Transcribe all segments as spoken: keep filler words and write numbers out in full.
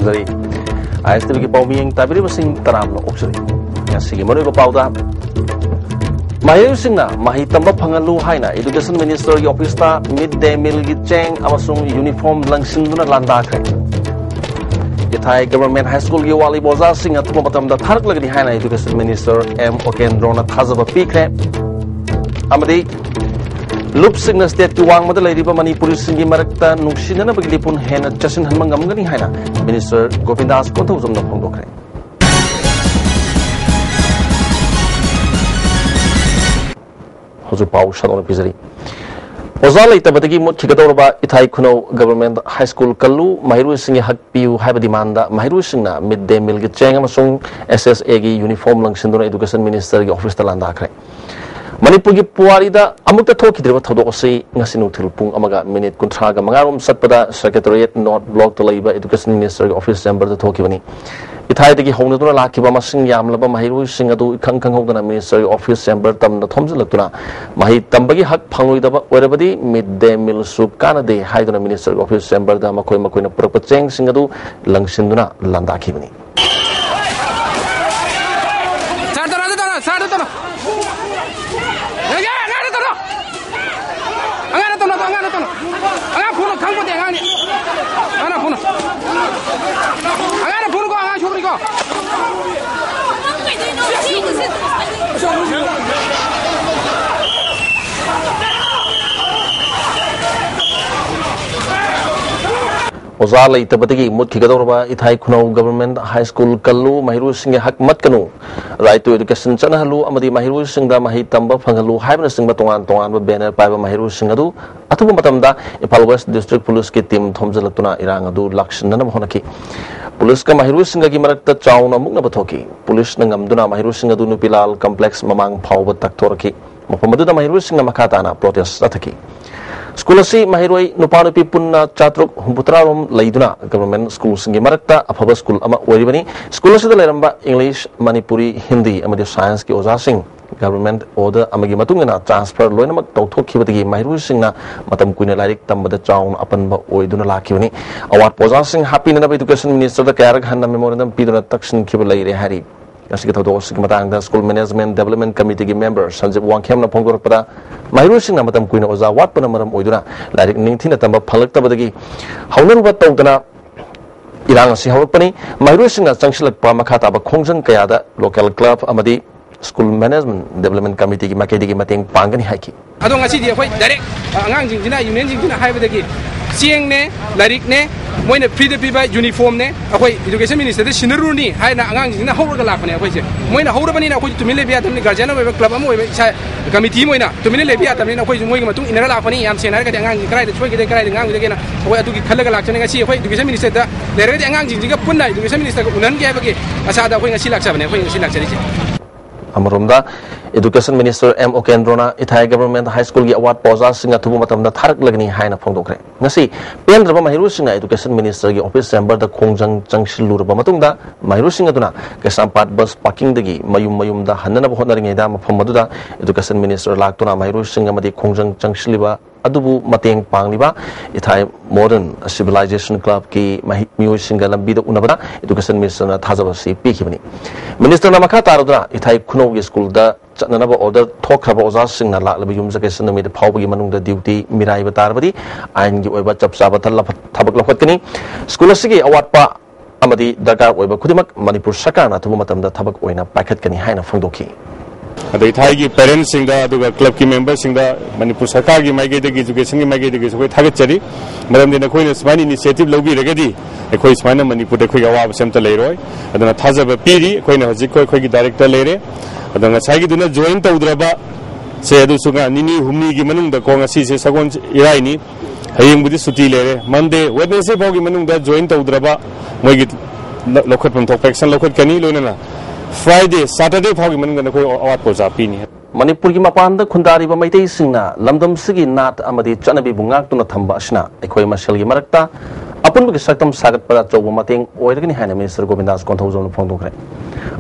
ꯀꯔꯤ? ꯑꯥꯏ ꯑꯦꯁ ꯇꯤ ꯚꯤꯒꯤ ꯄꯥꯎꯃꯤꯌꯦꯡ ꯇꯥꯕꯤꯔꯤꯕꯁꯤꯡ ꯇꯔꯥꯝꯅ ꯑꯣꯛꯆꯔꯤ꯫ ꯉꯁꯤꯒꯤ ꯃꯔꯨꯑꯣꯏꯕ ꯄꯥꯎꯗ, ꯃꯍꯩꯔꯣꯏꯁꯤꯡꯅ ꯃꯍꯩ ꯇꯝꯕ ꯐꯪꯍꯜꯂꯨ ꯍꯥꯏꯅ Education Ministerꯒꯤ officeꯇ mid day mealꯒꯤ ꯆꯦꯡ ꯑꯃꯁꯨꯡ uniform ꯂꯪꯁꯤꯟꯗꯨꯅ ꯂꯥꯟꯗꯥꯈ꯭ꯔꯦ꯫ ꯏꯊꯥꯏ Government High Schoolꯒꯤ ꯋꯥꯠꯂꯤꯕ ꯑꯣꯖꯥꯁꯤꯡ ꯑꯊꯨꯕ ꯃꯇꯝꯗ ꯊꯥꯔꯛꯂꯒꯅꯤ ꯍꯥꯏꯅ Education Minister ꯑꯦꯝ ꯑꯣꯀꯦꯟꯗ꯭ꯔꯣꯅ ꯊꯥꯖꯕ ꯄꯤꯈ꯭ꯔꯦ꯫ ꯑꯃꯗꯤ ꯂꯨꯞꯁꯤꯡꯅ stateꯀꯤ ꯋꯥꯡꯃꯗ ꯂꯩꯔꯤꯕ ꯃꯅꯤꯄꯨꯔꯤꯁꯤꯡꯒꯤ ꯃꯔꯛꯇ ꯅꯨꯡꯁꯤꯅꯅꯕꯒꯤ ꯂꯤꯄꯨꯟ ꯍꯦꯟꯅ ꯆꯦꯠꯁꯤꯟꯍꯟꯕ ꯉꯝꯒꯅꯤ ꯍꯥꯏꯅ Minister ꯒꯣꯕꯤꯟꯗꯥꯁ ꯀꯣꯟꯊꯧꯖꯝꯅ ꯐꯣꯡꯗꯣꯛꯈ꯭ꯔꯦ꯫ ꯍꯧꯖꯤꯛ ꯄꯥꯎ ꯁꯟꯗꯣꯛꯅ ꯄꯤꯖꯔꯤ꯫ ꯑꯣꯖꯥ ꯂꯩꯇꯕꯗꯒꯤ ꯃꯨꯠꯈꯤꯒꯗꯧꯔꯕ ꯏꯊꯥꯏ ꯈꯨꯅꯧ Government High School ꯀꯜꯂꯨ, ꯃꯍꯩꯔꯣꯏꯁꯤꯡꯒꯤ ꯍꯛ ꯄꯤꯌꯨ ꯍꯥꯏꯕ demandꯗ ꯃꯍꯩꯔꯣꯏꯁꯤꯡꯅ mid day mealꯒꯤ ꯆꯦꯡ ꯑꯃꯁꯨꯡ S S Aꯒꯤ uniform ꯂꯪꯁꯤꯟꯗꯨꯅ Education Ministerꯒꯤ officeꯇ ꯂꯥꯟꯗꯥꯈ꯭ꯔꯦ꯫ ꯃꯅꯤꯄꯨꯔꯒꯤ ꯄꯨꯋꯥꯔꯤꯗ ꯑꯃꯨꯛꯇ ꯊꯣꯛꯈꯤꯗ꯭ꯔꯤꯕ ꯊꯧꯗꯣꯛ ꯑꯁꯤ ꯉꯁꯤ ꯅꯨꯡꯊꯤꯜ ꯄꯨꯡ ꯑꯃꯒ minute ꯀꯨꯟꯊ꯭ꯔꯥꯒ ꯃꯉꯥ ꯔꯣꯝ ꯆꯠꯄꯗ Secretariat North Blockꯇ ꯂꯩꯕ Education Ministerꯒꯤ office chamberꯗ ꯊꯣꯛꯈꯤꯕꯅꯤ꯫ ꯏꯊꯥꯏꯗꯒꯤ ꯍꯧꯅꯗꯨꯅ ꯂꯥꯛꯈꯤꯕ ꯃꯁꯤꯡ ꯌꯥꯝꯂꯕ ꯃꯍꯩꯔꯣꯏꯁꯤꯡ ꯑꯗꯨ ꯏꯈꯪ ꯈꯪꯍꯧꯗꯅ Ministerꯒꯤ office chamber ꯇꯝꯅ ꯊꯣꯝꯖꯤꯜꯂꯛꯇꯨꯅ ꯃꯍꯩ ꯇꯝꯕꯒꯤ ꯍꯛ ꯐꯪꯂꯣꯏꯗꯕ ꯑꯣꯏꯔꯕꯗꯤ mid day mealꯁꯨ ꯀꯥꯟꯅꯗꯦ ꯍꯥꯏꯗꯨꯅ Ministerꯒꯤ office chamberꯗ ꯃꯈꯣꯏ ꯃꯈꯣꯏꯅ ꯄꯨꯔꯛꯄ ꯆꯦꯡꯁꯤꯡ ꯑꯗꯨ ꯂꯪꯁꯤꯟꯗꯨꯅ ꯂꯥꯟꯗꯥꯈꯤꯕꯅꯤ꯫ ꯁꯥꯔ, ꯇꯧꯔꯣ, ꯑꯗꯨ ꯇꯧꯔꯣ, ꯁꯥꯔ, ꯑꯗꯨ ꯇꯧꯔꯣ꯫ ꯑꯦ, ꯑꯦ, ꯑꯉꯥꯡꯗ ꯇꯧꯔꯣ꯫ ꯑꯉꯥꯡꯗ ꯇꯧꯔꯣ, ꯑꯗꯨ ꯑꯉꯥꯡꯗ ꯇꯧꯔꯣ꯫ ꯑꯉꯥꯡ ꯐꯨꯅꯨ, ꯈꯪꯄꯣꯠꯇꯦ ꯑꯉꯥꯡꯅꯤ꯫ ꯑꯉꯥꯡ ꯐꯨꯅꯨ꯫ ꯑꯉꯥꯡꯗ ꯐꯨꯅꯨꯀꯣ, ꯑꯉꯥꯡ ꯁꯣꯛꯅꯤꯀꯣ꯫ ꯑꯣꯖꯥ ꯂꯩꯇꯕꯗꯒꯤ ꯃꯨꯠꯈꯤꯒꯗꯧꯔꯕ ꯏꯊꯥꯏ ꯈꯨꯅꯧ Government High School ꯀꯜꯂꯨ, ꯃꯍꯩꯔꯣꯏꯁꯤꯡꯒꯤ ꯍꯛ ꯃꯠꯀꯅꯨ, Right to Education ꯆꯠꯅꯍꯜꯂꯨ ꯑꯃꯗꯤ ꯃꯍꯩꯔꯣꯏꯁꯤꯡꯗ ꯃꯍꯩ ꯇꯝꯕ ꯐꯪꯍꯜꯂꯨ ꯍꯥꯏꯕꯅꯆꯤꯡꯕ ꯇꯣꯉꯥꯟ ꯇꯣꯉꯥꯟꯕ banner ꯄꯥꯏꯕ ꯃꯍꯩꯔꯣꯏꯁꯤꯡ ꯑꯗꯨ ꯑꯊꯨꯕ ꯃꯇꯝꯗ Imphal West District Policeꯀꯤ team ꯊꯣꯝꯖꯤꯜꯂꯛꯇꯨꯅ ꯏꯔꯥꯡ ꯑꯗꯨ ꯂꯥꯛꯁꯤꯟꯅꯅꯕ ꯍꯣꯠꯅꯈꯤ꯫ Policeꯀ ꯃꯍꯩꯔꯣꯏꯁꯤꯡꯒꯒꯤ ꯃꯔꯛꯇ ꯆꯥꯎꯅ ꯃꯨꯛꯅꯕ ꯊꯣꯛꯈꯤ꯫ Policeꯅ ꯉꯝꯗꯨꯅ ꯃꯍꯩꯔꯣꯏꯁꯤꯡ ꯑꯗꯨ ꯅꯨꯄꯤꯂꯥꯜ complex ꯃꯃꯥꯡ ꯐꯥꯎꯕ ꯇꯛꯊꯣꯔꯛꯈꯤ꯫ ꯃꯐꯝ ꯑꯗꯨꯗ ꯃꯍꯩꯔꯣꯏꯁꯤꯡꯅ ꯃꯈꯥ ꯇꯥꯅ protest ꯆꯠꯊꯈꯤ꯫ School ꯑꯁꯤ ꯃꯍꯩꯔꯣꯏ ꯅꯨꯄꯥ ꯅꯨꯄꯤ ꯄꯨꯟꯅ ꯆꯥꯇ꯭ꯔꯨꯛ ꯍꯨꯝꯐꯨꯇꯔꯥ ꯔꯣꯝ ꯂꯩꯗꯨꯅ Government Schoolꯁꯤꯡꯒꯤ ꯃꯔꯛꯇ ꯑꯐꯕ school ꯑꯃ ꯑꯣꯏꯔꯤꯕꯅꯤ꯫ School ꯑꯁꯤꯗ ꯂꯩꯔꯝꯕ English, ꯃꯅꯤꯄꯨꯔꯤ, ꯍꯤꯟꯗꯤ ꯑꯃꯗꯤ Scienceꯀꯤ ꯑꯣꯖꯥꯁꯤꯡ Government order ꯑꯃꯒꯤ ꯃꯇꯨꯡ ꯏꯟꯅ transfer ꯂꯣꯏꯅꯃꯛ ꯇꯧꯊꯣꯛꯈꯤꯕꯗꯒꯤ ꯃꯍꯩꯔꯣꯏꯁꯤꯡꯅ ꯃꯇꯝ ꯀꯨꯏꯅ ꯂꯥꯏꯔꯤꯛ ꯇꯝꯕꯗ ꯆꯥꯎꯅ ꯑꯄꯟꯕ ꯑꯣꯏꯗꯨꯅ ꯂꯥꯛꯈꯤꯕꯅꯤ꯫ ꯑꯋꯥꯠꯄ ꯑꯣꯖꯥꯁꯤꯡ ꯍꯥꯞꯄꯤꯅꯅꯕ education minister ꯗ ꯀꯌꯥꯔꯛ ꯍꯟꯅ memorandum ꯄꯤꯗꯨꯅ ꯇꯛꯁꯤꯟꯈꯤꯕ ꯂꯩꯔꯦ ꯍꯥꯏꯔꯤ꯫ ꯉꯁꯤꯒꯤ ꯊꯧꯗꯣꯛ ꯑꯁꯤꯒꯤ ꯃꯇꯥꯡꯗ School Management Development Committee ꯒꯤ member ꯁꯟꯖꯤꯕ ꯋꯥꯡꯈꯦꯝꯅ ꯐꯣꯡꯗꯣꯔꯛꯄꯗ, ꯃꯍꯩꯔꯣꯏꯁꯤꯡꯅ ꯃꯇꯝ ꯀꯨꯏꯅ ꯑꯣꯖꯥ ꯋꯥꯠꯄꯅ ꯃꯔꯝ ꯑꯣꯏꯗꯨꯅ ꯂꯥꯏꯔꯤꯛ ꯅꯤꯡꯊꯤꯅ ꯇꯝꯕ ꯐꯪꯂꯛꯇꯕꯗꯒꯤ ꯍꯧꯅꯔꯨꯕ ꯇꯧꯗꯅ ꯏꯔꯥꯡ ꯑꯁꯤ ꯍꯧꯔꯛꯄꯅꯤ꯫ ꯃꯍꯩꯔꯣꯏꯁꯤꯡꯅ ꯆꯪꯁꯤꯜꯂꯛꯄ ꯃꯈꯥ ꯇꯥꯕ ꯈꯣꯡꯖꯪ ꯀꯌꯥꯗ local club ꯑꯃꯗꯤ School Management Development Committee ꯒꯤ ꯃꯥꯏꯀꯩꯗꯒꯤ ꯃꯇꯦꯡ ꯄꯥꯡꯒꯅꯤ ꯍꯥꯏꯈꯤ꯫ ꯑꯗꯣ ꯉꯁꯤꯗꯤ ꯑꯩꯈꯣꯏ direct, ꯑ, ꯑꯉꯥꯡꯁꯤꯡꯁꯤꯅ, unionꯁꯤꯡꯁꯤꯅ ꯍꯥꯏꯕꯗꯒꯤ ꯆꯦꯡꯅꯦ, ꯂꯥꯏꯔꯤꯛꯅꯦ, ꯃꯣꯏꯅ free ꯗ ꯄꯤꯕ uniformꯅꯦ, ꯑꯩꯈꯣꯏ education minister ꯗ ꯁꯤꯟꯅꯔꯨꯔꯅꯤ ꯍꯥꯏꯅ ꯑꯉꯥꯡꯁꯤꯡꯁꯤꯅ ꯍꯧꯔꯒ ꯂꯥꯛꯄꯅꯦ꯫ ꯑꯩꯈꯣꯏꯁꯦ ꯃꯣꯏꯅ ꯍꯧꯔꯕꯅꯤꯅ ꯑꯩꯈꯣꯏꯁꯨ ꯇꯨꯃꯤꯟ ꯂꯩꯕ ꯌꯥꯗꯕꯅꯤ꯫ Guardian ꯑꯣꯏꯕ ꯏꯁꯥ committee ꯑꯃ ꯑꯣꯏꯅ ꯇꯨꯃꯤꯟꯅ ꯂꯩꯕ ꯌꯥꯗꯕꯅꯤꯅ ꯑꯩꯈꯣꯏꯁꯨ ꯃꯣꯏꯒꯤ ꯃꯇꯨꯡ ꯏꯟꯅꯔ ꯂꯥꯛꯄꯅꯤ꯫ ꯌꯥꯝ ꯁꯦꯡꯅ ꯍꯥꯏꯔꯒꯗꯤ ꯑꯉꯥꯡꯁꯤꯡ ꯀꯗꯥꯏꯗ ꯁꯣꯏꯒꯗꯒꯦ, ꯀꯗꯥꯏꯗ ꯉꯥꯡꯒꯗꯒꯦꯅ ꯑꯩꯈꯣꯏ ꯑꯗꯨꯒꯤ ꯈꯜꯂꯒ ꯂꯥꯛꯆꯕꯅꯤ꯫ ꯉꯁꯤ ꯑꯩꯈꯣꯏ education minister ꯗ ꯂꯩꯔꯒꯗꯤ ꯑꯉꯥꯡꯁꯤꯡꯁꯤꯒ ꯄꯨꯟꯅ education minister ꯒ ꯎꯅꯍꯟꯒꯦ ꯍꯥꯏꯕꯒꯤ ꯑꯁꯥꯗ ꯑꯩꯈꯣꯏ ꯉꯁꯤ ꯂꯥꯛꯆꯕꯅꯦ, ꯑꯩꯈꯣꯏ ꯉꯁꯤ ꯂꯥꯛꯆꯔꯤꯁꯦ꯫ ꯑꯃꯔꯣꯝꯗ, education minister ꯑꯦꯝ ꯎꯀꯦꯟꯗ꯭ꯔꯣꯅ ꯏꯊꯥꯏ Government High School ꯒꯤ ꯑꯋꯥꯠꯄ ꯑꯣꯖꯥꯁꯤꯡ ꯑꯊꯨꯕ ꯃꯇꯝꯗ ꯊꯥꯔꯛꯂꯒꯅꯤ ꯍꯥꯏꯅ ꯐꯣꯡꯗꯣꯛꯈ꯭ꯔꯦ꯫ ꯉꯁꯤ ꯄꯦꯟꯗ꯭ꯔꯕ ꯃꯍꯩꯔꯣꯏꯁꯤꯡꯅ education minister ꯒꯤ office chamber ꯗ ꯈꯣꯡꯖꯪ ꯆꯪꯁꯤꯜꯂꯨꯔꯕ ꯃꯇꯨꯡꯗ, ꯃꯍꯩꯔꯣꯏꯁꯤꯡ ꯑꯗꯨꯅ ꯀꯩꯁꯥꯝꯄꯥꯠ bus parking ꯗꯒꯤ ꯃꯌꯨꯝ ꯃꯌꯨꯝꯗ ꯍꯟꯅꯅꯕ ꯍꯣꯠꯅꯔꯤꯉꯩꯗ, ꯃꯐꯝ ꯑꯗꯨꯗ education minister ꯂꯥꯛꯇꯨꯅ ꯃꯍꯩꯔꯣꯏꯁꯤꯡ ꯑꯃꯗꯤ ꯈꯣꯡꯖꯪ ꯆꯪꯁꯤꯜꯂꯤꯕ ꯑꯗꯨꯕꯨ ꯃꯇꯦꯡ ꯄꯥꯡꯂꯤꯕ ꯏꯊꯥꯏ Modern Civilization Club ꯀꯤ ꯃꯍꯩ-, ꯃꯤꯑꯣꯏꯁꯤꯡꯒ ꯂꯝꯕꯤꯗ ꯎꯅꯕꯗ education minister ꯅ ꯊꯥꯖꯕ ꯑꯁꯤ ꯄꯤꯈꯤꯕꯅꯤ꯫ Minister ꯅ ꯃꯈꯥ ꯇꯥꯔꯗꯨꯅ ꯏꯊꯥꯏ ꯈꯨꯅꯧꯒꯤ school ꯗ ꯆꯠꯅꯅꯕ order ꯊꯣꯛꯈ꯭ꯔꯕ ꯑꯣꯖꯥꯁꯤꯡꯅ ꯂꯥꯛꯂꯤꯕ ꯌꯨꯝꯁꯀꯩꯁ ꯅꯨꯃꯤꯠ ꯐꯥꯎꯕꯒꯤ ꯃꯅꯨꯡꯗ duty ꯃꯤꯔꯥꯏꯕ ꯇꯥꯔꯕꯗꯤ ꯑꯥꯏꯟꯒꯤ ꯑꯣꯏꯕ ꯆꯞ ꯆꯥꯕ ꯊꯜꯂ-, ꯊꯕꯛ ꯂꯧꯈꯠꯀꯅꯤ꯫ School ꯑꯁꯤꯒꯤ ꯑꯋꯥꯠꯄ ꯑꯃꯗꯤ ꯗꯔꯀꯥꯔ ꯑꯣꯏꯕ ꯈꯨꯗꯤꯡꯃꯛ ꯃꯅꯤꯄꯨꯔ ꯁꯔꯀꯥꯔꯅ ꯑꯊꯨꯕ ꯃꯇꯝꯗ ꯊꯕꯛ ꯑꯣꯏꯅ ꯄꯥꯏꯈꯠꯀꯅꯤ ꯍꯥꯏꯅ ꯐꯣꯡꯗꯣꯛꯈꯤ꯫ ꯑꯗꯩ ꯊꯥꯏꯒꯤ parents ꯁꯤꯡꯗ ꯑꯗꯨꯒ club ꯀꯤ member ꯁꯤꯡꯗ ꯃꯅꯤꯄꯨꯔ ꯁꯔꯀꯥꯔꯒꯤ ꯃꯥꯏꯀꯩꯗꯒꯤ, education ꯒꯤ ꯃꯥꯏꯀꯩꯗꯒꯤꯁꯨ ꯑꯩꯈꯣꯏ ꯊꯥꯒꯠꯆꯔꯤ꯫ ꯃꯔꯝꯗꯤ ꯅꯈꯣꯏꯅ ꯁꯨꯃꯥꯏꯅ initiative ꯂꯧꯕꯤꯔꯒꯗꯤ ꯑꯩꯈꯣꯏ ꯁꯨꯃꯥꯏꯅ ꯃꯅꯤꯄꯨꯔꯗ ꯑꯩꯈꯣꯏꯒꯤ ꯑꯋꯥꯕꯁꯦ ꯑꯝꯇ ꯂꯩꯔꯣꯏ꯫ ꯑꯗꯨꯅ ꯊꯥꯖꯕ ꯄꯤꯔꯤ꯫ ꯑꯩꯈꯣꯏꯅ ꯍꯧꯖꯤꯛ ꯑꯩꯈꯣꯏꯒꯤ director ꯂꯩꯔꯦ꯫ ꯑꯗꯣ ꯉꯁꯥꯏꯒꯤꯗꯨꯅ join ꯇꯧꯗ꯭ꯔꯕ ꯁꯦ, ꯑꯗꯨꯁꯨ ꯉ-, ꯅꯤꯅꯤ ꯍꯨꯝꯅꯤꯒꯤ ꯃꯅꯨꯡꯗꯀꯣ, ꯉꯁꯤꯁꯦ ꯁꯒꯣꯜ ꯏꯔꯥꯏꯅꯤ, ꯍꯌꯦꯡꯕꯨꯗꯤ ꯁꯨꯇꯤ ꯂꯩꯔꯦ꯫ Monday, Wednesday ꯐꯥꯎꯒꯤ ꯃꯅꯨꯡꯗ join ꯇꯧꯗ꯭ꯔꯕ ꯃꯣꯏꯒꯤ ꯂ-, ꯂꯧꯈꯠꯐꯝ ꯊꯣꯛꯄ action ꯂꯧꯈꯠꯀꯅꯤ꯫ ꯂꯣꯏꯅꯅ Friday, Saturday ꯐꯥꯎꯒꯤ ꯃꯅꯨꯡꯗ ꯅꯈꯣꯏ ꯑꯋꯥꯠꯄ ꯑꯣꯖꯥ ꯄꯤꯅꯤ꯫ ꯃꯅꯤꯄꯨꯔꯒꯤ ꯃꯄꯥꯟꯗ ꯈꯨꯟꯗꯥꯔꯤꯕ ꯃꯩꯇꯩꯁꯤꯡꯅ ꯂꯝꯗꯝꯁꯤꯒꯤ ꯅꯥꯠ ꯑꯃꯗꯤ ꯆꯠꯅꯕꯤꯕꯨ ꯉꯥꯛꯇꯨꯅ ꯊꯝꯕ ꯑꯁꯤꯅ ꯑꯩꯈꯣꯏ ꯃꯁꯦꯜꯒꯤ ꯃꯔꯛꯇ ꯑꯄꯨꯟꯕꯒꯤ ꯁꯛꯇꯝ ꯁꯥꯒꯠꯄꯗ ꯑꯆꯧꯕ ꯃꯇꯦꯡ ꯑꯣꯏꯔꯒꯅꯤ ꯍꯥꯏꯅ Minister ꯒꯣꯕꯤꯟꯗꯥꯁ ꯀꯣꯟꯊꯧꯖꯝꯅ ꯐꯣꯡꯗꯣꯛꯈ꯭ꯔꯦ꯫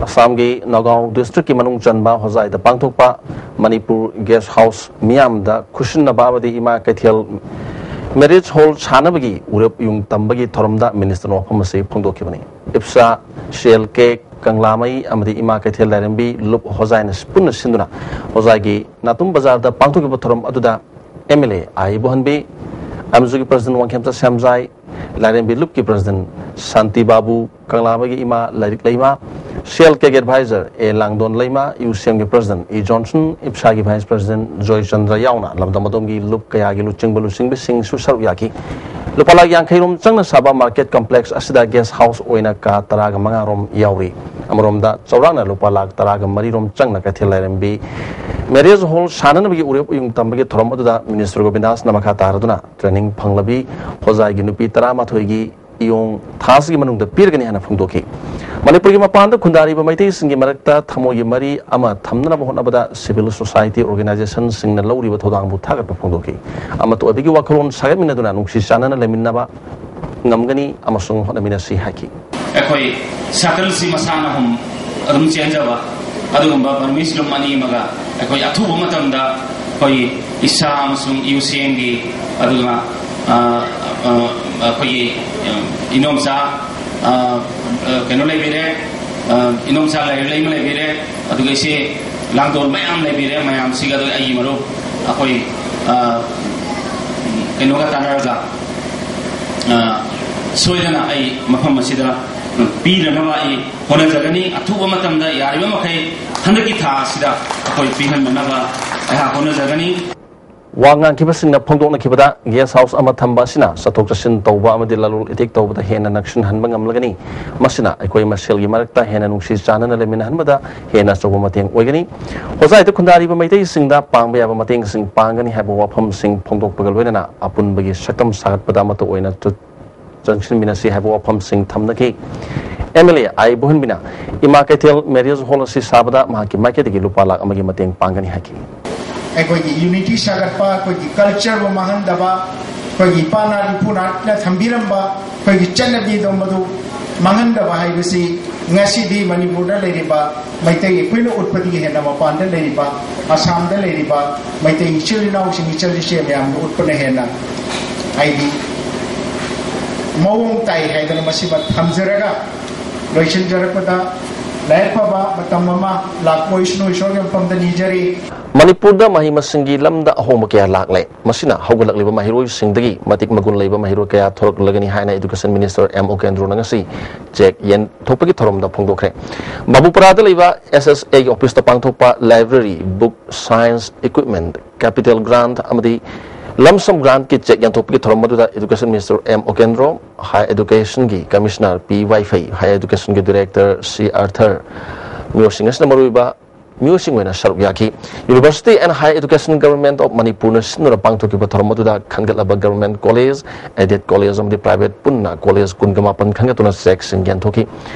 ꯑꯁꯥꯝꯒꯤ ꯅꯒꯥꯎ ꯗꯤꯁꯇ꯭ꯔꯤꯛꯀꯤ ꯃꯅꯨꯡ ꯆꯟꯕ ꯍꯣꯖꯥꯏꯗ ꯄꯥꯡꯊꯣꯛꯄ ꯃꯅꯤꯄꯨꯔ ꯒꯦꯁ ꯍꯥꯎꯁ ꯃꯤꯌꯥꯝꯗ ꯈꯨꯠꯁꯤꯟꯅꯕ ꯑꯃꯗꯤ ꯏꯃꯥ ꯀꯩꯊꯦꯜ ꯃꯦꯔꯤꯖ ꯍꯣꯜ ꯁꯥꯟꯅꯕꯒꯤ ꯎꯔꯦꯞ ꯌꯨꯡ ꯇꯝꯕꯒꯤ ꯊꯧꯔꯝꯗ ꯃꯤꯅꯤꯁꯇꯔꯅ ꯋꯥꯐꯝ ꯑꯁꯤ ꯐꯣꯡꯗꯣꯛꯈꯤꯕꯅꯤ꯫ ꯏꯞꯁꯥ, ꯁꯤ ꯑꯦꯜ ꯀꯦ, ꯀꯪꯂꯥꯃꯩ ꯑꯃꯗꯤ ꯏꯃꯥ ꯀꯩꯊꯦꯜ ꯂꯥꯏꯔꯦꯝꯕꯤ ꯂꯨꯞ ꯍꯣꯖꯥꯏꯅ ꯄꯨꯟꯅ ꯁꯤꯟꯗꯨꯅ ꯍꯣꯖꯥꯏꯒꯤ ꯅꯥꯇꯨꯝ ꯕꯖꯥꯔꯗ ꯄꯥꯡꯊꯣꯛꯈꯤꯕ ꯊꯧꯔꯝ ꯑꯗꯨꯗ ꯑꯦꯝ ꯑꯦꯜ ꯑꯦ ꯑꯥꯏ ꯕꯣꯍꯟꯕꯤ, ꯑꯦꯝꯖꯨꯒꯤ ꯄ꯭ꯔꯁꯤꯗꯦꯟ ꯋꯥꯡꯈꯦꯝꯆ ꯁꯦꯝꯖꯥꯏ, ꯂꯥꯏꯔꯦꯝꯕꯤ ꯂꯨꯞꯀꯤ ꯄ꯭ꯔꯁꯤꯗꯦꯟ ꯁꯥꯟꯇꯤ ꯕꯥꯕꯨ, ꯀꯪꯂꯥꯃꯩꯒꯤ ꯏꯃꯥ ꯂꯥꯏꯔꯤꯛ ꯂꯩꯃ, ꯁꯤ ꯑꯦꯜ ꯀꯦꯒꯤ ꯑꯦꯗꯚꯥꯏꯖꯔ ꯑꯦ ꯂꯥꯡꯗꯣꯟ ꯂꯩꯃ, ꯌꯨ ꯁꯤ ꯑꯦꯝꯒꯤ president E Johnson, ꯏꯞꯁꯥꯒꯤ vice president Joychandra ꯌꯥꯎꯅ ꯂꯝꯗꯝ ꯑꯗꯣꯝꯒꯤ ꯂꯨꯞ ꯀꯌꯥꯒꯤ ꯂꯨꯆꯤꯡꯕ ꯂꯨꯆꯤꯡꯕꯤꯁꯤꯡꯁꯨ ꯁꯔꯨꯛ ꯌꯥꯈꯤ꯫ ꯂꯨꯄꯥ ꯂꯥꯈ ꯌꯥꯡꯈꯩ ꯔꯣꯝ ꯆꯪꯅ ꯁꯥꯕ ꯃꯥꯔꯀꯦꯠ ꯀꯝꯄ꯭ꯂꯦꯛꯁ ꯑꯁꯤꯗ ꯒꯦꯁ ꯍꯥꯎꯁ ꯑꯣꯏꯅ ꯀꯥ ꯇꯔꯥꯒ ꯃꯉꯥ ꯔꯣꯝ ꯌꯥꯎꯔꯤ꯫ ꯑꯃꯔꯣꯝꯗ ꯆꯥꯎꯔꯥꯛꯅ ꯂꯨꯄꯥ ꯂꯥꯈ ꯇꯔꯥꯒ ꯃꯔꯤ ꯔꯣꯝ ꯆꯪꯅ ꯀꯩꯊꯦꯜ ꯂꯥꯏꯔꯦꯝꯕꯤ ꯃꯦꯔꯤꯖ ꯍꯣꯜ ꯁꯥꯟꯅꯅꯕꯒꯤ ꯎꯔꯦꯞ ꯎꯌꯨꯡ ꯇꯝꯕꯒꯤ ꯊꯧꯔꯝ ꯑꯗꯨꯗ ꯃꯤꯅꯤꯁꯇꯔ ꯒꯣꯕꯤꯟꯗꯥꯁꯅ ꯃꯈꯥ ꯇꯥꯔꯗꯨꯅ ꯇ꯭ꯔꯦꯅꯤꯡ ꯐꯪꯂꯕꯤ ꯍꯣꯖꯥꯏꯒꯤ ꯅꯨꯄꯤ ꯇꯔꯥꯃꯥꯊꯣꯏꯒꯤ ꯏꯌꯣꯡ ꯊꯥ ꯑꯁꯤꯒꯤ ꯃꯅꯨꯡꯗ ꯄꯤꯔꯒꯅꯤ ꯍꯥꯏꯅ ꯐꯣꯡꯗꯣꯛꯈꯤ꯫ ꯃꯅꯤꯄꯨꯔꯒꯤ ꯃꯄꯥꯟꯗ ꯈꯨꯟꯗꯥꯔꯤꯕ ꯃꯩꯇꯩꯁꯤꯡꯒꯤ ꯃꯔꯛꯇ ꯊꯃꯣꯏꯒꯤ ꯃꯔꯤ ꯑꯃ ꯊꯝꯅꯅꯕ ꯍꯣꯠꯅꯕꯗ ꯁꯤꯚꯤꯜ ꯁꯣꯁꯥꯏꯇꯤ ꯑꯣꯔꯒꯅꯥꯏꯖꯦꯁꯟꯁꯤꯡꯅ ꯂꯧꯔꯤꯕ ꯊꯧꯗꯥꯡꯕꯨ ꯊꯥꯒꯠꯄ ꯐꯣꯡꯗꯣꯛꯈꯤ꯫ ꯑꯃꯠꯇ ꯑꯣꯏꯕꯒꯤ ꯋꯥꯈꯜꯂꯣꯟ ꯁꯥꯒꯠꯃꯤꯟꯅꯗꯨꯅ ꯅꯨꯡꯁꯤ ꯆꯥꯟꯅꯅ ꯂꯩꯃꯤꯟꯅꯕ ꯉꯝꯒꯅꯤ ꯑꯃꯁꯨꯡ ꯍꯣꯠꯅꯃꯤꯟꯅꯁꯤ ꯍꯥꯏꯈꯤ꯫ ꯑꯩꯈꯣꯏ ꯁꯥꯏꯀꯜꯁꯤ ꯃꯁꯥꯅ ꯑꯍꯨꯝ ꯑꯗꯨꯝ ꯆꯦꯟꯖꯕ ꯑꯗꯨꯒꯨꯝꯕ ꯕꯔꯃꯤꯁ ꯂꯨꯞ ꯑꯅꯤ ꯑꯃꯒ ꯑꯩꯈꯣꯏ ꯑꯊꯨꯕ ꯃꯇꯝꯗ ꯑꯩꯈꯣꯏ ꯏꯁꯥ ꯑꯃꯁꯨꯡ ꯌꯨ ꯁꯤ ꯑꯦꯝꯒꯤ ꯑꯗꯨꯒ ꯑ, ꯑ, ꯑꯩꯈꯣꯏꯒꯤ ꯑ, ꯏꯅꯣꯝꯆꯥ ꯑ, ꯑ, ꯀꯩꯅꯣ ꯂꯩꯕꯤꯔꯦ, ꯑ, ꯏꯅꯣꯝꯆꯥ ꯂꯩꯔꯦ, ꯂꯩꯃ ꯂꯩꯕꯤꯔꯦ, ꯑꯗꯨꯒ ꯏꯆꯦ ꯂꯥꯡꯗꯣꯟ ꯃꯌꯥꯝ ꯂꯩꯕꯤꯔꯦ꯫ ꯃꯌꯥꯝꯁꯤꯒ ꯑꯗꯨꯒ ꯑꯩꯒꯤ ꯃꯔꯨꯞ ꯑꯩꯈꯣꯏ ꯑ, ꯀꯩꯅꯣꯒ ꯇꯥꯟꯅꯔꯒ ꯑ, ꯁꯣꯏꯗꯅ ꯑꯩ ꯃꯐꯝ ꯑꯁꯤꯗ ꯄꯤꯅꯅꯕ ꯑꯩ ꯍꯣꯠꯅꯖꯒꯅꯤ꯫ ꯑꯊꯨꯕ ꯃꯇꯝꯗ ꯌꯥꯔꯤꯕ ꯃꯈꯩ ꯍꯟꯗꯛꯀꯤ ꯊꯥ ꯑꯁꯤꯗ ꯑꯩꯈꯣꯏ ꯄꯤꯍꯟꯅꯅꯕ ꯑꯩꯍꯥꯛ ꯍꯣꯠꯅꯖꯒꯅꯤ꯫ ꯋꯥ ꯉꯥꯡꯈꯤꯕꯁꯤꯡꯅ ꯐꯣꯡꯗꯣꯛꯅꯈꯤꯕꯗ, ꯒꯦꯁ ꯍꯥꯎꯁ ꯑꯃ ꯊꯝꯕ ꯑꯁꯤꯅ ꯆꯠꯊꯣꯛ ꯆꯠꯁꯤꯟ ꯇꯧꯕ ꯑꯃꯗꯤ ꯂꯂꯣꯟ ꯏꯇꯤꯛ ꯇꯧꯕꯗ ꯍꯦꯟꯅ ꯅꯛꯁꯤꯟꯍꯟꯕ ꯉꯝꯂꯒꯅꯤ꯫ ꯃꯁꯤꯅ ꯑꯩꯈꯣꯏ ꯃꯁꯦꯜꯒꯤ ꯃꯔꯛꯇ ꯍꯦꯟꯅ ꯅꯨꯡꯁꯤ ꯆꯥꯟꯅꯅ ꯂꯩꯃꯤꯟꯅꯍꯟꯕꯗ ꯍꯦꯟꯅ ꯑꯆꯧꯕ ꯃꯇꯦꯡ ꯑꯣꯏꯒꯅꯤ꯫ ꯍꯣꯖꯥꯏꯗ ꯈꯨꯟꯗꯥꯔꯤꯕ ꯃꯩꯇꯩꯁꯤꯡꯗ ꯄꯥꯡꯕ ꯌꯥꯕ ꯃꯇꯦꯡꯁꯤꯡ ꯄꯥꯡꯒꯅꯤ ꯍꯥꯏꯕ ꯋꯥꯐꯝꯁꯤꯡ ꯐꯣꯡꯗꯣꯛꯄꯒ ꯂꯣꯏꯅꯅ ꯑꯄꯨꯟꯕꯒꯤ ꯁꯛꯇꯝ ꯁꯥꯒꯠꯄꯗ ꯑꯃꯠꯇ ꯑꯣꯏꯅ ꯆꯨ-, ꯆꯪꯁꯤꯟꯃꯤꯟꯅꯁꯤ ꯍꯥꯏꯕ ꯋꯥꯐꯝꯁꯤꯡ ꯊꯝꯅꯈꯤ꯫ ꯑꯦꯝ ꯑꯦꯜ ꯑꯦ ꯑꯥꯏ ꯕꯣꯍꯟꯕꯤꯅ ꯏꯃꯥ ꯀꯩꯊꯦꯜ ꯃꯦꯔꯤꯌꯦꯖ ꯍꯣꯜ ꯑꯁꯤ ꯁꯥꯕꯗ ꯃꯍꯥꯛꯀꯤ ꯃꯥꯏꯀꯩꯗꯒꯤ ꯂꯨꯄꯥ ꯂꯥꯈ ꯑꯃꯒꯤ ꯃꯇꯦꯡ ꯄꯥꯡꯒꯅꯤ ꯍꯥꯏꯈꯤ꯫ ꯑꯩꯈꯣꯏꯒꯤ ꯌꯨꯅꯤꯇꯤ ꯁꯥꯒꯠꯄ, ꯑꯩꯈꯣꯏꯒꯤ ꯀꯜꯆꯔꯕꯨ ꯃꯥꯡꯍꯟꯗꯕ, ꯑꯩꯈꯣꯏꯒꯤ ꯏꯄꯥ ꯅꯥꯠ ꯏꯄꯨ ꯅꯥꯠꯅ ꯊꯝꯕꯤꯔꯝꯕ ꯑꯩꯈꯣꯏꯒꯤ ꯆꯠꯅꯕꯤꯗꯣ ꯃꯗꯨ ꯃꯥꯡꯍꯟꯗꯕ ꯍꯥꯏꯕꯁꯤ ꯉꯁꯤꯗꯤ ꯃꯅꯤꯄꯨꯔꯗ ꯂꯩꯔꯤꯕ ꯃꯩꯇꯩ ꯑꯩꯈꯣꯏꯅ ꯎꯠꯄꯗꯒꯤ ꯍꯦꯟꯅ ꯃꯄꯥꯟꯗ ꯂꯩꯔꯤꯕ, ꯑꯁꯥꯝꯗ ꯂꯩꯔꯤꯕ ꯃꯩꯇꯩ ꯏꯆꯤꯜ ꯏꯅꯥꯎꯁꯤꯡ, ꯏꯆꯜ ꯏꯆꯦ ꯃꯌꯥꯝꯗ ꯎꯠꯄꯅ ꯍꯦꯟꯅ ꯍꯥꯏꯗꯤ ꯃꯑꯣꯡ ꯇꯥꯏ ꯍꯥꯏꯗꯅ ꯃꯁꯤꯃ ꯊꯝꯖꯔꯒ ꯂꯣꯏꯁꯤꯟꯖꯔꯛꯄꯗ ꯂꯥꯏꯕꯛ ꯐꯕ ꯃꯇꯝ ꯑꯃ ꯂꯥꯛꯄ ꯑꯣꯏꯁꯅꯨ ꯏꯁꯣꯔꯒꯤ ꯃꯐꯝꯗ ꯅꯤꯖꯔꯤ꯫ ꯃꯅꯤꯄꯨꯔꯗ ꯃꯍꯩ ꯃꯁꯤꯡꯒꯤ ꯂꯝꯗ ꯑꯍꯣꯡꯕ ꯀꯌꯥ ꯂꯥꯛꯂꯦ꯫ ꯃꯁꯤꯅ ꯍꯧꯒꯠꯂꯛꯂꯤꯕ ꯃꯍꯩꯔꯣꯏꯁꯤꯡꯗꯒꯤ ꯃꯇꯤꯛ ꯃꯒꯨꯟ ꯂꯩꯕ ꯃꯍꯩꯔꯣꯏ ꯀꯌꯥ ꯊꯣꯔꯛꯂꯒꯅꯤ ꯍꯥꯏꯅ Education Minister ꯑꯦꯝ ꯑꯣꯀꯦꯟꯗ꯭ꯔꯣꯅ ꯉꯁꯤ ꯆꯦꯛ ꯌꯦꯟꯊꯣꯛꯄꯒꯤ ꯊꯧꯔꯝꯗ ꯐꯣꯡꯗꯣꯛꯈ꯭ꯔꯦ꯫ ꯕꯥꯕꯨꯄꯔꯥꯗ ꯂꯩꯕ ꯑꯦꯁ ꯑꯦꯁ ꯑꯦꯒꯤ ꯑꯣꯐꯤꯁꯇ ꯄꯥꯡꯊꯣꯛꯄ library, book, science equipment, capital grant ꯑꯃꯗꯤ lump sum grantꯀꯤ ꯆꯦꯛ ꯌꯦꯟꯊꯣꯛꯄꯒꯤ ꯊꯧꯔꯝ ꯑꯗꯨꯗ Education Minister M Okendro, Higher Educationꯒꯤ Commissioner ꯄꯤ ꯋꯥꯏꯐꯩ, Higher Educationꯒꯤ Director ꯁꯤ ꯑꯥꯔꯊꯔ, ꯃꯤꯑꯣꯏꯁꯤꯡ ꯑꯁꯤꯅ ꯃꯔꯨꯑꯣꯏꯕ ꯃꯤꯑꯣꯏꯁꯤꯡ ꯑꯣꯏꯅ ꯁꯔꯨꯛ ꯌꯥꯈꯤ꯫ University and Higher Education Government of ꯃꯅꯤꯄꯨꯔꯅ ꯁꯤꯟꯗꯨꯅ ꯄꯥꯡꯊꯣꯛꯈꯤꯕ ꯊꯧꯔꯝ ꯑꯗꯨꯗ ꯈꯟꯒꯠꯂꯕ government college, aided college ꯑꯃꯗꯤ private ꯄꯨꯟꯅ college ꯀꯨꯟꯒ ꯃꯥꯄꯟ ꯈꯟꯒꯠꯇꯨꯅ ꯆꯦꯛꯁꯤꯡ ꯌꯦꯟꯊꯣꯛꯈꯤ꯫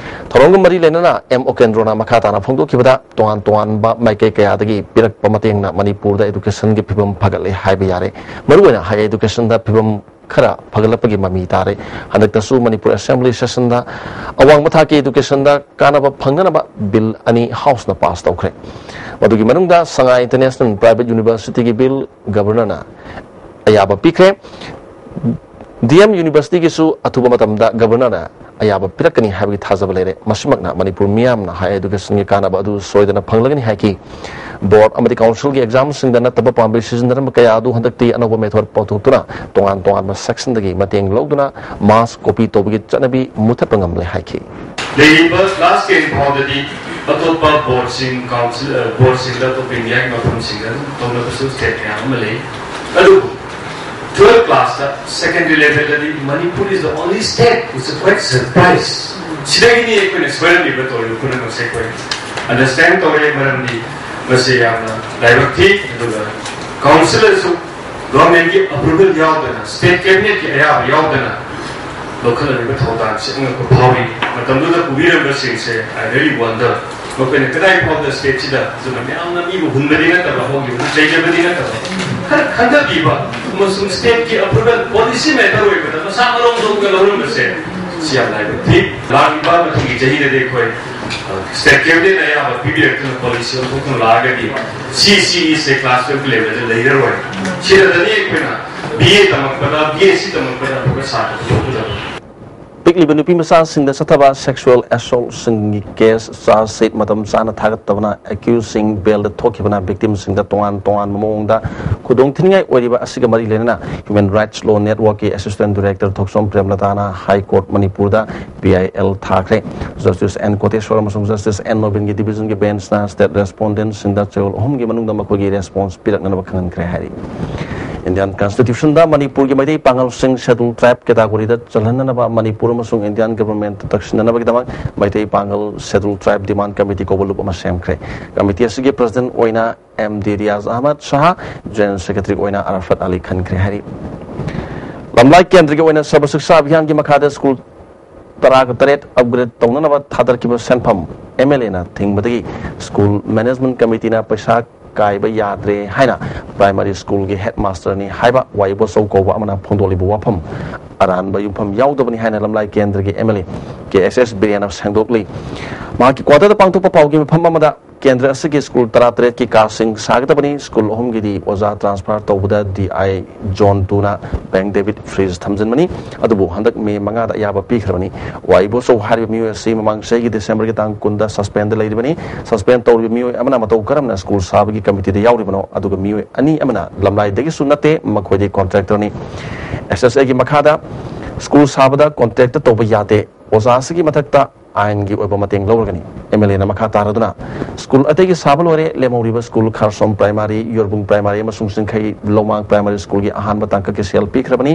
ꯊꯧꯔꯝꯒ ꯃꯔꯤ ꯂꯩꯅꯅ ꯑꯦꯝ ꯑꯣꯀꯦꯟꯗ꯭ꯔꯣꯅ ꯃꯈꯥ ꯇꯥꯅ ꯐꯣꯡꯗꯣꯛꯈꯤꯕꯗ, ꯇꯣꯉꯥꯟ ꯇꯣꯉꯥꯟꯕ ꯃꯥꯏꯀꯩ ꯀꯌꯥꯗꯒꯤ ꯄꯤꯔꯛꯄ ꯃꯇꯦꯡꯅ ꯃꯅꯤꯄꯨꯔꯗ educationꯒꯤ ꯐꯤꯕꯝ ꯐꯒꯠꯂꯦ ꯍꯥꯏꯕ ꯌꯥꯔꯦ꯫ ꯃꯔꯨꯑꯣꯏꯅ higher educationꯗ ꯐꯤꯕꯝ ꯈꯔ ꯐꯒꯠꯂꯛꯄꯒꯤ ꯃꯃꯤ ꯇꯥꯔꯦ꯫ ꯍꯟꯗꯛꯇꯁꯨ ꯃꯅꯤꯄꯨꯔ assembly sessionꯗ ꯑꯋꯥꯡꯕ ꯊꯥꯛꯀꯤ educationꯗ ꯀꯥꯟꯅꯕ ꯐꯪꯅꯅꯕ bill ꯑꯅꯤ houseꯅ pass ꯇꯧꯈ꯭ꯔꯦ꯫ ꯃꯗꯨꯒꯤ ꯃꯅꯨꯡꯗ ꯁꯉꯥꯏ International Private Universityꯒꯤ bill governorꯅ ꯑꯌꯥꯕ ꯄꯤꯈ꯭ꯔꯦ꯫ ꯗꯤ ꯑꯦꯝ Universityꯒꯤꯁꯨ ꯑꯊꯨꯕ ꯃꯇꯝꯗ governorꯅ ꯑꯌꯥꯕ ꯄꯤꯔꯛꯀꯅꯤ ꯍꯥꯏꯕꯒꯤ ꯊꯥꯖꯕ ꯂꯩꯔꯦ꯫ ꯃꯁꯤꯃꯛꯅ ꯃꯅꯤꯄꯨꯔ ꯃꯤꯌꯥꯝꯅ higher educationꯒꯤ ꯀꯥꯟꯅꯕ ꯑꯗꯨ ꯁꯣꯏꯗꯅ ꯐꯪꯂꯒꯅꯤ ꯍꯥꯏꯈꯤ꯫ Board ꯑꯃꯗꯤ councilꯒꯤ examꯁꯤꯡꯗ ꯅꯠꯇꯕ ꯄꯥꯝꯕꯩ ꯁꯤꯖꯤꯟꯅꯔꯝꯕ ꯀꯌꯥ ꯑꯗꯨ ꯍꯟꯗꯛꯇꯤ ꯑꯅꯧꯕ method ꯄꯨꯊꯣꯛꯇꯨꯅ ꯇꯣꯉꯥꯟ ꯇꯣꯉꯥꯟꯕ sectionꯗꯒꯤ ꯃꯇꯦꯡ ꯂꯧꯗꯨꯅ mass copy ꯇꯧꯕꯒꯤ ꯆꯠꯅꯕꯤ ꯃꯨꯊꯠꯄ ꯉꯝꯂꯦ ꯍꯥꯏꯈꯤ꯫ ꯂꯩꯔꯤꯕ class ten ꯐꯥꯎꯗꯗꯤ ꯑꯇꯣꯞꯄ boardꯁꯤꯡ, council, boardꯁꯤꯡꯗ, ꯑꯇꯣꯞꯄ Indiaꯒꯤ ꯃꯐꯝꯁꯤꯡꯗ ꯑꯗꯨꯝ ꯇꯧꯅꯕꯁꯨ state ꯃꯌꯥꯝ ꯑꯃ ꯂꯩ꯫ ꯑꯗꯨꯕꯨ twelve classꯇ, secondary levelꯗꯗꯤ Manipur is the only state, it's a quite surprise. ꯁꯤꯗꯒꯤꯅꯤ ꯑꯩꯈꯣꯏꯅ ꯁꯣꯏꯔꯝꯃꯤꯕ ꯇꯧꯔꯤꯕ ꯄꯨꯝꯅꯃꯛꯁꯦ ꯑꯩꯈꯣꯏ understand ꯇꯧꯔꯦ, ꯃꯔꯝꯗꯤ ꯃꯁꯤ ꯌꯥꯝꯅ ꯂꯥꯏꯕꯛ ꯊꯤ꯫ ꯑꯗꯨꯒ councilꯁꯨ governmentꯀꯤ approval ꯌꯥꯎꯗꯅ, state cabinetꯀꯤ ꯑꯌꯥꯕ ꯌꯥꯎꯗꯅ ꯂꯧꯈꯠꯂꯝꯃꯤꯕ ꯊꯧꯗꯥꯡꯁꯤ ꯑꯉꯛꯄ ꯐꯥꯎꯏ꯫ ꯃꯇꯝꯗꯨꯗ ꯄꯨꯕꯤꯔꯝꯕꯁꯤꯡꯁꯦ, I really wonder, ꯃꯈꯣꯏꯅ ꯀꯗꯥꯏ ꯐꯥꯎꯗ stateꯁꯤꯗ ꯑꯗꯨꯅ ꯃꯌꯥꯝꯅ ꯃꯤꯕꯨ ꯍꯨꯟꯕꯗꯤ ꯅꯠꯇꯕ, ꯍꯧꯈꯤꯕꯗꯨ ꯆꯩꯖꯕꯗꯤ ꯅꯠꯇꯕ, ꯈꯔ ꯈꯟꯊꯕꯤꯕ, ꯑꯃꯁꯨꯡ ꯁ꯭ꯇꯦꯠꯀꯤ ꯑꯦꯄ꯭ꯔꯨꯕꯦꯜ ꯄꯣꯂꯤꯁꯤ ꯃꯦꯇꯔ ꯑꯣꯏꯕꯗ ꯃꯁꯥ ꯃꯔꯣꯝꯗꯣꯝꯒ ꯂꯧꯔꯝꯕꯁꯦ ꯁꯤ ꯌꯥꯝ ꯂꯥꯏꯕꯛ ꯊꯤ꯫ ꯂꯥꯛꯂꯤꯕ ꯃꯊꯪꯒꯤ ꯆꯍꯤꯗꯗꯤ ꯑꯩꯈꯣꯏ ꯁ꯭ꯇꯦꯠ ꯀꯦꯕꯤꯅꯦꯠꯅ ꯑꯌꯥꯕ ꯄꯤꯕꯤꯔꯛꯇꯨꯅ ꯄꯣꯂꯤꯁꯤ ꯑꯣꯟꯊꯣꯛꯇꯨꯅ ꯂꯥꯛꯑꯒꯗꯤ ꯁꯤ ꯁꯤ ꯏꯁꯦ ꯀ꯭ꯂꯥꯁ ꯇꯨꯌꯦꯜꯐ ꯂꯦꯚꯦꯜꯗ ꯂꯩꯔꯔꯣꯏ꯫ ꯁꯤꯗꯅꯤ ꯑꯩꯈꯣꯏꯅ ꯕꯤ ꯑꯦ ꯇꯝꯃꯛꯄꯗ, ꯕꯤ ꯑꯦ ꯁꯤ ꯇꯝꯃꯛꯄꯗ ꯑꯐꯕ ꯁꯥꯇ꯭ꯔ ꯄꯨꯊꯣꯛꯀꯗꯕ꯫ ꯄꯤꯛꯂꯤꯕ ꯅꯨꯄꯤ ꯃꯆꯥꯁꯤꯡꯗ ꯆꯠꯊꯕ ꯁꯦꯛꯁꯨꯋꯦꯜ ꯑꯦꯁꯣꯜꯠꯁꯤꯡꯒꯤ ꯀꯦꯁ ꯆꯥꯔꯖ ꯁꯤꯠ ꯃꯇꯝ ꯆꯥꯅ ꯊꯥꯒꯠꯇꯕꯅ ꯑꯦꯀ꯭ꯌꯨꯖꯁꯤꯡ ꯕꯦꯜꯗ ꯊꯣꯛꯈꯤꯕꯅ ꯚꯤꯛꯇꯤꯝꯁꯤꯡꯗ ꯇꯣꯉꯥꯟ ꯇꯣꯉꯥꯟꯕ ꯃꯑꯣꯡꯗ ꯈꯨꯗꯣꯡꯊꯤꯅꯤꯡꯉꯥꯏ ꯑꯣꯏꯔꯤꯕ ꯑꯁꯤꯒ ꯃꯔꯤ ꯂꯩꯅꯅ ꯍ꯭ꯌꯨꯃꯦꯟ ꯔꯥꯏꯠꯁ ꯂꯣ ꯅꯦꯠꯋꯥꯔꯛꯀꯤ ꯑꯦꯁꯤꯁꯇꯦꯟꯠ ꯗꯤꯔꯦꯛꯇꯔ ꯊꯣꯛꯆꯣꯝ ꯄ꯭ꯔꯦꯝꯂꯇꯥꯅ ꯍꯥꯏ ꯀꯣꯔꯠ ꯃꯅꯤꯄꯨꯔꯗ ꯄꯤ ꯑꯥꯏ ꯑꯦꯜ ꯊꯥꯈ꯭ꯔꯦ꯫ ꯖꯁꯇꯤꯁ ꯑꯦꯟ ꯀꯣꯇꯦꯁꯣꯔ ꯑꯃꯁꯨꯡ ꯖꯁꯇꯤꯁ ꯑꯦꯟ ꯅꯣꯕꯤꯟꯒꯤ ꯗꯤꯚꯤꯖꯟꯒꯤ ꯕꯦꯟꯆꯅ ꯁ꯭ꯇꯦꯠ ꯔꯦꯁꯄꯣꯟꯗꯦꯟꯠꯁꯤꯡꯗ ꯆꯌꯣꯜ ꯑꯍꯨꯝꯒꯤ ꯃꯅꯨꯡꯗ ꯃꯈꯣꯏꯒꯤ ꯔꯦꯁꯄꯣꯟꯁ ꯄꯤꯔꯛꯅꯅꯕ ꯈꯪꯍꯟꯈ꯭ꯔꯦ ꯍꯥꯏꯔꯤ꯫ ꯏꯟꯗꯤꯌꯥꯟ ꯀꯟꯁꯇꯤꯇ꯭ꯌꯨꯁꯟꯗ ꯃꯅꯤꯄꯨꯔꯒꯤ ꯃꯩꯇꯩ ꯄꯥꯉꯜꯁꯤꯡ ꯁꯦꯗꯨꯜ ꯇ꯭ꯔꯥꯏꯕ ꯀꯦꯇꯥꯒꯣꯔꯤꯗ ꯆꯜꯍꯟꯅꯅꯕ ꯃꯅꯤꯄꯨꯔ ꯑꯃꯁꯨꯡ ꯏꯟꯗꯤꯌꯥꯟ ꯒꯚꯔꯟꯃꯦꯟꯠꯇ ꯇꯛꯁꯤꯟꯅꯅꯕꯒꯤꯗꯃꯛ ꯃꯩꯇꯩ ꯄꯥꯉꯜ ꯁꯦꯗꯨꯜ ꯇ꯭ꯔꯥꯏꯕ ꯗꯤꯃꯥꯟꯗ ꯀꯃꯤꯇꯤ ꯀꯧꯕ ꯂꯨꯞ ꯑꯃ ꯁꯦꯝꯈ꯭ꯔꯦ꯫ ꯀꯃꯤꯇꯤ ꯑꯁꯤꯒꯤ ꯄ꯭ꯔꯁꯤꯗꯦꯟꯠ ꯑꯣꯏꯅ ꯑꯦꯝ ꯗꯤ ꯔꯤꯌꯥꯖ ꯑꯍꯃꯗ ꯁꯍꯥ, ꯖꯣꯏꯟꯠ ꯁꯦꯀ꯭ꯔꯦꯇꯔꯤ ꯑꯣꯏꯅ ꯑꯔꯐꯠ ꯑꯂꯤ ꯈꯟꯈ꯭ꯔꯦ ꯍꯥꯏꯔꯤ꯫ ꯂꯝꯂꯥꯏ ꯀꯦꯟꯗ꯭ꯔꯒꯤ ꯑꯣꯏꯅ ꯁꯔꯕ ꯁꯤꯛꯁꯥ ꯑꯚꯤꯌꯥꯟꯒꯤ ꯃꯈꯥꯗ ꯁ꯭ꯀꯨꯜ ꯇꯔꯥꯒ ꯇꯔꯦꯠ ꯑꯞꯒ꯭ꯔꯦꯗ ꯇꯧꯅꯅꯕ ꯊꯥꯗꯔꯛꯈꯤꯕ ꯁꯦꯟꯐꯝ ꯑꯦꯝ ꯑꯦꯜ ꯑꯦꯅ ꯊꯤꯡꯕꯗꯒꯤ ꯁ꯭ꯀꯨꯜ ꯃꯦꯅꯦꯖꯃꯦꯟꯠ ꯀꯃꯤꯇꯤꯅ ꯄꯩꯁꯥ ꯀꯥꯏꯕ ꯌꯥꯗ꯭ꯔꯦ ꯍꯥꯏꯅ ꯄ꯭ꯔꯥꯏꯃꯥꯔꯤ ꯁ꯭ꯀꯨꯜꯒꯤ ꯍꯦꯗ ꯃꯥꯁꯇꯔꯅꯤ ꯍꯥꯏꯕ ꯋꯥꯏꯕꯣꯆꯧ ꯀꯧꯕ ꯑꯃꯅ ꯐꯣꯡꯗꯣꯛꯂꯤꯕ ꯋꯥꯐꯝ ꯑꯔꯥꯟꯕ ꯌꯨꯝꯐꯝ ꯌꯥꯎꯗꯕꯅꯤ ꯍꯥꯏꯅ ꯂꯝꯂꯥꯏ ꯀꯦꯟꯗ꯭ꯔꯒꯤ ꯑꯦꯝ ꯑꯦꯜ ꯑꯦ ꯀꯦ ꯑꯦꯁ ꯑꯦꯁ ꯕꯤꯔꯦꯟꯅ ꯁꯦꯡꯗꯣꯛꯂꯤ꯫ ꯃꯍꯥꯛꯀꯤ ꯀ꯭ꯋꯥꯇꯔꯗ ꯄꯥꯡꯊꯣꯛꯄ ꯄꯥꯎꯒꯤ ꯃꯤꯐꯝ ꯑꯃꯗ ꯀꯦꯟꯗ꯭ꯔ ꯑꯁꯤꯒꯤ ꯁ꯭ꯀꯨꯜ ꯇꯔꯥꯇꯔꯦꯠꯀꯤ ꯀꯥꯁꯤꯡ ꯁꯥꯒꯗꯕꯅꯤ꯫ ꯁ꯭ꯀꯨꯜ ꯑꯍꯨꯝꯒꯤꯗꯤ ꯑꯣꯖꯥ ꯇ꯭ꯔꯥꯟꯁꯐꯔ ꯇꯧꯕꯗ ꯗꯤ ꯑꯥꯏ ꯖꯣꯟ ꯇꯨꯅ ꯕꯦꯡ ꯗꯦꯕꯤꯠ ꯐ꯭ꯔꯤꯖ ꯊꯝꯖꯤꯟꯕꯅꯤ꯫ ꯑꯗꯨꯕꯨ ꯍꯟꯗꯛ ꯃꯦ ꯃꯉꯥꯗ ꯑꯌꯥꯕ ꯄꯤꯈ꯭ꯔꯕꯅꯤ꯫ ꯋꯥꯏꯕꯣꯆꯧ ꯍꯥꯏꯔꯤꯕ ꯃꯤꯑꯣꯏ ꯑꯁꯤ ꯃꯃꯥꯡ ꯆꯍꯤꯒꯤ ꯗꯤꯁꯦꯝꯕꯔꯒꯤ ꯇꯥꯡ ꯀꯨꯟꯗ ꯁꯁꯄꯦꯟꯗ ꯂꯩꯔꯤꯕꯅꯤ꯫ ꯁꯁꯄꯦꯟ ꯇꯧꯔꯤꯕ ꯃꯤꯑꯣꯏ ꯑꯃꯅ ꯃꯇꯧ ꯀꯔꯝꯅ ꯁ꯭ꯀꯨꯜ ꯁꯥꯕꯒꯤ ꯀꯃꯤꯇꯤꯗ ꯌꯥꯎꯔꯤꯕꯅꯣ? ꯑꯗꯨꯒ ꯃꯤꯑꯣꯏ ꯑꯅꯤ ꯑꯃꯅ ꯂꯝꯂꯥꯏꯗꯒꯤꯁꯨ ꯅꯠꯇꯦ, ꯃꯈꯣꯏꯗꯤ ꯀꯣꯟꯇ꯭ꯔꯦꯛꯇꯔꯅꯤ꯫ ꯑꯦꯁ ꯑꯦꯁ ꯑꯦꯒꯤ ꯃꯈꯥꯗ ꯁ꯭ꯀꯨꯜ ꯁꯥꯕꯗ ꯀꯣꯟꯇ꯭ꯔꯦꯛꯇ ꯇꯧꯕ ꯌꯥꯗꯦ꯫ ꯑꯣꯖꯥ ꯑꯁꯤꯒꯤ ꯃꯊꯛꯇ ꯑꯥꯏꯟꯒꯤ ꯑꯣꯏꯕ ꯃꯇꯦꯡ ꯂꯧꯔꯒꯅꯤ꯫ ꯑꯦꯝ ꯑꯦꯜ ꯑꯦꯅ ꯃꯈꯥ ꯇꯥꯔꯗꯨꯅ ꯁ꯭ꯀꯨꯜ ꯑꯇꯩꯒꯤ ꯁꯥꯕ ꯂꯣꯏꯔꯦ꯫ ꯂꯦꯝꯍꯧꯔꯤꯕ ꯁ꯭ꯀꯨꯜ ꯈꯥꯔꯁꯣꯝ ꯄ꯭ꯔꯥꯏꯃꯥꯔꯤ, ꯌꯣꯔꯕꯨꯡ ꯄ꯭ꯔꯥꯏꯃꯥꯔꯤ ꯑꯃꯁꯨꯡ ꯆꯤꯡꯈꯩ ꯂꯧꯃꯥꯡ ꯄ꯭ꯔꯥꯏꯃꯥꯔꯤ ꯁ꯭ꯀꯨꯜꯒꯤ ꯑꯍꯥꯟꯕ ꯇꯥꯡꯀꯛꯀꯤ ꯁꯦꯜ ꯄꯤꯈ꯭ꯔꯕꯅꯤ꯫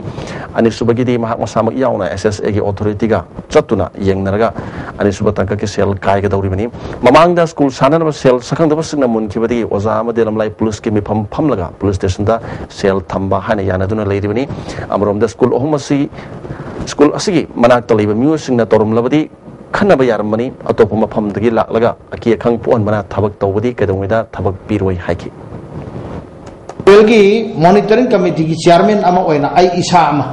ꯑꯅꯤꯁꯨꯕꯒꯤꯗꯤ ꯃꯍꯥꯛ ꯃꯁꯥꯃꯛ ꯌꯥꯎꯅ ꯑꯦꯁ ꯑꯦꯁ ꯑꯦꯒꯤ ꯑꯣꯊꯣꯔꯤꯇꯤꯒ ꯆꯠꯇꯨꯅ ꯌꯦꯡꯅꯔꯒ ꯑꯅꯤꯁꯨꯕ ꯇꯥꯡꯀꯛꯀꯤ ꯁꯦꯜ ꯀꯥꯏꯒꯗꯧꯔꯤꯕꯅꯤ꯫ ꯃꯃꯥꯡꯗ ꯁ꯭ꯀꯨꯜ ꯁꯥꯅꯅꯕ ꯁꯦꯜ ꯁꯛꯈꯪꯗꯕꯁꯤꯡꯅ ꯃꯨꯟꯈꯤꯕꯗꯒꯤ ꯑꯣꯖꯥ ꯑꯃꯗꯤ ꯂꯝꯂꯥꯏ ꯄꯨꯂꯤꯁꯀꯤ ꯃꯤꯐꯝ ꯐꯝꯂꯒ ꯄꯨꯂꯤꯁ ꯁ꯭ꯇꯦꯁꯟꯗ ꯁꯦꯜ ꯊꯝꯕ ꯍꯥꯏꯅ ꯌꯥꯅꯗꯨꯅ ꯂꯩꯔꯤꯕꯅꯤ꯫ ꯑꯃꯔꯣꯝꯗ ꯁ꯭ꯀꯨꯜ ꯑꯍꯨꯝ ꯑꯁꯤ, ꯁ꯭ꯀꯨꯜ ꯑꯁꯤꯒꯤ ꯃꯅꯥꯛꯇ ꯂꯩꯕ ꯃꯤꯑꯣꯏꯁꯤꯡꯅ ꯇꯧꯔꯝꯂꯕꯗꯤ ꯈꯟꯅꯕ ꯌꯥꯔꯝꯕꯅꯤ꯫ ꯑꯇꯣꯞꯄ ꯃꯐꯝꯗꯒꯤ ꯂꯥꯛꯂꯒ ꯑꯀꯤ ꯑꯈꯪ ꯄꯣꯛꯍꯟꯕꯅ ꯊꯕꯛ ꯇꯧꯕꯗꯤ ꯀꯩꯗꯧꯉꯩꯗ ꯊꯕꯛ ꯄꯤꯔꯣꯏ ꯍꯥꯏꯈꯤ꯫ ꯁ꯭ꯀꯨꯜꯒꯤ ꯃꯣꯅꯤꯇꯔꯤꯡ ꯀꯃꯤꯇꯤꯒꯤ ꯆꯤꯌꯥꯔꯃꯦꯟ ꯑꯃ ꯑꯣꯏꯅ ꯑꯩ ꯏꯁꯥ ꯑꯃ,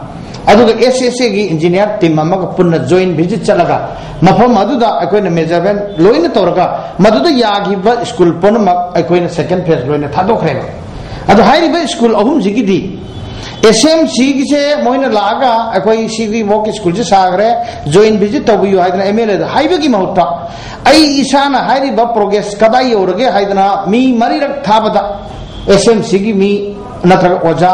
ꯑꯗꯨꯒ ꯑꯦꯁ ꯑꯦꯁ ꯑꯦꯒꯤ ꯏꯟꯖꯤꯅꯤꯌꯥꯔ ꯇꯤꯝ ꯑꯃꯒ ꯄꯨꯟꯅ ꯖꯣꯏꯟ ꯚꯤꯖꯤꯠ ꯆꯠꯂꯒ, ꯃꯐꯝ ꯑꯗꯨꯗ ꯑꯩꯈꯣꯏꯅ ꯃꯦꯖꯔꯃꯦꯟ ꯂꯣꯏꯅ ꯇꯧꯔꯒ, ꯃꯗꯨꯗ ꯌꯥꯈꯤꯕ ꯁ꯭ꯀꯨꯜ ꯄꯨꯝꯅꯃꯛ ꯑꯩꯈꯣꯏꯅ ꯁꯦꯀꯦꯟ ꯐꯦꯖ ꯂꯣꯏꯅ ꯊꯥꯗꯣꯛꯈ꯭ꯔꯦꯕ꯫ ꯑꯗꯣ ꯍꯥꯏꯔꯤꯕ ꯁ꯭ꯀꯨꯜ ꯑꯍꯨꯝꯁꯤꯒꯤꯗꯤ ꯑꯦꯁ ꯑꯦꯝ ꯁꯤꯒꯤꯁꯦ ꯃꯣꯏꯅ ꯂꯥꯛꯑꯒ ꯑꯩꯈꯣꯏ ꯁꯤꯒꯤ ꯃꯑꯣꯡꯒꯤ ꯁ꯭ꯀꯨꯜꯁꯦ ꯁꯥꯈ꯭ꯔꯦ, ꯖꯣꯏꯟ ꯚꯤꯖꯤꯠ ꯇꯧꯕꯤꯌꯨ ꯍꯥꯏꯗꯅ ꯑꯦꯝ ꯑꯦꯜ ꯑꯦꯗ ꯍꯥꯏꯕꯒꯤ ꯃꯍꯨꯠꯇ, ꯑꯩ ꯏꯁꯥꯅ ꯍꯥꯏꯔꯤꯕ ꯄ꯭ꯔꯣꯒ꯭ꯔꯦꯁ ꯀꯗꯥꯏ ꯌꯧꯔꯒꯦ ꯍꯥꯏꯗꯅ ꯃꯤ ꯃꯔꯤꯔꯛ ꯊꯥꯕꯗ, ꯑꯦꯁ ꯑꯦꯝ ꯁꯤꯒꯤ ꯃꯤ ꯅꯠꯇ꯭ꯔꯒ ꯑꯣꯖꯥ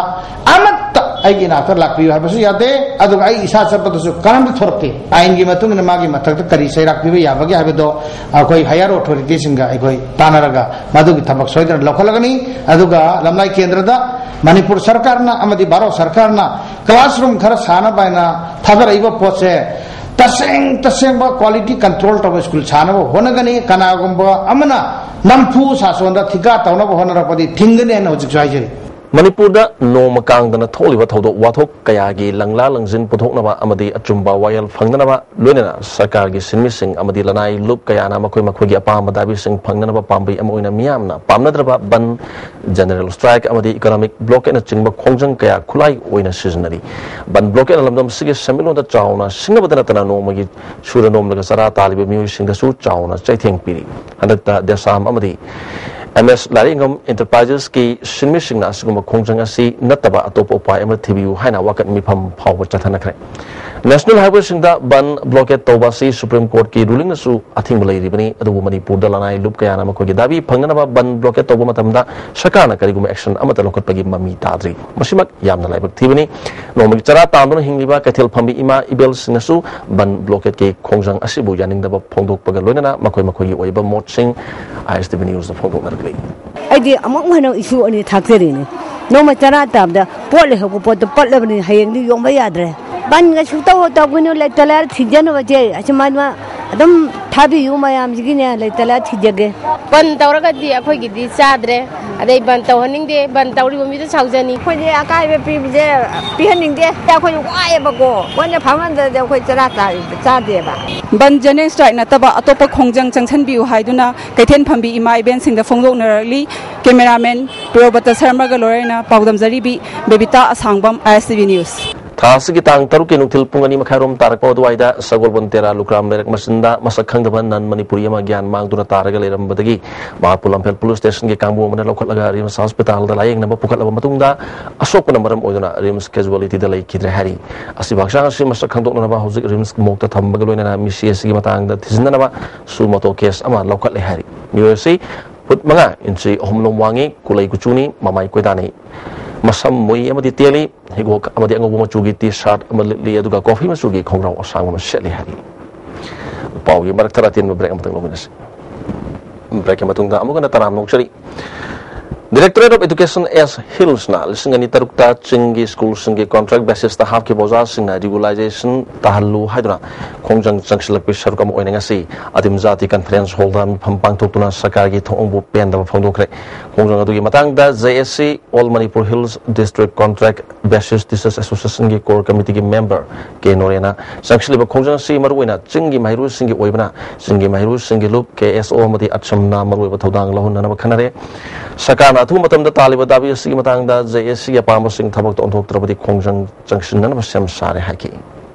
ꯑꯃꯠꯇ ꯑꯩꯒꯤ ꯏꯅꯥꯛꯇ ꯂꯥꯛꯄꯤꯌꯨ ꯍꯥꯏꯕꯁꯨ ꯌꯥꯗꯦ꯫ ꯑꯗꯨꯒ ꯑꯩ ꯏꯁꯥ ꯆꯠꯄꯗꯁꯨ ꯀꯔꯝꯇ ꯊꯣꯔꯛꯇꯦ꯫ ꯑꯥꯏꯟꯒꯤ ꯃꯇꯨꯡ ꯏꯟꯅ ꯃꯥꯒꯤ ꯃꯊꯛꯇ ꯀꯔꯤ ꯆꯩꯔꯥꯛ ꯄꯤꯕ ꯌꯥꯕꯒꯦ ꯍꯥꯏꯕꯗꯣ ꯑꯩꯈꯣꯏ ꯍꯥꯌꯔ ꯑꯣꯊꯣꯔꯤꯇꯤꯁꯤꯡꯒ ꯑꯩꯈꯣꯏ ꯇꯥꯟꯅꯔꯒ ꯃꯗꯨꯒꯤ ꯊꯕꯛ ꯁꯣꯏꯗꯅ ꯂꯧꯈꯠꯂꯒꯅꯤ꯫ ꯑꯗꯨꯒ ꯂꯝꯂꯥꯏ ꯀꯦꯟꯗ꯭ꯔꯗ ꯃꯅꯤꯄꯨꯔ ꯁꯔꯀꯥꯔꯅ ꯑꯃꯗꯤ ꯚꯥꯔꯠ ꯁꯔꯀꯥꯔꯅ ꯀ꯭ꯂꯥꯁꯔꯨꯝ ꯈꯔ ꯁꯥꯅꯕ ꯍꯥꯏꯅ ꯊꯥꯗꯔꯛꯏꯕ ꯄꯣꯠꯁꯦ, ꯇꯁꯦꯡ ꯇꯁꯦꯡꯕ ꯀ꯭ꯋꯥꯂꯤꯇꯤ ꯀꯟꯇ꯭ꯔꯣꯜ ꯇꯧꯕ ꯁ꯭ꯀꯨꯜ ꯁꯥꯅꯕ ꯍꯣꯠꯅꯒꯅꯤ꯫ ꯀꯅꯥꯒꯨꯝꯕ ꯑꯃꯅ ꯅꯝꯐꯨ ꯁꯥꯁꯣꯟꯗ ꯊꯤꯀꯥ ꯇꯧꯅꯕ ꯍꯣꯠꯅꯔꯛꯄꯗꯤ ꯊꯤꯡꯒꯅꯤ ꯍꯥꯏꯅ ꯍꯧꯖꯤꯛꯁꯨ ꯍꯥꯏꯖꯔꯤ꯫ ꯃꯅꯤꯄꯨꯔꯗ ꯅꯣꯡꯃ ꯀꯥꯡꯗꯅ ꯊꯣꯛꯂꯤꯕ ꯊꯧꯗꯣꯛ ꯋꯥꯊꯣꯛ ꯀꯌꯥꯒꯤ ꯂꯪꯂꯥ ꯂꯪꯖꯤꯟ ꯄꯨꯊꯣꯛꯅꯕ ꯑꯃꯗꯤ ꯑꯆꯨꯝꯕ ꯋꯥꯌꯦꯜ ꯐꯪꯅꯅꯕ, ꯂꯣꯏꯅꯅ ꯁꯔꯀꯥꯔꯒꯤ ꯁꯤꯟꯃꯤꯁꯤꯡ ꯑꯃꯗꯤ ꯂꯅꯥꯏ ꯂꯨꯞ ꯀꯌꯥꯅ ꯃꯈꯣꯏ ꯃꯈꯣꯏꯒꯤ ꯑꯄꯥꯝꯕ ꯗꯥꯕꯤꯁꯤꯡ ꯐꯪꯅꯅꯕ ꯄꯥꯝꯕꯩ ꯑꯃ ꯑꯣꯏꯅ ꯃꯤꯌꯥꯝꯅ ꯄꯥꯝꯅꯗ꯭ꯔꯕ ꯕꯟ, ꯖꯦꯅꯔꯦꯜ ꯁ꯭ꯇ꯭ꯔꯥꯏꯛ ꯑꯃꯗꯤ ꯏꯀꯣꯅꯣꯃꯤꯛ ꯕ꯭ꯂꯣꯀꯦꯠꯅꯆꯤꯡꯕ ꯈꯣꯡꯖꯪ ꯀꯌꯥ ꯈꯨꯠꯂꯥꯏ ꯑꯣꯏꯅ ꯁꯤꯖꯤꯟꯅꯔꯤ꯫ ꯕꯟ ꯕ꯭ꯂꯣꯀꯦꯠꯅ ꯂꯝꯗꯝ ꯑꯁꯤꯒꯤ ꯁꯦꯟꯃꯤꯠꯂꯣꯟꯗ ꯆꯥꯎꯅ ꯁꯤꯡꯅꯕꯇ ꯅꯠꯇꯅ ꯅꯣꯡꯃꯒꯤ ꯁꯨꯔ ꯅꯣꯝꯂꯒ ꯆꯔꯥ ꯇꯥꯜꯂꯤꯕ ꯃꯤꯑꯣꯏꯁꯤꯡꯗꯁꯨ ꯆꯥꯎꯅ ꯆꯩꯊꯦꯡ ꯄꯤꯔꯤ꯫ ꯍꯟꯗꯛꯇ ꯗꯦꯁꯥꯝ ꯑꯃꯗꯤ ꯑꯦꯝ ꯑꯦꯁ ꯂꯥꯏꯔꯦꯡꯒꯝ ꯑꯦꯟꯇꯔꯄ꯭ꯔꯥꯏꯖꯦꯁꯀꯤ ꯁꯤꯟꯃꯤꯁꯤꯡꯅ ꯑꯁꯤꯒꯨꯝꯕ ꯈꯣꯡꯖꯪ ꯑꯁꯤ ꯅꯠꯇꯕ ꯑꯇꯣꯞꯄ ꯎꯄꯥꯏ ꯑꯃ ꯊꯤꯕꯤꯌꯨ ꯍꯥꯏꯅ ꯋꯥꯀꯠ ꯃꯤꯐꯝ ꯐꯥꯎꯕ ꯆꯠꯊꯅꯈ꯭ꯔꯦ꯫ ꯅꯦꯁꯅꯦꯜ ꯍꯥꯏꯋꯦꯁꯤꯡꯗ ꯕꯟ ꯕ꯭ꯂꯣꯀꯦꯠ ꯇꯧꯕ ꯑꯁꯤ ꯁꯨꯄ꯭ꯔꯤꯝ ꯀꯣꯔꯠꯀꯤ ꯔꯨꯂꯤꯡꯅꯁꯨ ꯑꯊꯤꯡꯕ ꯂꯩꯔꯤꯕꯅꯤ꯫ ꯑꯗꯨꯕꯨ ꯃꯅꯤꯄꯨꯔꯗ ꯂꯅꯥꯏ ꯂꯨꯞ ꯀꯌꯥꯅ ꯃꯈꯣꯏꯒꯤ ꯗꯥꯕꯤ ꯐꯪꯅꯅꯕ ꯕꯟ ꯕ꯭ꯂꯣꯀꯦꯠ ꯇꯧꯕ ꯃꯇꯝꯗ ꯁꯔꯀꯥꯔꯅ ꯀꯔꯤꯒꯨꯝꯕ ꯑꯦꯛꯁꯟ ꯑꯃꯠꯇ ꯂꯧꯈꯠꯄꯒꯤ ꯃꯃꯤ ꯇꯥꯗ꯭ꯔꯤ꯫ ꯃꯁꯤꯃꯛ ꯌꯥꯝꯅ ꯂꯥꯏꯕꯛ ꯊꯤꯕꯅꯤ꯫ ꯅꯣꯡꯃꯒꯤ ꯆꯔꯥ ꯇꯥꯟꯗꯨꯅ ꯍꯤꯡꯂꯤꯕ ꯀꯩꯊꯦꯜ ꯐꯝꯕꯤ ꯏꯃꯥ ꯏꯕꯦꯜꯁꯤꯡꯅꯁꯨ ꯕꯟ ꯕ꯭ꯂꯣꯀꯦꯠꯀꯤ ꯈꯣꯡꯖꯪ ꯑꯁꯤꯕꯨ ꯌꯥꯅꯤꯡꯗꯕ ꯐꯣꯡꯗꯣꯛꯄꯒ ꯂꯣꯏꯅꯅ ꯃꯈꯣꯏ ꯃꯈꯣꯏꯒꯤ ꯑꯣꯏꯕ ꯃꯣꯠꯁꯤꯡ ꯑꯥꯏ ꯑꯦꯁ ꯇꯤ ꯚꯤ ꯅ꯭ꯌꯨꯁꯇ ꯐꯣꯡꯗꯣꯛꯅꯔꯛꯂꯤ꯫ ꯑꯩꯗꯤ ꯑꯃꯨꯛ ꯍꯟꯅ ꯏꯁꯨ ꯑꯅꯤ ꯊꯥꯛꯆꯔꯤꯅꯤ꯫ ꯅꯣꯡꯃ ꯆꯔꯥ ꯇꯥꯕꯗ ꯄꯣꯠ ꯂꯩꯍꯧꯕ ꯄꯣꯠꯇꯣ ꯄꯠꯂꯕꯅꯤ, ꯍꯌꯦꯡꯗꯤ ꯌꯣꯟꯕ ꯌꯥꯗ꯭ꯔꯦ꯫ ꯕꯟꯒ ꯁꯨꯛꯇꯧ ꯇꯧꯒꯅꯨ, ꯂꯩꯇ ꯂꯥꯏꯔ ꯊꯤꯡꯖꯅꯕꯁꯦ ꯑꯁꯨꯃꯥꯏꯅ ꯑꯗꯨꯝ ꯊꯥꯕꯤꯌꯨ ꯃꯌꯥꯝꯁꯤꯒꯤꯅꯦ, ꯂꯩꯇ ꯂꯥꯏꯔ ꯊꯤꯖꯒꯦ꯫ ꯕꯟ ꯇꯧꯔꯒꯗꯤ ꯑꯩꯈꯣꯏꯒꯤꯗꯤ ꯆꯥꯗ꯭ꯔꯦ, ꯑꯗꯩ ꯕꯟ ꯇꯧꯍꯟꯅꯤꯡꯗꯦ, ꯕꯟ ꯇꯧꯔꯤꯕ ꯃꯤꯗꯨ ꯁꯥꯎꯖꯅꯤ꯫ ꯑꯩꯈꯣꯏꯗꯤ ꯑꯀꯥꯏꯕ ꯄꯤꯕꯁꯦ ꯄꯤꯍꯟꯅꯤꯡꯗꯦ꯫ ꯑꯩꯈꯣꯏ ꯋꯥꯏꯑꯦꯕꯀꯣ, ꯃꯣꯏꯅ ꯐꯝꯍꯟꯗ꯭ꯔꯗꯤ ꯑꯩꯈꯣꯏ ꯆꯔꯥ ꯆꯥ-, ꯆꯥꯗꯦꯕ꯫ ꯕꯟ ꯖꯦꯅꯔꯦꯜ ꯁ꯭ꯇ꯭ꯔꯥꯏꯛ ꯅꯠꯇꯕ ꯑꯇꯣꯞꯄ ꯈꯣꯡꯖꯪ ꯆꯪꯁꯤꯟꯕꯤꯌꯨ ꯍꯥꯏꯗꯨꯅ ꯀꯩꯊꯦꯜ ꯐꯝꯕꯤ ꯏꯃꯥ ꯏꯕꯦꯟꯁꯤꯡꯗ ꯐꯣꯡꯗꯣꯛꯅꯔꯛꯂꯤ꯫ ꯀꯦꯃꯦꯔꯥꯃꯦꯟ ꯄ꯭ꯔꯤꯌꯣꯕ꯭ꯔꯇ ꯁꯔꯃꯒ ꯂꯣꯏꯅꯅ ꯄꯥꯎꯗꯝꯖꯔꯤꯕꯤ ꯕꯦꯕꯤꯇꯥ ꯑꯁꯥꯡꯕꯝ, ꯑꯥꯏ ꯑꯦꯁ ꯇꯤ ꯚꯤ ꯅ꯭ꯌꯨꯁ꯫ ꯊꯥ ꯑꯁꯤꯒꯤ ꯇꯥꯡ ꯇꯔꯨꯛꯀꯤ ꯅꯨꯡꯊꯤꯜ ꯄꯨꯡ ꯑꯅꯤ ꯃꯈꯥꯏꯔꯣꯝ ꯇꯥꯔꯛꯄ ꯑꯗꯨꯋꯥꯏꯗ ꯁꯒꯣꯜꯕꯟ ꯇꯦꯔꯥ ꯂꯨꯀ꯭ꯔꯥꯝ ꯂꯩꯔꯛ ꯃꯆꯤꯟꯗ ꯃꯁꯛ ꯈꯪꯗꯕ ꯅꯟ ꯃꯅꯤꯄꯨꯔꯤ ꯑꯃ ꯒ꯭ꯌꯥꯟ ꯃꯥꯡꯗꯨꯅ ꯇꯥꯔꯒ ꯂꯩꯔꯝꯕꯗꯒꯤ ꯃꯍꯥꯛꯄꯨ ꯂꯝꯐꯦꯜ ꯄꯨꯂꯤꯁ ꯁ꯭ꯇꯦꯁꯟꯒꯤ ꯀꯥꯡꯕꯨ ꯑꯃꯅ ꯂꯧꯈꯠꯂꯒ ꯔꯤꯝꯁ ꯍꯣꯁꯄꯤꯇꯥꯜꯗ ꯂꯥꯌꯦꯡꯅꯕ ꯄꯨꯈꯠꯂꯕ ꯃꯇꯨꯡꯗ ꯑꯁꯣꯛꯄꯅ ꯃꯔꯝ ꯑꯣꯏꯗꯨꯅ ꯔꯤꯝꯁ ꯀꯦꯖꯨꯋꯦꯂꯤꯇꯤꯗ ꯂꯩꯈꯤꯗ꯭ꯔꯦ ꯍꯥꯏꯔꯤ꯫ ꯑꯁꯤꯕ ꯍꯛꯆꯥꯡ ꯑꯁꯤ ꯃꯁꯛ ꯈꯪꯗꯣꯛꯅꯅꯕ ꯍꯧꯖꯤꯛ ꯔꯤꯝꯁ ꯃꯣꯔꯒꯇ ꯊꯝꯕꯒ ꯂꯣꯏꯅꯅ ꯃꯤꯁꯤ ꯑꯁꯤꯒꯤ ꯃꯇꯥꯡꯗ ꯊꯤꯖꯤꯟꯅꯅꯕ ꯁꯨ ꯃꯣꯇꯣ ꯀꯦꯁ ꯑꯃ ꯂꯧꯈꯠꯂꯦ ꯍꯥꯏꯔꯤ꯫ ꯃꯤꯑꯣꯏ ꯑꯁꯤ ꯐꯨꯠ ꯃꯉꯥ ꯏꯟꯆꯤ ꯑꯍꯨꯝ ꯂꯣꯝ ꯋꯥꯡꯉꯤ, ꯀꯨꯂꯩ ꯀꯨꯆꯨꯅꯤ, ꯃꯃꯥꯏ ꯀꯣꯏꯗꯥꯅꯤ꯫ ꯃꯁꯝ ꯃꯨꯏ ꯑꯃꯗꯤ ꯇꯦꯜꯂꯤ, ꯍꯤꯒꯣꯛ ꯑꯃꯗꯤ ꯑꯉꯧꯕ ꯃꯆꯨꯒꯤ ꯇꯤ ꯁꯥꯔꯠ ꯑꯃ ꯂꯤꯠꯂꯤ, ꯑꯗꯨꯒ ꯀꯣꯐꯤ ꯃꯆꯨꯒꯤ ꯈꯣꯡꯒ꯭ꯔꯥꯎ ꯑꯁꯥꯡꯕ ꯑꯃ ꯁꯦꯠꯂꯤ ꯍꯥꯏꯔꯤ꯫ ꯄꯥꯎꯒꯤ ꯃꯔꯛ ꯊꯔ ꯑꯇꯦꯟꯕ ꯕ꯭ꯔꯦꯛ ꯑꯃꯇꯪ ꯂꯧꯃꯤꯟꯅꯁꯤ꯫ ꯕ꯭ꯔꯦꯛꯀꯤ ꯃꯇꯨꯡꯗ ꯑꯃꯨꯛ ꯍꯟꯅ ꯇꯔꯥꯝꯅ ꯑꯣꯛꯆꯔꯤ꯫ Directorate of Education S Hillsꯅ ꯂꯤꯁꯤꯡ ꯑꯅꯤ ꯇꯔꯨꯛꯇ ꯆꯤꯡꯒꯤ ꯁ꯭ꯀꯨꯜꯁꯤꯡꯒꯤ ꯀꯣꯟꯇ꯭ꯔꯦꯛ ꯕꯦꯁꯤꯁꯇ ꯍꯥꯞꯈꯤꯕ ꯑꯣꯖꯥꯁꯤꯡꯅ ꯔꯤꯒꯨꯂꯥꯏꯖꯦꯁꯟ ꯇꯥꯍꯜꯂꯨ ꯍꯥꯏꯗꯨꯅ ꯈꯣꯡꯖꯪ ꯆꯪꯁꯤꯜꯂꯛꯄꯒꯤ ꯁꯔꯨꯛ ꯑꯃ ꯑꯣꯏꯅ ꯉꯁꯤ ꯑꯗꯤꯝ ꯖꯥꯇꯤ ꯀꯟꯐꯔꯦꯟꯁ ꯍꯣꯜꯗ ꯃꯤꯐꯝ ꯄꯥꯡꯊꯣꯛꯇꯨꯅ ꯁꯔꯀꯥꯔꯒꯤ ꯊꯧꯑꯣꯡꯕꯨ ꯄꯦꯟꯗꯕ ꯐꯣꯡꯗꯣꯛꯈ꯭ꯔꯦ꯫ ꯈꯣꯡꯖꯪ ꯑꯗꯨꯒꯤ ꯃꯇꯥꯡꯗ J A C, All Manipur Hills District Contract Basis Teachers Associationꯒꯤ core committeeꯒꯤ member ꯀꯦ ꯅꯣꯔꯦꯅ ꯆꯪꯁꯤꯜꯂꯤꯕ ꯈꯣꯡꯖꯪ ꯑꯁꯤ ꯃꯔꯨꯑꯣꯏꯅ ꯆꯤꯡꯒꯤ ꯃꯍꯩꯔꯣꯏꯁꯤꯡꯒꯤ ꯑꯣꯏꯕꯅ ꯆꯤꯡꯒꯤ ꯃꯍꯩꯔꯣꯏꯁꯤꯡꯒꯤ ꯂꯨꯞ, K S O ꯑꯃꯗꯤ ꯑꯠꯁꯝꯅ ꯃꯔꯨꯑꯣꯏꯕ ꯊꯧꯗꯥꯡ ꯂꯧꯍꯟꯅꯅꯕ ꯈꯟꯅꯔꯦ꯫ ꯁꯔꯀꯥꯔꯅ ꯑꯊꯨꯕ ꯃꯇꯝꯗ ꯇꯥꯜꯂꯤꯕ ꯗꯥꯕꯤ ꯑꯁꯤꯒꯤ ꯃꯇꯥꯡꯗ J A Cꯒꯤ ꯑꯄꯥꯝꯕꯁꯤꯡ ꯊꯕꯛꯇ ꯑꯣꯟꯊꯣꯛꯇ꯭ꯔꯕꯗꯤ ꯈꯣꯡꯖꯪ ꯆꯪꯁꯤꯟꯅꯅꯕ ꯁꯦꯝ ꯁꯥꯔꯦ ꯍꯥꯏꯈꯤ꯫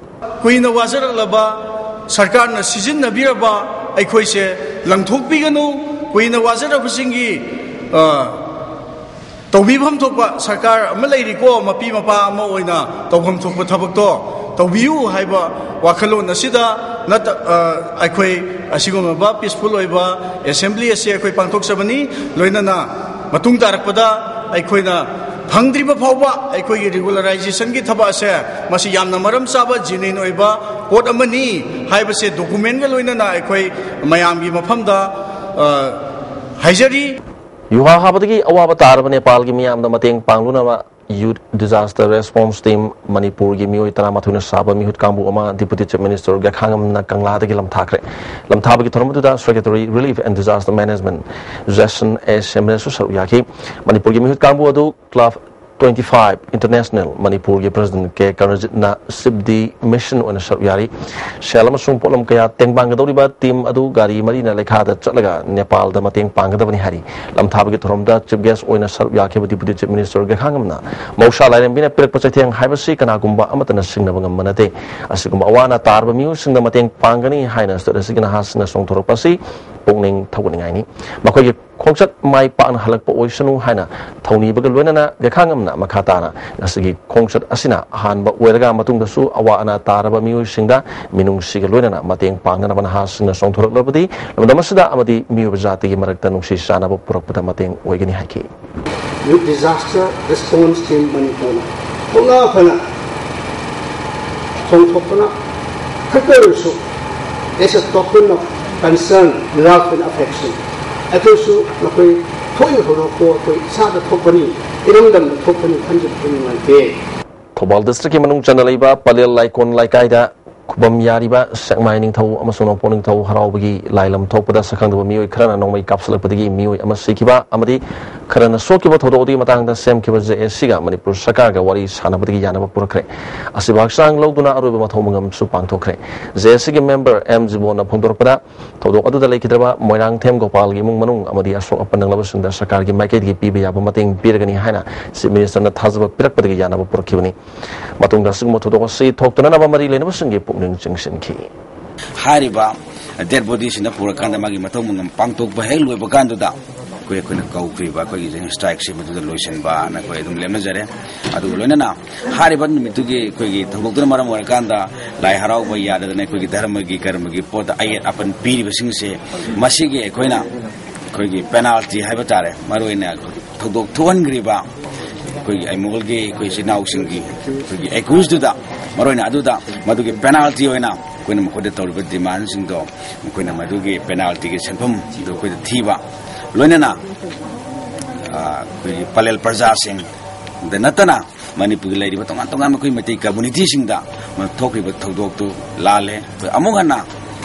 ꯀꯨꯏꯅ ꯋꯥꯖꯔꯛꯂꯕ ꯁꯔꯀꯥꯔꯅ ꯁꯤꯖꯤꯟꯅꯕꯤꯔꯕ ꯑꯩꯈꯣꯏꯁꯦ ꯂꯪꯊꯣꯛꯄꯤꯒꯅꯨ꯫ ꯀꯨꯏꯅ ꯋꯥꯖꯔꯕꯁꯤꯡꯒꯤ, ꯑ, ꯇꯧꯕꯤꯐꯝ ꯊꯣꯛꯄ ꯁꯔꯀꯥꯔ ꯑꯃ ꯂꯩꯔꯤꯀꯣ, ꯃꯄꯤ ꯃꯄꯥ ꯑꯃ ꯑꯣꯏꯅ ꯇꯧꯐꯝ ꯊꯣꯛꯄ ꯊꯕꯛꯇꯣ ꯇꯧꯕꯤꯌꯨ ꯍꯥꯏꯕ ꯋꯥꯈꯜꯂꯣꯟ ꯑꯁꯤꯗ ꯅꯠꯇ-, ꯑ, ꯑꯩꯈꯣꯏ ꯑꯁꯤꯒꯨꯝꯂꯕ peaceful ꯑꯣꯏꯕ assembly ꯑꯁꯤ ꯑꯩꯈꯣꯏ ꯄꯥꯡꯊꯣꯛꯆꯕꯅꯤ꯫ ꯂꯣꯏꯅꯅ ꯃꯇꯨꯡ ꯇꯥꯔꯛꯄꯗ ꯑꯩꯈꯣꯏꯅ ꯐꯪꯗ꯭ꯔꯤꯕ ꯐꯥꯎꯕ ꯑꯩꯈꯣꯏꯒꯤ regularization ꯒꯤ ꯊꯕꯛ ꯑꯁꯦ ꯃꯁꯤ ꯌꯥꯝꯅ ꯃꯔꯝ ꯆꯥꯕ genuine ꯑꯣꯏꯕ ꯄꯣꯠ ꯑꯃꯅꯤ ꯍꯥꯏꯕꯁꯦ document ꯀ ꯂꯣꯏꯅꯅ ꯑꯩꯈꯣꯏ ꯃꯌꯥꯝꯒꯤ ꯃꯐꯝꯗ, ꯑ, ꯍꯥꯏꯖꯔꯤ꯫ ꯌꯨꯍꯥ ꯍꯥꯕꯗꯒꯤ ꯑꯋꯥꯕ ꯇꯥꯔꯕ ꯅꯦꯄꯥꯜꯒꯤ ꯃꯤꯌꯥꯝꯗ ꯃꯇꯦꯡ ꯄꯥꯡꯂꯨꯅꯕ Youth Disaster Response Team ꯃꯅꯤꯄꯨꯔꯒꯤ ꯃꯤꯑꯣꯏ ꯇꯔꯥꯃꯥꯊꯣꯏꯅ ꯁꯥꯕ ꯃꯤꯍꯨꯠ ꯀꯥꯡꯕꯨ ꯑꯃ Deputy Chief Minister ꯒꯦꯈꯥꯉꯝꯅ ꯀꯪꯂꯥꯗꯒꯤ ꯂꯝꯊꯥꯈ꯭ꯔꯦ꯫ ꯂꯝꯊꯥꯕꯒꯤ ꯊꯧꯔꯝ ꯑꯗꯨꯗ Secretary Relief and Disaster Management Jason A. ꯁꯦꯝꯕꯅꯁꯨ ꯁꯔꯨꯛ ꯌꯥꯈꯤ꯫ ꯃꯅꯤꯄꯨꯔꯒꯤ ꯃꯤꯍꯨꯠ ꯀꯥꯡꯕꯨ ꯑꯗꯨ Club twenty five International ꯃꯅꯤꯄꯨꯔꯒꯤ President ꯀꯦ ꯀꯔꯅꯖꯤꯠꯅ Shivdi Mission ꯑꯣꯏꯅ ꯁꯔꯨꯛ ꯌꯥꯔꯤ꯫ ꯁꯦꯜ ꯑꯃꯁꯨꯡ ꯄꯣꯠꯂꯝ ꯀꯌꯥ ꯇꯦꯡꯕꯥꯡꯒꯗꯧꯔꯤꯕ team ꯑꯗꯨ ꯒꯥꯔꯤ ꯃꯔꯤꯅ ꯂꯩꯈꯥꯗ ꯆꯠꯂꯒ ꯅꯦꯄꯥꯜꯗ ꯃꯇꯦꯡ ꯄꯥꯡꯒꯗꯕꯅꯤ ꯍꯥꯏꯔꯤ꯫ ꯂꯝꯊꯥꯕꯒꯤ ꯊꯧꯔꯝꯗ Chief Guest ꯑꯣꯏꯅ ꯁꯔꯨꯛ ꯌꯥꯈꯤꯕ Deputy Chief Minister ꯒꯦꯈꯥꯉꯝꯅ ꯃꯍꯧꯁꯥ ꯂꯥꯏꯔꯦꯝꯕꯤꯅ ꯄꯤꯔꯛꯄ ꯆꯩꯊꯦꯡ ꯍꯥꯏꯕꯁꯤ ꯀꯅꯥꯒꯨꯝꯕ ꯑꯃꯠꯇꯅ ꯁꯤꯡꯅꯕ ꯉꯝꯕ ꯅꯠꯇꯦ꯫ ꯑꯁꯤꯒꯨꯝꯕ ꯑꯋꯥ ꯑꯅꯥ ꯇꯥꯔꯕ ꯃꯤꯑꯣꯏꯁꯤꯡꯗ ꯃꯇꯦꯡ ꯄꯥꯡꯒꯅꯤ ꯍꯥꯏꯅ state ꯑꯁꯤꯒꯤ ꯅꯍꯥꯁꯤꯡꯅ ꯆꯣꯡꯊꯣꯔꯛꯄ ꯑꯁꯤ ꯄꯨꯛꯅꯤꯡ ꯊꯧꯒꯠꯅꯤꯡꯉꯥꯏꯅꯤ꯫ ꯃꯈꯣꯏꯒꯤ ꯈꯣꯡꯆꯠ ꯃꯥꯏ ꯄꯥꯛꯅ ꯍꯜꯂꯛꯄ ꯑꯣꯏꯁꯅꯨ ꯍꯥꯏꯅ ꯊꯧꯅꯤꯕꯒ ꯂꯣꯏꯅꯅ ꯒꯦꯈꯥꯉꯝꯅ ꯃꯈꯥ ꯇꯥꯅ ꯉꯁꯤꯒꯤ ꯈꯣꯡꯆꯠ ꯑꯁꯤꯅ ꯑꯍꯥꯟꯕ ꯑꯣꯏꯔꯒ ꯃꯇꯨꯡꯗꯁꯨ ꯑꯋꯥ ꯑꯅꯥ ꯇꯥꯔꯕ ꯃꯤꯑꯣꯏꯁꯤꯡꯗ ꯃꯤꯅꯨꯡꯁꯤꯒ ꯂꯣꯏꯅꯅ ꯃꯇꯦꯡ ꯄꯥꯡꯅꯅꯕ ꯅꯍꯥꯁꯤꯡꯅ ꯆꯣꯡꯊꯣꯔꯛꯂꯕꯗꯤ ꯂꯝꯗꯝ ꯑꯁꯤꯗ ꯑꯃꯗꯤ ꯃꯤꯑꯣꯏꯕ ꯖꯥꯇꯤꯒꯤ ꯃꯔꯛꯇ ꯅꯨꯡꯁꯤ ꯆꯥꯟꯅꯕ ꯄꯨꯔꯛꯄꯗ ꯃꯇꯦꯡ ꯑꯣꯏꯒꯅꯤ ꯍꯥꯏꯈꯤ꯫ Youth Disaster Response Team ꯃꯅꯤꯄꯨꯔꯅ ꯊꯧꯅꯥ ꯐꯅ ꯆꯣꯡꯊꯣꯛꯄꯅ ꯈꯛꯇ ꯑꯣꯏꯔꯁꯨ, as a token of concern, love and affection, ꯑꯩꯈꯣꯏꯁꯨ ꯃꯈꯣꯏ ꯊꯣꯛꯏꯕ ꯊꯧꯗꯣꯛꯇꯣ ꯑꯩꯈꯣꯏ ꯏꯁꯥꯗ ꯊꯣꯛꯄꯅꯤ, ꯏꯔꯝꯗꯝꯗ ꯊꯣꯛꯄꯅꯤ ꯈꯟꯖꯕꯗ ꯅꯨꯡꯉꯥꯏꯇꯦ꯫ ꯊꯧꯕꯥꯜ district ꯀꯤ ꯃꯅꯨꯡ ꯆꯟꯅ ꯂꯩꯕ ꯄꯂꯦꯜ ꯂꯥꯏꯀꯣꯟ ꯂꯩꯀꯥꯏꯗ ꯈꯨꯕꯝ ꯌꯥꯔꯤꯕ ꯁꯦꯛꯃꯥꯏ ꯅꯤꯡꯊꯧ ꯑꯃꯁꯨꯡ ꯅꯣꯡꯄꯣꯛ ꯅꯤꯡꯊꯧ ꯍꯔꯥꯎꯕꯒꯤ ꯂꯥꯏꯂꯝ ꯊꯣꯛꯄꯗ ꯁꯛꯈꯪꯗꯕ ꯃꯤꯑꯣꯏ ꯈꯔꯅ ꯅꯣꯡꯃꯩ ꯀꯥꯞꯁꯤꯜꯂꯛꯄꯗꯒꯤ ꯃꯤꯑꯣꯏ ꯑꯃ ꯁꯤꯈꯤꯕ ꯑꯃꯗꯤ ꯈꯔꯅ ꯁꯣꯛꯈꯤꯕ ꯊꯧꯗꯣꯛ ꯑꯗꯨꯒꯤ ꯃꯇꯥꯡꯗ ꯁꯦꯝꯈꯤꯕ J A C ꯒ ꯃꯅꯤꯄꯨꯔ ꯁꯔꯀꯥꯔꯒ ꯋꯥꯔꯤ ꯁꯥꯟꯅꯕꯗꯒꯤ ꯌꯥꯅꯕ ꯄꯨꯔꯛꯈ꯭ꯔꯦ꯫ ꯑꯁꯤꯕꯨ ꯍꯛꯆꯥꯡ ꯂꯧꯗꯨꯅ ꯑꯔꯣꯏꯕ ꯃꯊꯧ ꯃꯉꯝꯁꯨ ꯄꯥꯡꯊꯣꯛꯈ꯭ꯔꯦ꯫ J A C ꯒꯤ member M ꯖꯤꯕꯣꯟꯅ ꯐꯣꯡꯗꯣꯔꯛꯄꯗ, ꯊꯧꯗꯣꯛ ꯑꯗꯨꯗ ꯂꯩꯈꯤꯗ꯭ꯔꯕ ꯃꯣꯏꯔꯥꯡꯊꯦꯝ ꯒꯣꯄꯥꯜꯒꯤ ꯏꯃꯨꯡ ꯃꯅꯨꯡ ꯑꯃꯗꯤ ꯑꯁꯣꯛ ꯑꯄꯟ ꯅꯪꯂꯕꯁꯤꯡꯗ ꯁꯔꯀꯥꯔꯒꯤ ꯃꯥꯏꯀꯩꯗꯒꯤ ꯄꯤꯕ ꯌꯥꯕ ꯃꯇꯦꯡ ꯄꯤꯔꯒꯅꯤ ꯍꯥꯏꯅ Chief Minister ꯅ ꯊꯥꯖꯕ ꯄꯤꯔꯛꯄꯗꯒꯤ ꯌꯥꯅꯕ ꯄꯨꯔꯛꯈꯤꯕꯅꯤ꯫ ꯃꯇꯨꯡꯗ ꯑꯁꯤꯒꯨꯝꯕ ꯊꯧꯗꯣꯛ ꯑꯁꯤ ꯊꯣꯛꯇꯅꯅꯕ ꯃꯔꯤ ꯂꯩꯅꯕꯁꯤꯡꯒꯤ ꯄꯨꯛꯅꯤꯡ ꯆꯤꯡꯁꯤꯟꯈꯤ꯫ ꯍꯥꯏꯔꯤꯕ dead body ꯁꯤꯅ ꯄꯨꯔꯀꯥꯟꯗ ꯃꯥꯒꯤ ꯃꯊꯧ ꯃꯉꯝ ꯄꯥꯡꯊꯣꯛꯄ ꯍꯦꯛ ꯂꯣꯏꯕ ꯀꯥꯟꯗꯨꯗ ꯑꯩꯈꯣꯏ, ꯑꯩꯈꯣꯏꯅ ꯀꯧꯈ꯭ꯔꯤꯕ ꯑꯩꯈꯣꯏꯒꯤ strike ꯁꯤ ꯃꯗꯨꯗ ꯂꯣꯏꯁꯤꯟꯕꯅ ꯑꯩꯈꯣꯏ ꯑꯗꯨꯝ ꯂꯦꯞꯅꯖꯔꯦ꯫ ꯑꯗꯨꯒ ꯂꯣꯏꯅꯅ ꯍꯥꯏꯔꯤꯕ ꯅꯨꯃꯤꯠꯇꯨꯒꯤ ꯑꯩꯈꯣꯏꯒꯤ ꯊꯧꯗꯣꯛꯇꯨꯅ ꯃꯔꯝ ꯑꯣꯏꯔꯀꯥꯟꯗ ꯂꯥꯏ ꯍꯔꯥꯎꯕ ꯌꯥꯗꯗꯅ ꯑꯩꯈꯣꯏꯒꯤ ꯙꯔꯃꯒꯤ ꯀꯔꯃꯒꯤ ꯄꯣꯠꯇ ꯑꯌꯦꯠ ꯑꯄꯟ ꯄꯤꯔꯤꯕꯁꯤꯡꯁꯦ, ꯃꯁꯤꯒꯤ ꯑꯩꯈꯣꯏꯅ ꯑꯩꯈꯣꯏꯒꯤ penalty ꯍꯥꯏꯕ ꯇꯥꯔꯦ, ꯃꯔꯨꯑꯣꯏꯅ ꯊꯧꯗꯣꯛ ꯊꯣꯛꯍꯟꯈ꯭ꯔꯤꯕ ꯑꯩꯈꯣꯏꯒꯤ ꯑꯩꯃꯣꯜꯒꯤ ꯑꯩꯈꯣꯏ ꯏꯆꯤꯜ ꯏꯅꯥꯎꯁꯤꯡꯒꯤ ꯑꯩꯈꯣꯏꯒꯤ accused ꯇꯨꯗ, ꯃꯔꯨꯑꯣꯏꯅ ꯑꯗꯨꯗ ꯃꯗꯨꯒꯤ penalty ꯑꯣꯏꯅ ꯑꯩꯈꯣꯏꯅ ꯃꯈꯣꯏꯗ ꯇꯧꯔꯤꯕ demand ꯁꯤꯡꯗꯣ, ꯃꯈꯣꯏꯅ ꯃꯗꯨꯒꯤ penalty ꯒꯤ ꯁꯦꯟꯐꯝꯗꯨ ꯑꯩꯈꯣꯏꯗ ꯊꯤꯕ, ꯂꯣꯏꯅꯅ, ꯑ, ꯑꯩꯈꯣꯏꯒꯤ ꯄꯂꯦꯜ ꯄ꯭ꯔꯖꯥꯁꯤꯡ, ꯗ ꯅꯠꯇꯅ ꯃꯅꯤꯄꯨꯔꯒꯤ ꯂꯩꯔꯤꯕ ꯇꯣꯉꯥꯟ ꯇꯣꯉꯥꯟꯕ ꯑꯩꯈꯣꯏ ꯃꯩꯇꯩ ꯀꯝꯃꯨꯅꯤꯇꯤꯁꯤꯡꯗ ꯊꯣꯛꯈ꯭ꯔꯤꯕ ꯊꯧꯗꯣꯛꯇꯨ ꯂꯥꯜꯂꯦ꯫ ꯑꯩꯈꯣꯏ ꯑꯃꯨꯛ ꯍꯟꯅ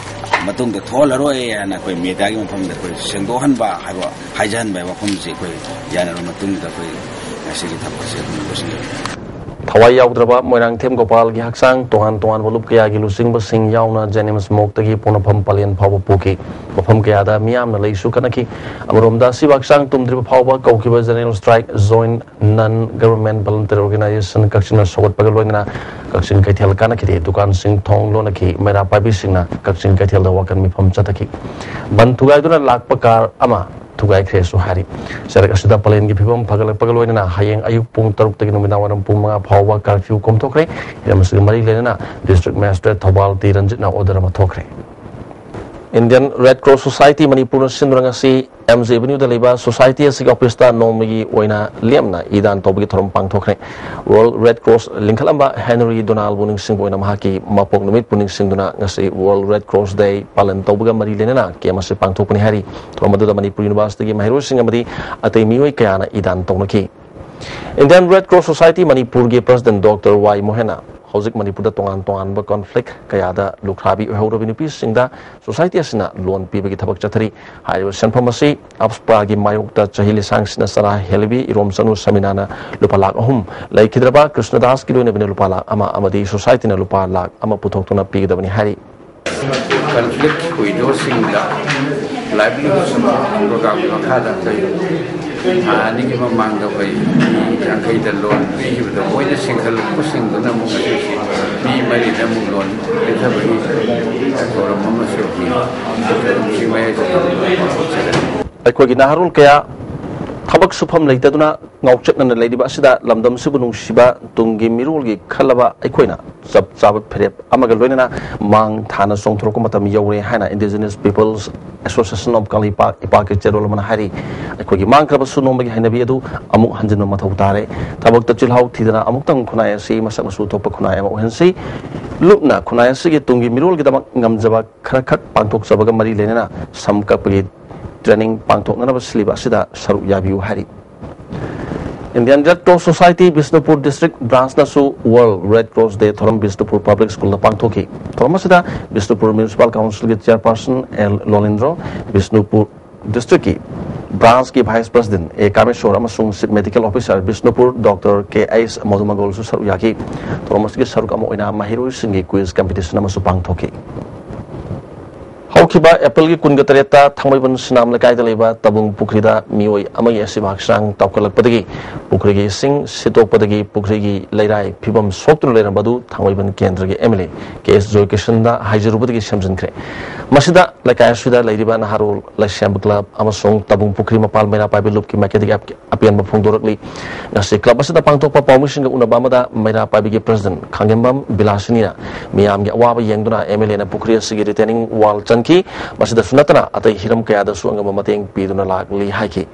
ꯃꯇꯨꯡꯗ ꯊꯣꯛꯍꯜꯂꯔꯣꯏ ꯍꯥꯏꯅ ꯑꯩꯈꯣꯏ ꯃꯦꯗꯤꯌꯥꯒꯤ ꯃꯐꯝꯗ ꯑꯩꯈꯣꯏ ꯁꯦꯡꯗꯣꯛꯍꯟꯕ ꯍꯥꯏꯕ, ꯍꯥꯏꯖꯍꯟꯕ ꯍꯥꯏꯕ ꯋꯥꯐꯝꯁꯤ ꯑꯩꯈꯣꯏ ꯌꯥꯅꯔꯕ ꯃꯇꯨꯡꯗ ꯑꯩꯈꯣꯏ ꯉꯁꯤꯒꯤ ꯊꯕꯛ ꯑꯁꯤ ꯑꯗꯨꯝ ꯂꯣꯏꯁꯤꯟꯖꯔꯦ꯫ ꯊꯋꯥꯏ ꯌꯥꯎꯗ꯭ꯔꯕ ꯃꯣꯏꯔꯥꯡꯊꯦꯝ ꯒꯣꯄꯥꯜꯒꯤ ꯍꯛꯆꯥꯡ ꯇꯣꯉꯥꯟ ꯇꯣꯉꯥꯟꯕ ꯂꯨꯞ ꯀꯌꯥꯒꯤ ꯂꯨꯆꯤꯡꯕꯁꯤꯡ ꯌꯥꯎꯅ ꯖꯦꯅꯤꯝꯁ ꯃꯣꯛꯇꯒꯤ ꯄꯣꯛꯅꯐꯝ ꯄꯂꯦꯟ ꯐꯥꯎꯕ ꯄꯨꯈꯤ꯫ ꯃꯐꯝ ꯀꯌꯥꯗ ꯃꯤꯌꯥꯝꯅ ꯂꯩꯁꯨ ꯀꯠꯅꯈꯤ꯫ ꯑꯃꯔꯣꯝꯗ ꯑꯁꯤꯕ ꯍꯛꯆꯥꯡ ꯇꯨꯝꯗ꯭ꯔꯤꯕ ꯐꯥꯎꯕ ꯀꯧꯈꯤꯕ ꯖꯦꯅꯔꯦꯜ ꯁ꯭ꯇ꯭ꯔꯥꯏꯛ ꯖꯣꯏꯟ ꯅꯟ ꯒꯕꯔꯟꯃꯦꯟ ꯚꯣꯂꯨꯟꯇꯤꯌꯔ ꯑꯣꯔꯒꯅꯥꯏꯖꯦꯁꯟ ꯀꯛꯆꯤꯡꯅ ꯁꯧꯒꯠꯄꯒ ꯂꯣꯏꯅꯅ ꯀꯛꯆꯤꯡ ꯀꯩꯊꯦꯜ ꯀꯥꯅꯈꯤꯗꯦ꯫ ꯗꯨꯀꯥꯟꯁꯤꯡ ꯊꯣꯡ ꯂꯣꯟꯅꯈꯤ꯫ ꯃꯩꯔꯥ ꯄꯥꯏꯕꯤꯁꯤꯡꯅ ꯀꯛꯆꯤꯡ ꯀꯩꯊꯦꯜꯗ ꯋꯥꯀꯠ ꯃꯤꯐꯝ ꯆꯠꯊꯈꯤ꯫ ꯕꯟ ꯊꯨꯒꯥꯏꯗꯨꯅ ꯂꯥꯛꯄ ꯀꯥꯔ ꯑꯃ ꯊꯨꯒꯥꯏꯈ꯭ꯔꯦꯁꯨ ꯍꯥꯏꯔꯤ꯫ ꯆꯔꯛ ꯑꯁꯤꯗ ꯄꯂꯦꯟꯒꯤ ꯐꯤꯕꯝ ꯐꯒꯠꯂꯛꯄꯒ ꯂꯣꯏꯅꯅ ꯍꯌꯦꯡ ꯑꯌꯨꯛ ꯄꯨꯡ ꯇꯔꯨꯛꯇꯒꯤ ꯅꯨꯃꯤꯗꯥꯡ ꯋꯥꯏꯔꯝ ꯄꯨꯡ ꯃꯉꯥ ꯐꯥꯎꯕ ꯀꯥꯔꯐ꯭ꯌꯨ ꯀꯣꯝꯊꯣꯛꯈ꯭ꯔꯦ꯫ ꯍꯤꯔꯝ ꯑꯁꯤꯒ ꯃꯔꯤ ꯂꯩꯅꯅ ꯗꯤꯁꯇ꯭ꯔꯤꯛ ꯃꯦꯖꯤꯁꯇ꯭ꯔꯦꯠ ꯊꯧꯕꯥꯜ ꯇꯤ ꯔꯟꯖꯤꯠꯅ ꯑꯣꯔꯗꯔ ꯑꯃ ꯊꯣꯛꯈ꯭ꯔꯦ꯫ ꯏꯟꯗꯤꯌꯟ ꯔꯦꯗ ꯀ꯭ꯔꯣꯁ ꯁꯣꯁꯥꯏꯇꯤ ꯃꯅꯤꯄꯨꯔꯅ ꯁꯤꯟꯗꯨꯅ ꯉꯁꯤ ꯑꯦꯝ ꯖꯤ ꯑꯦꯚꯦꯅ꯭ꯌꯨꯗ ꯂꯩꯕ ꯁꯣꯁꯥꯏꯇꯤ ꯑꯁꯤꯒꯤ ꯑꯣꯐꯤꯁꯇ ꯅꯣꯡꯃꯒꯤ ꯑꯣꯏꯅ ꯂꯦꯝꯅ ꯏ ꯗꯥꯟ ꯇꯧꯕꯒꯤ ꯊꯧꯔꯝ ꯄꯥꯡꯊꯣꯛꯈ꯭ꯔꯦ꯫ ꯋꯥꯔꯜꯗ ꯔꯦꯗ ꯀ꯭ꯔꯣꯁ ꯂꯤꯡꯈꯠꯂꯝꯕ ꯍꯦꯅꯔꯤ ꯗꯣꯅꯥꯜꯕꯨ ꯅꯤꯡꯁꯤꯡꯕ ꯑꯣꯏꯅ ꯃꯍꯥꯛꯀꯤ ꯃꯄꯣꯛ ꯅꯨꯃꯤꯠꯄꯨ ꯅꯤꯡꯁꯤꯡꯗꯨꯅ ꯉꯁꯤ ꯋꯥꯔꯜꯗ ꯔꯦꯗ ꯀ꯭ꯔꯣꯁ ꯗꯦ ꯄꯥꯂꯟ ꯇꯧꯕꯒ ꯃꯔꯤ ꯂꯩꯅꯅ ꯀꯦꯝ ꯑꯁꯤ ꯄꯥꯡꯊꯣꯛꯄꯅꯤ ꯍꯥꯏꯔꯤ꯫ ꯊꯧꯔꯝ ꯑꯗꯨꯗ ꯃꯅꯤꯄꯨꯔ ꯌꯨꯅꯤꯚꯔꯁꯤꯇꯤꯒꯤ ꯃꯍꯩꯔꯣꯏꯁꯤꯡ ꯑꯃꯗꯤ ꯑꯇꯩ ꯃꯤꯑꯣꯏ ꯀꯌꯥꯅ E ꯗꯥꯟ ꯇꯧꯅꯈꯤ꯫ Indian red cross society ꯃꯅꯤꯄꯨꯔꯒꯤ ꯄ꯭ꯔꯁꯤꯗꯦꯟ ꯗꯣꯛꯇꯔ ꯋꯥꯏ ꯃꯣꯍꯦꯟꯅ ꯍꯧꯖꯤꯛ ꯃꯅꯤꯄꯨꯔꯗ ꯇꯣꯉꯥꯟ ꯇꯣꯉꯥꯟꯕ ꯀꯣꯟꯐ꯭ꯂꯤꯛ ꯀꯌꯥꯗ ꯂꯨꯈ꯭ꯔꯥꯕꯤ ꯑꯣꯏꯍꯧꯔꯕꯤ ꯅꯨꯄꯤꯁꯤꯡꯗ ꯁꯣꯁꯥꯏꯇꯤ ꯑꯁꯤꯅ ꯂꯣꯟ ꯄꯤꯕꯒꯤ ꯊꯕꯛ ꯆꯠꯊꯔꯤ꯫ ꯍꯥꯏꯔꯤꯕ ꯁꯦꯟꯐꯝ ꯑꯁꯤ ꯑꯞꯁꯄꯥꯒꯤ ꯃꯥꯌꯣꯛꯇ ꯆꯍꯤ ꯂꯤꯁꯥꯡꯁꯤꯠꯅ ꯆꯔꯥ ꯍꯦꯜꯂꯕꯤ ꯏꯔꯣꯝꯆꯅꯨ ꯁꯃꯤꯅꯥꯅ ꯂꯨꯄꯥ ꯂꯥꯈ ꯑꯍꯨꯝ, ꯂꯩꯈꯤꯗ꯭ꯔꯕ ꯀ꯭ꯔꯤꯁꯅꯗꯥꯁꯀꯤ ꯂꯣꯏꯅꯕꯤꯅ ꯂꯨꯄꯥ ꯂꯥꯈ ꯑꯃ ꯑꯃꯗꯤ ꯁꯣꯁꯥꯏꯇꯤꯅ ꯂꯨꯄꯥ ꯂꯥꯈ ꯑꯃ ꯄꯨꯊꯣꯛꯇꯨꯅ ꯄꯤꯒꯗꯕꯅꯤ ꯍꯥꯏꯔꯤ꯫ ꯀꯟꯐ꯭ꯂꯤꯛ ꯋꯤꯗꯣꯁꯤꯡꯗ ꯂꯥꯏꯚꯂꯤꯍꯨꯗ ꯁꯄꯣꯔꯠ ꯄ꯭ꯔꯣꯒ꯭ꯔꯥꯝꯒꯤ ꯃꯈꯥꯗ ꯑꯩꯈꯣꯏ ꯊꯥ ꯑꯅꯤꯒꯤ ꯃꯃꯥꯡꯗ ꯑꯩꯈꯣꯏ ꯃꯤ ꯌꯥꯡꯈꯩꯗ ꯂꯣꯟ ꯄꯤꯈꯤꯕꯗꯣ, ꯃꯣꯏꯅ ꯁꯤꯡꯒꯠꯂꯛꯄꯁꯤꯡꯗꯨꯅ ꯑꯃꯨꯛ ꯉꯁꯤꯁꯤ ꯃꯤ ꯃꯔꯤꯗ ꯑꯃꯨꯛ ꯂꯣꯟ ꯄꯤꯊꯕꯒꯤ ꯊꯧꯔꯝ ꯑꯃꯁꯨ ꯃꯤ ꯁꯤ ꯃꯌꯥꯏꯗ ꯄꯥꯡꯊꯣꯛꯆꯔꯦ꯫ ꯑꯩꯈꯣꯏꯒꯤ ꯅꯍꯥꯔꯣꯜ ꯀꯌꯥ ꯊꯕꯛ ꯁꯨꯐꯝ ꯂꯩꯇꯗꯨꯅ ꯉꯥꯎꯆꯠꯅꯅ ꯂꯩꯔꯤꯕ ꯑꯁꯤꯗ ꯂꯝꯗꯝꯁꯤꯕꯨ ꯅꯨꯡꯁꯤꯕ ꯇꯨꯡꯒꯤ ꯃꯤꯔꯣꯜꯒꯤ ꯈꯜꯂꯕ ꯑꯩꯈꯣꯏꯅ ꯆꯞ ꯆꯥꯕ ꯐꯤꯔꯦꯞ ꯑꯃꯒ ꯂꯣꯏꯅꯅ ꯃꯥꯡ ꯊꯥꯅ ꯆꯣꯡꯊꯣꯔꯛꯄ ꯃꯇꯝ ꯌꯧꯔꯦ ꯍꯥꯏꯅ Indigenous Peoples Association of Kangleipak, ꯏꯄꯥꯛꯀꯤ ꯆꯦꯔꯣꯜ ꯑꯃꯅ ꯍꯥꯏꯔꯤ꯫ ꯑꯩꯈꯣꯏꯒꯤ ꯃꯥꯡꯈ꯭ꯔꯕꯁꯨ ꯅꯣꯡꯃꯒꯤ ꯍꯩꯅꯕꯤ ꯑꯗꯨ ꯑꯃꯨꯛ ꯍꯟꯖꯤꯟꯕ ꯃꯊꯧ ꯇꯥꯔꯦ꯫ ꯊꯕꯛꯇ ꯆꯤꯜꯍꯥꯎ ꯊꯤꯗꯅ ꯑꯃꯨꯛꯇꯪ ꯈꯨꯟꯅꯥꯏ ꯑꯁꯤ ꯃꯁꯛ ꯃꯆꯨ ꯊꯣꯛꯄ ꯈꯨꯟꯅꯥꯏ ꯑꯃ ꯑꯣꯏꯍꯟꯁꯤ꯫ ꯂꯨꯞꯅ ꯈꯨꯟꯅꯥꯏ ꯑꯁꯤꯒꯤ ꯇꯨꯡꯒꯤ ꯃꯤꯔꯣꯜꯒꯤꯗꯃꯛ ꯉꯝꯖꯕ ꯈꯔꯈꯛ ꯄꯥꯡꯊꯣꯛꯆꯕꯒ ꯃꯔꯤ ꯂꯩꯅꯅ ꯁꯝ ꯀꯛꯄꯒꯤ ꯇ꯭ꯔꯦꯅꯤꯡ ꯄꯥꯡꯊꯣꯛꯅꯅꯕ ꯁꯤꯜꯂꯤꯕ ꯑꯁꯤꯗ ꯁꯔꯨꯛ ꯌꯥꯕꯤꯌꯨ ꯍꯥꯏꯔꯤ꯫ Indian Red Cross Society Bishnupur District Branch ꯅꯁꯨ World Red Cross Day ꯊꯧꯔꯝ Bishnupur Public School ꯗ ꯄꯥꯡꯊꯣꯛꯈꯤ꯫ ꯊꯧꯔꯝ ꯑꯁꯤꯗ Bishnupur Municipal Council ꯒꯤ Chairperson L Lolindro, Bishnupur District ꯀꯤ Branch ꯀꯤ Vice President ꯑꯦ ꯀꯥꯃꯦꯁꯣꯔ ꯑꯃꯁꯨꯡ Chief Medical Officer Bishnupur doctor K H ꯃꯣꯗꯨꯃꯒꯣꯜꯁꯨ ꯁꯔꯨꯛ ꯌꯥꯈꯤ꯫ ꯊꯧꯔꯝ ꯑꯁꯤꯒꯤ ꯁꯔꯨꯛ ꯑꯃ ꯑꯣꯏꯅ ꯃꯍꯩꯔꯣꯏꯁꯤꯡꯒꯤ quiz competition ꯑꯃꯁꯨ ꯄꯥꯡꯊꯣꯛꯈꯤ꯫ ꯍꯧꯈꯤꯕ ꯑꯦꯄ꯭ꯔꯤꯜꯒꯤ ꯀꯨꯟꯒ ꯇꯔꯦꯠꯇ ꯊꯥꯡꯃꯩꯕꯟ ꯁꯤꯅꯥꯝ ꯂꯩꯀꯥꯏꯗ ꯂꯩꯕ ꯇꯕꯨꯡ ꯄꯨꯈ꯭ꯔꯤꯗ ꯃꯤꯑꯣꯏ ꯑꯃꯒꯤ ꯑꯁꯤꯕ ꯍꯛꯆꯥꯡ ꯇꯥꯎꯈꯠꯂꯛꯄꯗꯒꯤ ꯄꯨꯈ꯭ꯔꯤꯒꯤ ꯏꯁꯤꯡ ꯁꯤꯠꯇꯣꯛꯄꯗꯒꯤ ꯄꯨꯈ꯭ꯔꯤꯒꯤ ꯂꯩꯔꯥꯏ ꯐꯤꯕꯝ ꯁꯣꯛꯇꯨꯅ ꯂꯩꯔꯝꯕ ꯑꯗꯨ ꯊꯥꯡꯃꯩꯕꯟ ꯀꯦꯟꯗ꯭ꯔꯒꯤ ꯑꯦꯝ ꯑꯦꯜ ꯑꯦ ꯀꯦ ꯑꯦꯁ ꯖꯣꯏꯀꯤꯁꯟꯗ ꯍꯥꯏꯖꯔꯨꯕꯗꯒꯤ ꯁꯦꯝꯖꯤꯟꯈ꯭ꯔꯦ꯫ ꯃꯁꯤꯗ ꯂꯩꯀꯥꯏ ꯑꯁꯤꯗ ꯂꯩꯔꯤꯕ ꯅꯍꯥꯔꯣꯜ ꯂꯩꯁꯦꯝꯕ ꯀ꯭ꯂꯕ ꯑꯃꯁꯨꯡ ꯇꯕꯨꯡ ꯄꯨꯈ꯭ꯔꯤ ꯃꯄꯥꯜ ꯃꯩꯔꯥ ꯄꯥꯏꯕꯤ ꯂꯨꯞꯀꯤ ꯃꯥꯏꯀꯩꯗꯒꯤ ꯑꯄꯦꯟꯕ ꯐꯣꯡꯗꯣꯔꯛꯂꯤ꯫ ꯉꯁꯤ ꯀ꯭ꯂꯕ ꯑꯁꯤꯗ ꯄꯥꯡꯊꯣꯛꯄ ꯄꯥꯎꯃꯤꯁꯤꯡꯒ ꯎꯅꯕ ꯑꯃꯗ ꯃꯩꯔꯥ ꯄꯥꯏꯕꯤꯒꯤ ꯄ꯭ꯔꯁꯤꯗꯦꯟꯠ ꯈꯥꯡꯉꯦꯝꯕꯝ ꯕꯤꯂꯥꯁꯤꯅꯤꯅ ꯃꯤꯌꯥꯝꯒꯤ ꯑꯋꯥꯕ ꯌꯦꯡꯗꯨꯅ ꯑꯦꯝ ꯑꯦꯜ ꯑꯦꯅ ꯄꯨꯈ꯭ꯔꯤ ꯑꯁꯤꯒꯤ retaining wall ꯆꯟꯈꯤ꯫ ꯃꯁꯤꯗꯁꯨ ꯅꯠꯇꯅ ꯑꯇꯩ ꯍꯤꯔꯝ ꯀꯌꯥꯗꯁꯨ ꯑꯉꯝꯕ ꯃꯇꯦꯡ ꯄꯤꯗꯨꯅ ꯂꯥꯛꯂꯤ ꯍꯥꯏꯈꯤ꯫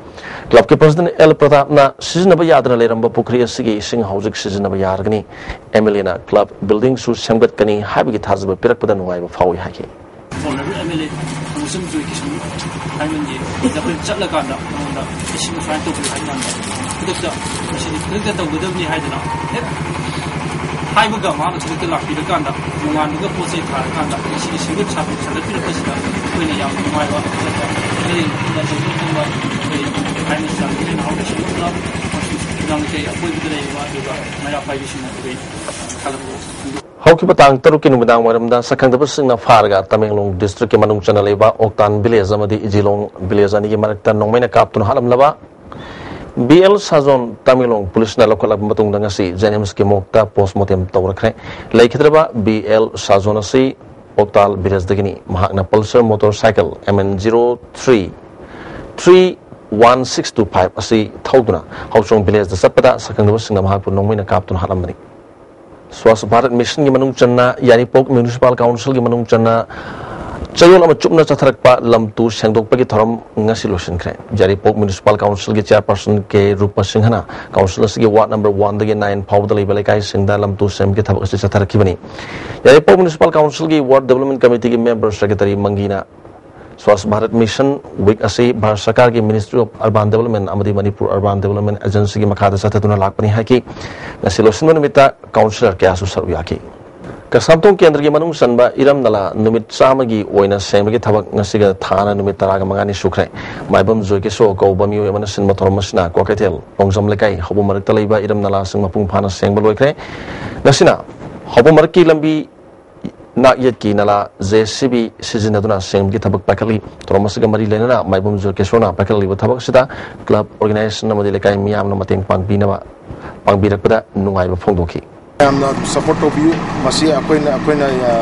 ꯀ꯭ꯂꯕꯀꯤ ꯄ꯭ꯔꯁꯤꯗꯦꯟꯠ ꯑꯦꯜ ꯄ꯭ꯔꯇꯥꯞꯅ ꯁꯤꯖꯤꯟꯅꯕ ꯌꯥꯗꯅ ꯂꯩꯔꯝꯕ ꯄꯨꯈ꯭ꯔꯤ ꯑꯁꯤꯒꯤ ꯏꯁꯤꯡ ꯍꯧꯖꯤꯛ ꯁꯤꯖꯤꯟꯅꯕ ꯌꯥꯔꯒꯅꯤ꯫ ꯑꯦꯝ ꯑꯦꯜ ꯑꯦꯅ ꯀ꯭ꯂꯕ building ꯁꯨ ꯁꯦꯝꯒꯠꯀꯅꯤ ꯍꯥꯏꯕꯒꯤ ꯊꯥꯖꯕ ꯄꯤꯔꯛꯄꯗ ꯅꯨꯡꯉꯥꯏꯕ ꯐꯥꯎꯏ ꯍꯥꯏꯈꯤ꯫ Honourable M L A ꯊꯥꯡꯃꯩꯕꯟ ꯖꯣꯏꯀꯤꯁꯟ ꯊꯥꯡꯃꯩꯕꯟꯒꯤ ꯗ ꯑꯩꯈꯣꯏ ꯆꯠꯂꯀꯥꯟꯗ ꯃꯉꯣꯟꯗ ꯏꯁꯤꯡ ꯁꯨꯃꯥꯏꯅ ꯇꯧꯕꯤꯌꯨ ꯍꯥꯏꯕ ꯀꯥꯟꯗ ꯈꯨꯗꯛꯇ ꯃꯁꯤꯗꯤ ꯈꯨꯗꯛꯇ ꯇꯧꯒꯗꯕꯅꯤ ꯍꯥꯏꯗꯅ ꯍꯦꯛ ꯍꯥꯏꯕꯒ ꯃꯥꯅ ꯈꯨꯗꯛꯇ ꯂꯥꯛꯄꯤꯔꯀꯥꯟꯗ ꯅꯣꯡꯉꯥꯟꯕꯒ ꯄꯣꯠ ꯆꯩ ꯊꯥꯔꯀꯥꯟꯗ ꯃꯁꯤꯒꯤ ꯁꯦꯝꯒꯠ ꯁꯥꯒꯠ ꯁꯥꯒꯠꯄꯤꯔꯛꯄꯁꯤꯗ ꯑꯩꯈꯣꯏꯅ ꯌꯥꯝ ꯅꯨꯡꯉꯥꯏꯕ ꯈꯨꯗꯛꯇ ꯑꯩꯈꯣꯏ ꯊꯥꯏꯅ ꯆꯥꯡꯗꯒꯤ ꯅꯍꯥꯔꯣꯜ ꯁꯦꯝꯒꯠꯄ ꯂꯝꯀꯩ ꯑꯀꯣꯏꯕꯗ ꯂꯩꯔꯤꯕ ꯑꯗꯨꯒ ꯃꯩꯔꯥ ꯄꯥꯏꯕꯤꯁꯤꯡꯅ ꯑꯩꯈꯣꯏ ꯊꯥꯒꯠꯄ ꯍꯧꯈꯤꯕ ꯇꯥꯡ ꯇꯔꯨꯛꯀꯤ ꯅꯨꯃꯤꯗꯥꯡ ꯋꯥꯏꯔꯝꯗ ꯁꯛꯈꯪꯗꯕꯁꯤꯡꯅ ꯐꯥꯔꯒ ꯇꯃꯦꯡꯂꯣꯡ district ꯀꯤ ꯃꯅꯨꯡ ꯆꯟꯅ ꯂꯩꯕ ꯑꯣꯛꯇꯥꯟ village ꯑꯃꯗꯤ ꯏꯖꯤꯂꯣꯡ village ꯑꯅꯤꯒꯤ ꯃꯔꯛꯇ ꯅꯣꯡꯃꯩꯅ ꯀꯥꯞꯇꯨꯅ ꯍꯥꯠꯂꯝꯂꯕ ꯕꯤ ꯑꯦꯜ ꯁꯥꯖꯣꯟ ꯇꯃꯦꯡꯂꯣꯡ ꯄꯨꯂꯤꯁꯅ ꯂꯧꯈꯠꯂꯕ ꯃꯇꯨꯡꯗ ꯉꯁꯤ ꯖꯦꯅꯤꯝꯁꯀꯤ morgue ꯇ postmortem ꯇꯧꯔꯛꯈ꯭ꯔꯦ꯫ ꯂꯩꯈꯤꯗ꯭ꯔꯕ ꯕꯤ ꯑꯦꯜ ꯁꯥꯖꯣꯟ ꯑꯁꯤ ꯑꯣꯛꯇꯥꯜ village ꯗꯒꯤꯅꯤ꯫ ꯃꯍꯥꯛꯅ Pulsar motorcycle M N zero three three one six two five ꯑꯁꯤ ꯊꯧꯗꯨꯅ ꯍꯥꯎꯆꯣꯡ village ꯇ ꯆꯠꯄꯗ ꯁꯛꯈꯪꯗꯕꯁꯤꯡꯅ ꯃꯍꯥꯛꯄꯨ ꯅꯣꯡꯃꯩꯅ ꯀꯥꯞꯇꯨꯅ ꯍꯥꯠꯂꯝꯕꯅꯤ꯫ Swachh Bharat Mission ꯒꯤ ꯃꯅꯨꯡ ꯆꯟꯅ ꯌꯥꯏꯔꯤꯄꯣꯛ Municipal Council ꯒꯤ ꯃꯅꯨꯡ ꯆꯟꯅ ꯆꯌꯣꯜ ꯑꯃ ꯆꯨꯞꯅ ꯆꯠꯊꯔꯛꯄ ꯂꯝ ꯇꯨ ꯁꯦꯡꯗꯣꯛꯄꯒꯤ ꯊꯧꯔꯝ ꯉꯁꯤ ꯂꯣꯏꯁꯤꯟꯈ꯭ꯔꯦ꯫ ꯌꯥꯏꯔꯤꯄꯣꯛ Municipal Council ꯒꯤ Chairperson ꯀꯦ ꯔꯨꯄꯥ ꯁꯤꯡꯍꯅ council ꯑꯁꯤꯒꯤ ward number one ꯗꯒꯤ nine ꯐꯥꯎꯕꯗ ꯂꯩꯕ ꯂꯩꯀꯥꯏꯁꯤꯡꯗ ꯂꯝ ꯇꯨ ꯁꯦꯡꯕꯒꯤ ꯊꯕꯛ ꯑꯁꯤ ꯆꯠꯊꯔꯛꯈꯤꯕꯅꯤ꯫ ꯌꯥꯏꯔꯤꯄꯣꯛ Municipal Council ꯒꯤ Ward Development Committee ꯒꯤ Member Secretary ꯃꯪꯒꯤꯅ Swachh Bharat Mission Week ꯑꯁꯤ ꯚꯥꯔꯠ ꯁꯔꯀꯥꯔꯒꯤ Ministry of Urban Development ꯑꯃꯗꯤ ꯃꯅꯤꯄꯨꯔ Urban Development Agencyꯒꯤ ꯃꯈꯥꯗ ꯆꯠꯊꯗꯨꯅ ꯂꯥꯛꯄꯅꯤ ꯍꯥꯏꯈꯤ꯫ ꯉꯁꯤ ꯂꯣꯏꯁꯤꯟꯕ ꯅꯨꯃꯤꯠꯇ councillor ꯀꯌꯥꯁꯨ ꯁꯔꯨꯛ ꯌꯥꯈꯤ꯫ ꯀꯩꯁꯥꯝꯊꯣꯡ ꯀꯦꯟꯗ꯭ꯔꯒꯤ ꯃꯅꯨꯡ ꯆꯟꯕ ꯏꯔꯝ ꯅꯂꯥ ꯅꯨꯃꯤꯠ ꯆꯥꯝꯃꯒꯤ ꯑꯣꯏꯅ ꯁꯦꯡꯕꯒꯤ ꯊꯕꯛ ꯉꯁꯤꯒ ꯊꯥꯅ ꯅꯨꯃꯤꯠ ꯇꯔꯥꯒ ꯃꯉꯥꯅꯤ ꯁꯨꯈ꯭ꯔꯦ꯫ ꯃꯥꯏꯕꯝ ꯖꯣꯏ ꯀꯦꯁꯣ ꯀꯧꯕ ꯃꯤꯑꯣꯏ ꯑꯃꯅ ꯁꯤꯟꯕ ꯊꯧꯔꯝ ꯑꯁꯤꯅ ꯀ꯭ꯋꯥꯀꯩꯊꯦꯜ ꯂꯣꯡꯖꯝ ꯂꯩꯀꯥꯏ ꯍꯧꯕ ꯃꯔꯛꯇ ꯂꯩꯕ ꯏꯔꯝ ꯅꯂꯥꯁꯤꯡ ꯃꯄꯨꯡ ꯐꯥꯅ ꯁꯦꯡꯕ ꯂꯣꯏꯈ꯭ꯔꯦ꯫ ꯉꯁꯤꯅ ꯍꯧꯕ ꯃꯔꯛꯀꯤ ꯂꯝꯕꯤ ꯅꯥꯛꯌꯦꯠꯀꯤ ꯅꯂꯥ J C B ꯁꯤꯖꯤꯟꯅꯗꯨꯅ ꯁꯦꯡꯕꯒꯤ ꯊꯕꯛ ꯄꯥꯏꯈꯠꯂꯤ꯫ ꯊꯧꯔꯝ ꯑꯁꯤꯒ ꯃꯔꯤ ꯂꯩꯅꯅ ꯃꯥꯏꯕꯝ ꯖꯣꯏ ꯀꯦꯁꯣꯅ ꯄꯥꯏꯈꯠꯂꯤꯕ ꯊꯕꯛ ꯑꯁꯤꯗ club organization ꯑꯃꯗꯤ ꯂꯩꯀꯥꯏ ꯃꯤꯌꯥꯝꯅ ꯃꯇꯦꯡ ꯄꯥꯡꯕꯤꯅꯕ, ꯄꯥꯡꯕꯤꯔꯛꯄꯗ ꯅꯨꯡꯉꯥꯏꯕ ꯐꯣꯡꯗꯣꯛꯈꯤ꯫ ꯌꯥꯝꯅ support ꯇꯧꯕꯤꯌꯨ꯫ ꯃꯁꯤ ꯑꯩꯈꯣꯏꯅ, ꯑꯩꯈꯣꯏꯅ, ꯑ,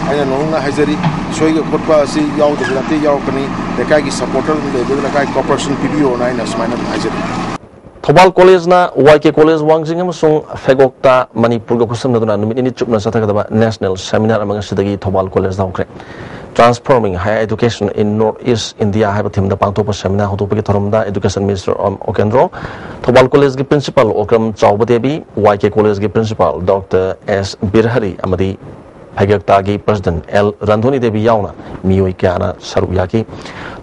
ꯑꯩꯅ ꯅꯧꯅ ꯍꯥꯏꯖꯔꯤ, ꯁꯣꯏꯕ ꯈꯣꯠꯄ ꯑꯁꯤ ꯌꯥꯎꯗꯕ ꯅꯠꯇꯦ, ꯌꯥꯎꯔꯛꯀꯅꯤ꯫ ꯂꯩꯀꯥꯏꯒꯤ supporter ꯑꯗꯨꯝ ꯂꯩꯕꯤꯌꯨ, ꯂꯩꯀꯥꯏ cooperation ꯄꯤꯕꯤꯌꯣꯅ ꯑꯩꯅ ꯁꯨꯃꯥꯏꯅ ꯑꯗꯨꯝ ꯍꯥꯏꯖꯔꯤ꯫ ꯊꯧꯕꯥꯜ ꯀꯣꯂꯦꯖꯅ Y K ꯀꯣꯂꯦꯖ ꯋꯥꯡꯖꯤꯡ ꯑꯃꯁꯨꯡ ꯐꯦꯒꯣꯛꯇ ꯃꯅꯤꯄꯨꯔꯒ ꯈꯨꯠꯁꯝꯅꯗꯨꯅ ꯅꯨꯃꯤꯠ ꯅꯤꯅꯤ ꯆꯨꯞꯅ ꯆꯠꯊꯒꯗꯕ national seminar ꯑꯃ ꯉꯁꯤꯗꯒꯤ ꯊꯧꯕꯥꯜ ꯀꯣꯂꯦꯖꯇ ꯍꯧꯈ꯭ꯔꯦ꯫ Transforming Higher Education in North East India ꯍꯥꯏꯕ themeꯗ ꯄꯥꯡꯊꯣꯛꯄ seminar ꯍꯧꯗꯣꯛꯄꯒꯤ ꯊꯧꯔꯝꯗ Education Minister ꯑꯣꯀꯦꯟꯗ꯭ꯔꯣ, ꯊꯧꯕꯥꯜ ꯀꯣꯂꯦꯖꯀꯤ principal ꯑꯣꯀ꯭ꯔꯝ ꯆꯥꯎꯕ ꯗꯦꯕꯤ, Y K ꯀꯣꯂꯦꯖꯀꯤ principal Doctor S ꯕꯤꯔꯍꯔꯤ ꯑꯃꯗꯤ ꯐꯩꯒꯛꯇꯥꯒꯤ president L ꯔꯟꯙꯣꯅꯤ ꯗꯦꯕꯤ ꯌꯥꯎꯅ ꯃꯤꯑꯣꯏ ꯀꯌꯥꯅ ꯁꯔꯨꯛ ꯌꯥꯈꯤ꯫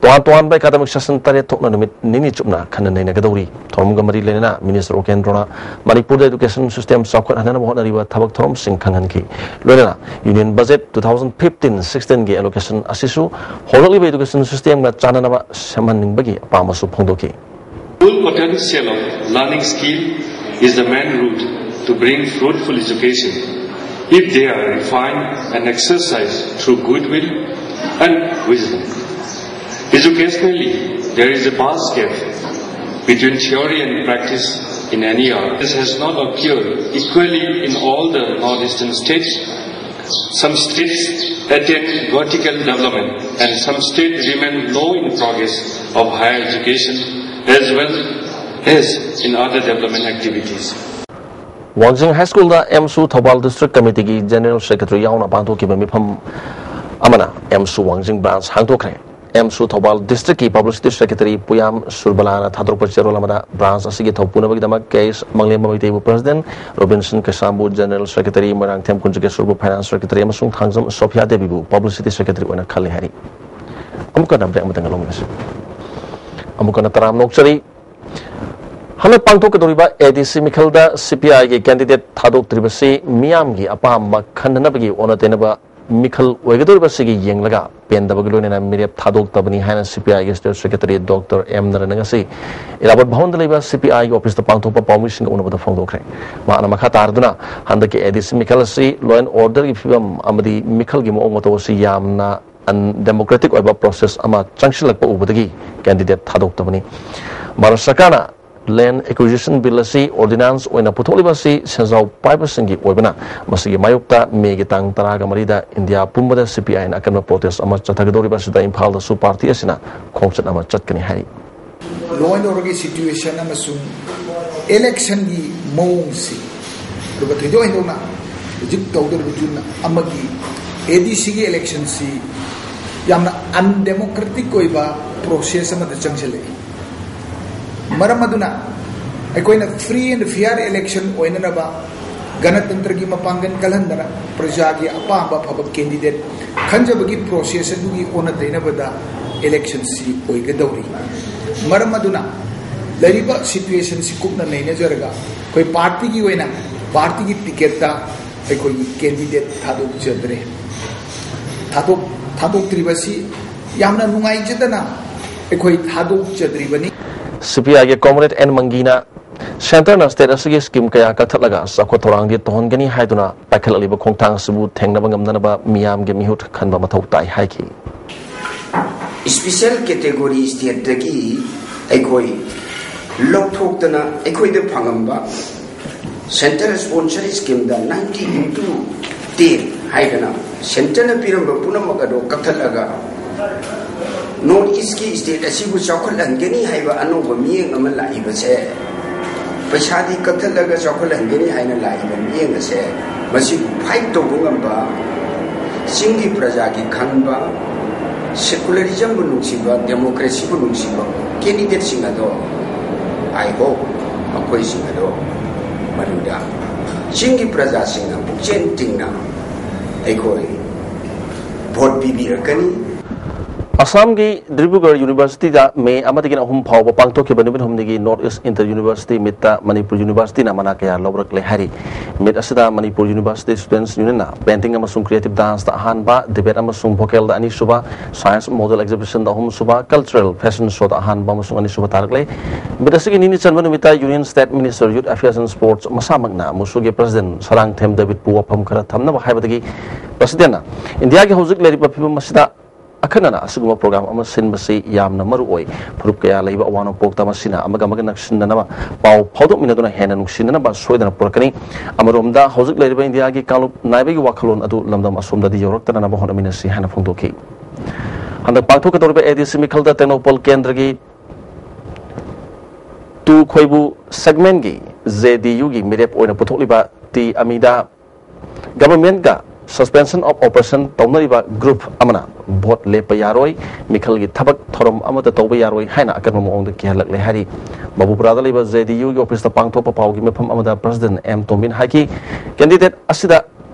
ꯇꯣꯉꯥꯟ ꯇꯣꯉꯥꯟꯕ academic session ꯇꯔꯦꯠ ꯊꯣꯛꯅ ꯅꯨꯃꯤꯠ ꯅꯤꯅꯤ ꯆꯨꯞꯅ ꯈꯟꯅ ꯅꯩꯅꯒꯗꯧꯔꯤ꯫ ꯊꯧꯔꯝꯒ ꯃꯔꯤ ꯂꯩꯅꯅ Minister ꯑꯣꯀꯦꯟꯗ꯭ꯔꯣꯅ ꯃꯅꯤꯄꯨꯔꯗ education system ꯆꯥꯎꯈꯠꯍꯟꯅꯕ ꯍꯣꯠꯅꯔꯤꯕ ꯊꯕꯛ ꯊꯧꯔꯝꯁꯤꯡ ꯈꯪꯍꯟꯈꯤ꯫ ꯂꯣꯏꯅꯅ Union Budget two thousand fifteen sixteen ꯒꯤ allocation ꯑꯁꯤꯁꯨ ꯍꯧꯔꯛꯂꯤꯕ education systemꯒ ꯆꯥꯟꯅꯅꯕ ꯁꯦꯝꯍꯟꯅꯤꯡꯕꯒꯤ ꯑꯄꯥꯝꯕꯁꯨ ꯐꯣꯡꯗꯣꯛꯈꯤ꯫ Full potential of learning skill is the main route to bring fruitful education if they are refined and exercised through goodwill and wisdom. Educationally, there is a vast gap between theory and practice in N E R. This has not occurred equally in all the northeastern states. Some states attain vertical development and some states remain low in progress of higher education as well as in other development activities. ꯋꯥꯡꯖꯤꯡ High Schoolꯗ ꯑꯦꯝꯁꯨ Thoubal District Committeeꯒꯤ General Secretary ꯌꯥꯎꯅ ꯄꯥꯡꯊꯣꯛꯈꯤꯕ ꯃꯤꯐꯝ ꯑꯃꯅ ꯑꯦꯝꯁꯨ ꯋꯥꯡꯖꯤꯡ branch ꯍꯥꯡꯗꯣꯛꯈ꯭ꯔꯦ꯫ ꯑꯦꯝꯁꯨ Thoubal Districtꯀꯤ Publicity Secretary ꯄꯨꯌꯥꯝ ꯁꯨꯔꯕꯂꯥꯅ ꯊꯥꯗꯣꯔꯛꯄ ꯆꯦꯔꯣꯜ ꯑꯃꯗ branch ꯑꯁꯤꯒꯤ ꯊꯧꯄꯨꯅꯕꯒꯤꯗꯃꯛ ꯀꯦ ꯑꯦꯁ ꯃꯪꯂꯦꯝꯕ ꯃꯩꯇꯩꯕꯨ President, ꯔꯣꯕꯤꯟꯁꯟ ꯀꯩꯁꯥꯝꯕꯨ General Secretary, ꯃꯣꯏꯔꯥꯡꯊꯦꯝ ꯀꯨꯟꯖꯀꯦꯁꯣꯔꯕꯨ Finance Secretary ꯑꯃꯁꯨꯡ ꯊꯥꯡꯖꯝ ꯁꯣꯐꯤꯌꯥ ꯗꯦꯕꯤꯕꯨ Publicity Secretary ꯑꯣꯏꯅ ꯈꯜꯂꯦ ꯍꯥꯏꯔꯤ꯫ ꯑꯃꯨꯛꯀ ꯍꯟꯅ ꯕ꯭ꯔꯦꯛ ꯑꯃꯇꯪ ꯂꯧꯃꯤꯟꯅꯁꯤ꯫ ꯑꯃꯨꯛꯀ ꯍꯟꯅ ꯇꯔꯥꯝꯅ ꯑꯣꯛꯆꯔꯤ꯫ ꯍꯟꯗꯛ ꯄꯥꯡꯊꯣꯛꯀꯗꯧꯔꯤꯕ ꯑꯦ ꯗꯤ ꯁꯤ ꯃꯤꯈꯜꯗ ꯁꯤ ꯄꯤ ꯑꯥꯏꯒꯤ ꯀꯦꯟꯗꯤꯗꯦꯠ ꯊꯥꯗꯣꯛꯇ꯭ꯔꯤꯕꯁꯤ ꯃꯤꯌꯥꯝꯒꯤ ꯑꯄꯥꯝꯕ ꯈꯟꯅꯅꯕꯒꯤ ꯑꯣꯟꯅ ꯇꯩꯅꯕ ꯃꯤꯈꯜ ꯑꯣꯏꯒꯗꯧꯔꯤꯕꯁꯤꯒꯤ ꯌꯦꯡꯂꯒ ꯄꯦꯟꯗꯕꯒꯤ ꯂꯣꯏꯅꯅ ꯃꯤꯔꯦꯞ ꯊꯥꯗꯣꯛꯇꯕꯅꯤ ꯍꯥꯏꯅ ꯁꯤ ꯄꯤ ꯑꯥꯏꯒꯤ ꯁ꯭ꯇꯦꯠ ꯁꯦꯀ꯭ꯔꯦꯇꯔꯤ ꯗꯣꯛꯇꯔ ꯑꯦꯝ ꯅꯔꯟꯅ ꯉꯁꯤ ꯏꯔꯥꯕꯣꯠ ꯚꯋꯟꯗ ꯂꯩꯕ ꯁꯤ ꯄꯤ ꯑꯥꯏꯒꯤ ꯑꯣꯐꯤꯁꯇ ꯄꯥꯡꯊꯣꯛꯄ ꯄꯥꯎꯃꯤꯁꯤꯡꯒ ꯎꯅꯕꯗ ꯐꯣꯡꯗꯣꯛꯈ꯭ꯔꯦ꯫ ꯃꯍꯥꯛꯅ ꯃꯈꯥ ꯇꯥꯔꯗꯨꯅ ꯍꯟꯗꯛꯀꯤ ꯑꯦ ꯗꯤ ꯁꯤ ꯃꯤꯈꯜ ꯑꯁꯤ law and order ꯒꯤ ꯐꯤꯕꯝ ꯑꯃꯗꯤ ꯃꯤꯈꯜꯒꯤ ꯃꯑꯣꯡ ꯃꯇꯧ ꯑꯁꯤ ꯌꯥꯝꯅ ꯑꯟꯗꯦꯃꯣꯀ꯭ꯔꯦꯇꯤꯛ ꯑꯣꯏꯕ ꯄ꯭ꯔꯣꯁꯦꯁ ꯑꯃ ꯆꯪꯁꯤꯜꯂꯛꯄ ꯎꯕꯗꯒꯤ ꯀꯦꯟꯗꯤꯗꯦꯠ ꯊꯥꯗꯣꯛꯇꯕꯅꯤ꯫ ꯚꯥꯔꯠ ꯁꯔꯀꯥꯔꯅ ꯂꯦꯟ ꯑꯦꯀ꯭ꯋꯤꯖꯤꯁꯟ ꯕꯤꯜ ꯑꯁꯤ ꯑꯣꯔꯗꯤꯅꯥꯟꯁ ꯑꯣꯏꯅ ꯄꯨꯊꯣꯛꯂꯤꯕ ꯑꯁꯤ ꯁꯦꯟꯖꯥꯎ ꯄꯥꯏꯕꯁꯤꯡꯒꯤ ꯑꯣꯏꯕꯅ ꯃꯁꯤꯒꯤ ꯃꯥꯌꯣꯛꯇ ꯃꯦꯒꯤ ꯇꯥꯡ ꯇꯔꯥꯒ ꯃꯔꯤꯗ ꯏꯟꯗꯤꯌꯥ ꯄꯨꯝꯕꯗ ꯁꯤ ꯄꯤ ꯑꯥꯏꯅ ꯑꯀꯟꯕ ꯄ꯭ꯔꯣꯇꯦꯁ ꯑꯃ ꯆꯠꯊꯒꯗꯧꯔꯤꯕ ꯑꯁꯤꯗ ꯏꯝꯐꯥꯜꯗꯁꯨ ꯄꯥꯔꯇꯤ ꯑꯁꯤꯅ ꯈꯣꯡꯆꯠ ꯑꯃ ꯆꯠꯀꯅꯤ ꯍꯥꯏꯔꯤ꯫ Law and order ꯒꯤ situation ꯑꯃꯁꯨꯡ election ꯒꯤ ꯃꯑꯣꯡꯁꯤ, ꯑꯗꯨꯒ ꯊꯣꯏꯗꯣꯛ ꯍꯦꯟꯗꯣꯛꯅ ꯍꯧꯖꯤꯛ ꯇꯧꯗꯧꯔꯤꯕ ꯖꯨꯟ ꯑꯃꯒꯤ ꯑꯦ ꯗꯤ ꯁꯤꯒꯤ election ꯁꯤ ꯌꯥꯝꯅ ꯑꯟꯗꯦꯃꯣꯀ꯭ꯔꯦꯇꯤꯛ ꯑꯣꯏꯕ ꯄ꯭ꯔꯣꯁꯦꯁ ꯑꯃꯗ ꯆꯪꯁꯤꯜꯂꯛꯏ꯫ ꯃꯔꯝ ꯑꯗꯨꯅ ꯑꯩꯈꯣꯏꯅ free and fair election ꯑꯣꯏꯅꯅꯕ ꯒꯅꯇꯟꯇ꯭ꯔꯒꯤ ꯃꯄꯥꯡꯒꯜ ꯀꯜꯍꯟꯗꯅ ꯄ꯭ꯔꯖꯥꯒꯤ ꯑꯄꯥꯝꯕ ꯑꯐꯕ ꯀꯦꯟꯗꯤꯗꯦꯠ ꯈꯟꯖꯕꯒꯤ ꯄ꯭ꯔꯣꯁꯦꯁ ꯑꯗꯨꯒꯤ ꯑꯣꯟꯅ ꯇꯩꯅꯕꯗ election ꯁꯤ ꯑꯣꯏꯒꯗꯧꯔꯤ꯫ ꯃꯔꯝ ꯑꯗꯨꯅ ꯂꯩꯔꯤꯕ situation ꯁꯤ ꯀꯨꯞꯅ ꯅꯩꯅꯖꯔꯒ ꯑꯩꯈꯣꯏ ꯄꯥꯔꯇꯤꯒꯤ ꯑꯣꯏꯅ ꯄꯥꯔꯇꯤꯒꯤ ꯇꯤꯀꯦꯠꯇ ꯑꯩꯈꯣꯏꯒꯤ ꯀꯦꯟꯗꯤꯗꯦꯠ ꯊꯥꯗꯣꯛꯆꯗ꯭ꯔꯦ꯫ ꯊꯥꯗꯣꯛ-, ꯊꯥꯗꯣꯛꯇ꯭ꯔꯤꯕꯁꯤ ꯌꯥꯝꯅ ꯅꯨꯡꯉꯥꯏꯖꯗꯅ ꯑꯩꯈꯣꯏ ꯊꯥꯗꯣꯛꯆꯗ꯭ꯔꯤꯕꯅꯤ꯫ ꯁꯤ ꯄꯤ ꯑꯥꯏꯒꯤ ꯀꯣꯝꯔꯦꯗ ꯑꯦꯟ ꯃꯪꯒꯤꯅ ꯁꯦꯟꯇꯔꯅ ꯁ꯭ꯇꯦꯠ ꯑꯁꯤꯒꯤ ꯁ꯭ꯀꯤꯝ ꯀꯌꯥ ꯀꯛꯊꯠꯂꯒ ꯆꯥꯎꯈꯠ ꯊꯧꯔꯥꯡꯗꯤ ꯇꯧꯍꯟꯒꯅꯤ ꯍꯥꯏꯗꯨꯅ ꯄꯥꯏꯈꯠꯂꯛꯂꯤꯕ ꯈꯣꯡꯊꯥꯡ ꯑꯁꯤꯕꯨ ꯊꯦꯡꯅꯕ ꯉꯝꯅꯅꯕ ꯃꯤꯌꯥꯝꯒꯤ ꯃꯤꯍꯨꯠ ꯈꯟꯕ ꯃꯊꯧ ꯇꯥꯏ ꯍꯥꯏꯈꯤ꯫ Special category state ꯇꯒꯤ ꯑꯩꯈꯣꯏ ꯂꯧꯊꯣꯛꯇꯅ ꯑꯩꯈꯣꯏꯗ ꯐꯪꯉꯝꯕ central sponsor scheme ꯗ ninety into ten ꯍꯥꯏꯗꯅ centre ꯅ ꯄꯤꯔꯝꯕ ꯄꯨꯝꯅꯃꯛ ꯑꯗꯨ ꯀꯛꯊꯠꯂꯒ North East ꯀꯤ state ꯑꯁꯤꯕꯨ ꯆꯥꯎꯈꯠꯍꯟꯒꯅꯤ ꯍꯥꯏꯕ ꯑꯅꯧꯕ ꯃꯤꯠꯌꯦꯡ ꯑꯃ ꯂꯥꯛꯏꯕꯁꯦ, ꯄꯩꯁꯥꯗꯤ ꯀꯛꯊꯠꯂꯒ ꯆꯥꯎꯈꯠꯍꯟꯒꯅꯤ ꯍꯥꯏꯅ ꯂꯥꯛꯏꯕ ꯃꯤꯠꯌꯦꯡ ꯑꯁꯦ, ꯃꯁꯤꯕꯨ fight ꯇꯧꯕ ꯉꯝꯕ, ꯆꯤꯡꯒꯤ ꯄ꯭ꯔꯖꯥꯒꯤ ꯈꯟꯕ, secularism ꯕꯨ ꯅꯨꯡꯁꯤꯕ, democracy ꯕꯨ ꯅꯨꯡꯁꯤꯕ candidate ꯁꯤꯡ ꯑꯗꯣ, I hope ꯃꯈꯣꯏꯁꯤꯡ ꯑꯗꯣ ꯃꯗꯨꯗ ꯆꯤꯡꯒꯤ ꯄ꯭ꯔꯖꯥꯁꯤꯡꯅ ꯄꯨꯛꯆꯦꯜ ꯇꯤꯡꯅ ꯑꯩꯈꯣꯏ vote ꯄꯤꯕꯤꯔꯛꯀꯅꯤ꯫ ꯑꯁꯥꯝꯒꯤ ꯗꯤꯕ꯭ꯔꯨꯒꯔ ꯌꯨꯅꯤꯚꯔꯁꯤꯇꯤꯗ ꯃꯦ ꯑꯃꯗꯒꯤꯅ ꯑꯍꯨꯝ ꯐꯥꯎꯕ ꯄꯥꯡꯊꯣꯛꯈꯤꯕ ꯅꯨꯃꯤꯠ ꯍꯨꯝꯅꯤꯒꯤ ꯅꯣꯔꯠ ꯏꯁ ꯏꯟꯇꯔ ꯌꯨꯅꯤꯚꯔꯁꯤꯇꯤ ꯃꯤꯠꯇ ꯃꯅꯤꯄꯨꯔ ꯌꯨꯅꯤꯚꯔꯁꯤꯇꯤꯅ ꯃꯅꯥ ꯀꯌꯥ ꯂꯧꯔꯛꯂꯦ ꯍꯥꯏꯔꯤ꯫ ꯃꯤꯠ ꯑꯁꯤꯗ ꯃꯅꯤꯄꯨꯔ ꯌꯨꯅꯤꯚꯔꯁꯤꯇꯤ ꯁ꯭ꯇꯨꯗꯦꯟꯠꯁ ꯌꯨꯅꯤꯌꯟꯅ ꯄꯦꯟꯇꯤꯡ ꯑꯃꯁꯨꯡ ꯀ꯭ꯔꯤꯌꯦꯇꯤꯚ ꯗꯥꯟꯁꯇ ꯑꯍꯥꯟꯕ, ꯗꯤꯕꯦꯠ ꯑꯃꯁꯨꯡ ꯚꯣꯀꯦꯜꯗ ꯑꯅꯤꯁꯨꯕ, ꯁꯥꯏꯟꯁ ꯃꯣꯗꯦꯜ ꯑꯦꯛꯖꯤꯕꯤꯁꯟꯗ ꯑꯍꯨꯝꯁꯨꯕ, ꯀꯜꯆꯔꯦꯜ ꯐꯦꯁꯟ ꯁꯣꯗ ꯑꯍꯥꯟꯕ ꯑꯃꯁꯨꯡ ꯑꯅꯤꯁꯨꯕ ꯇꯥꯔꯛꯂꯦ꯫ ꯃꯤꯠ ꯑꯁꯤꯒꯤ ꯅꯤꯅꯤ ꯆꯟꯕ ꯅꯨꯃꯤꯠꯇ union state minister youth affairs and sports ꯃꯁꯥꯃꯛꯅ ꯃꯨꯁꯨꯒꯤ ꯄ꯭ꯔꯁꯤꯗꯦꯟꯠ ꯁꯔꯥꯡꯊꯦꯝ ꯗꯦꯕꯤꯗꯄꯨ ꯋꯥꯐꯝ ꯈꯔ ꯊꯝꯅꯕ ꯍꯥꯏꯕꯗꯒꯤ ꯄ꯭ꯔꯁꯤꯗꯦꯟꯠꯅ ꯏꯟꯗꯤꯌꯥꯒꯤ ꯍꯧꯖꯤꯛ ꯂꯩꯔꯤꯕ ꯐꯤꯕꯝ ꯑꯁꯤꯗ ꯑꯈꯟꯅꯅ ꯑꯁꯤꯒꯨꯝꯕ ꯄ꯭ꯔꯣꯒ꯭ꯔꯥꯝ ꯑꯃ ꯁꯤꯟꯕꯁꯤ ꯌꯥꯝꯅ ꯃꯔꯨ ꯑꯣꯏ꯫ ꯐꯨꯔꯨꯞ ꯀꯌꯥ ꯂꯩꯕ ꯑꯋꯥ ꯅꯣꯡꯄꯣꯛꯇ ꯃꯁꯤꯅ ꯑꯃꯒ ꯑꯃꯒ ꯅꯛꯁꯤꯟꯅꯅꯕ, ꯄꯥꯎ ꯐꯥꯎꯗꯣꯛꯃꯤꯟꯅꯗꯨꯅ ꯍꯦꯟꯅ ꯅꯨꯡꯁꯤꯅꯅꯕ ꯁꯣꯏꯗꯅ ꯄꯨꯔꯛꯀꯅꯤ꯫ ꯑꯃꯔꯣꯝꯗ ꯍꯧꯖꯤꯛ ꯂꯩꯔꯤꯕ ꯏꯟꯗꯤꯌꯥꯒꯤ ꯀꯥꯡꯂꯨꯞ ꯅꯥꯏꯕꯒꯤ ꯋꯥꯈꯜꯂꯣꯟ ꯑꯗꯨ ꯂꯝꯗꯝ ꯑꯁꯣꯝꯗꯗꯤ ꯌꯧꯔꯛꯇꯅꯅꯕ ꯍꯣꯠꯅꯃꯤꯟꯅꯁꯤ ꯍꯥꯏꯅ ꯐꯣꯡꯗꯣꯛꯈꯤ꯫ ꯍꯟꯗꯛ ꯄꯥꯡꯊꯣꯛꯀꯗꯧꯔꯤꯕ ꯑꯦ ꯗꯤ ꯁꯤ ꯃꯤꯈꯜꯗ ꯇꯦꯡꯅꯧꯄꯜ ꯀꯦꯟꯗ꯭ꯔꯒꯤ ꯇꯨ ꯈꯣꯏꯕꯨ ꯁꯦꯒꯃꯦꯟꯒꯤ ꯖꯦ ꯗꯤ ꯌꯨꯒꯤ ꯃꯤꯔꯦꯞ ꯑꯣꯏꯅ ꯄꯨꯊꯣꯛꯂꯤꯕ ꯇꯤ ꯑꯃꯤꯗꯥ ꯒꯚꯔꯟꯃꯦꯟꯠꯀ suspension of operation ꯇꯧꯅꯔꯤꯕ ꯒ꯭ꯔꯨꯞ ꯑꯃꯅ ꯚꯣꯠ ꯂꯦꯞꯄ ꯌꯥꯔꯣꯏ, ꯃꯤꯈꯜꯒꯤ ꯊꯕꯛ ꯊꯧꯔꯝ ꯑꯃꯠꯇ ꯇꯧꯕ ꯌꯥꯔꯣꯏ ꯍꯥꯏꯅ ꯑꯀꯟꯕ ꯃꯑꯣꯡꯗ ꯀꯤꯍꯜꯂꯛꯂꯦ ꯍꯥꯏꯔꯤ꯫ ꯃꯕꯨꯄꯨꯔꯥꯗ ꯂꯩꯕ ꯖꯦ ꯗꯤ ꯌꯨꯒꯤ ꯑꯣꯐꯤꯁꯇ ꯄꯥꯡꯊꯣꯛꯄ ꯄꯥꯎꯒꯤ ꯃꯤꯐꯝ ꯑꯃꯗ ꯄ꯭ꯔꯁꯤꯗꯦꯟꯠ ꯑꯦꯝ ꯇꯣꯝꯕꯤꯅ ꯍꯥꯏꯈꯤ, ꯀꯦꯟꯗꯤꯗꯦꯠ ꯑꯁꯤꯗ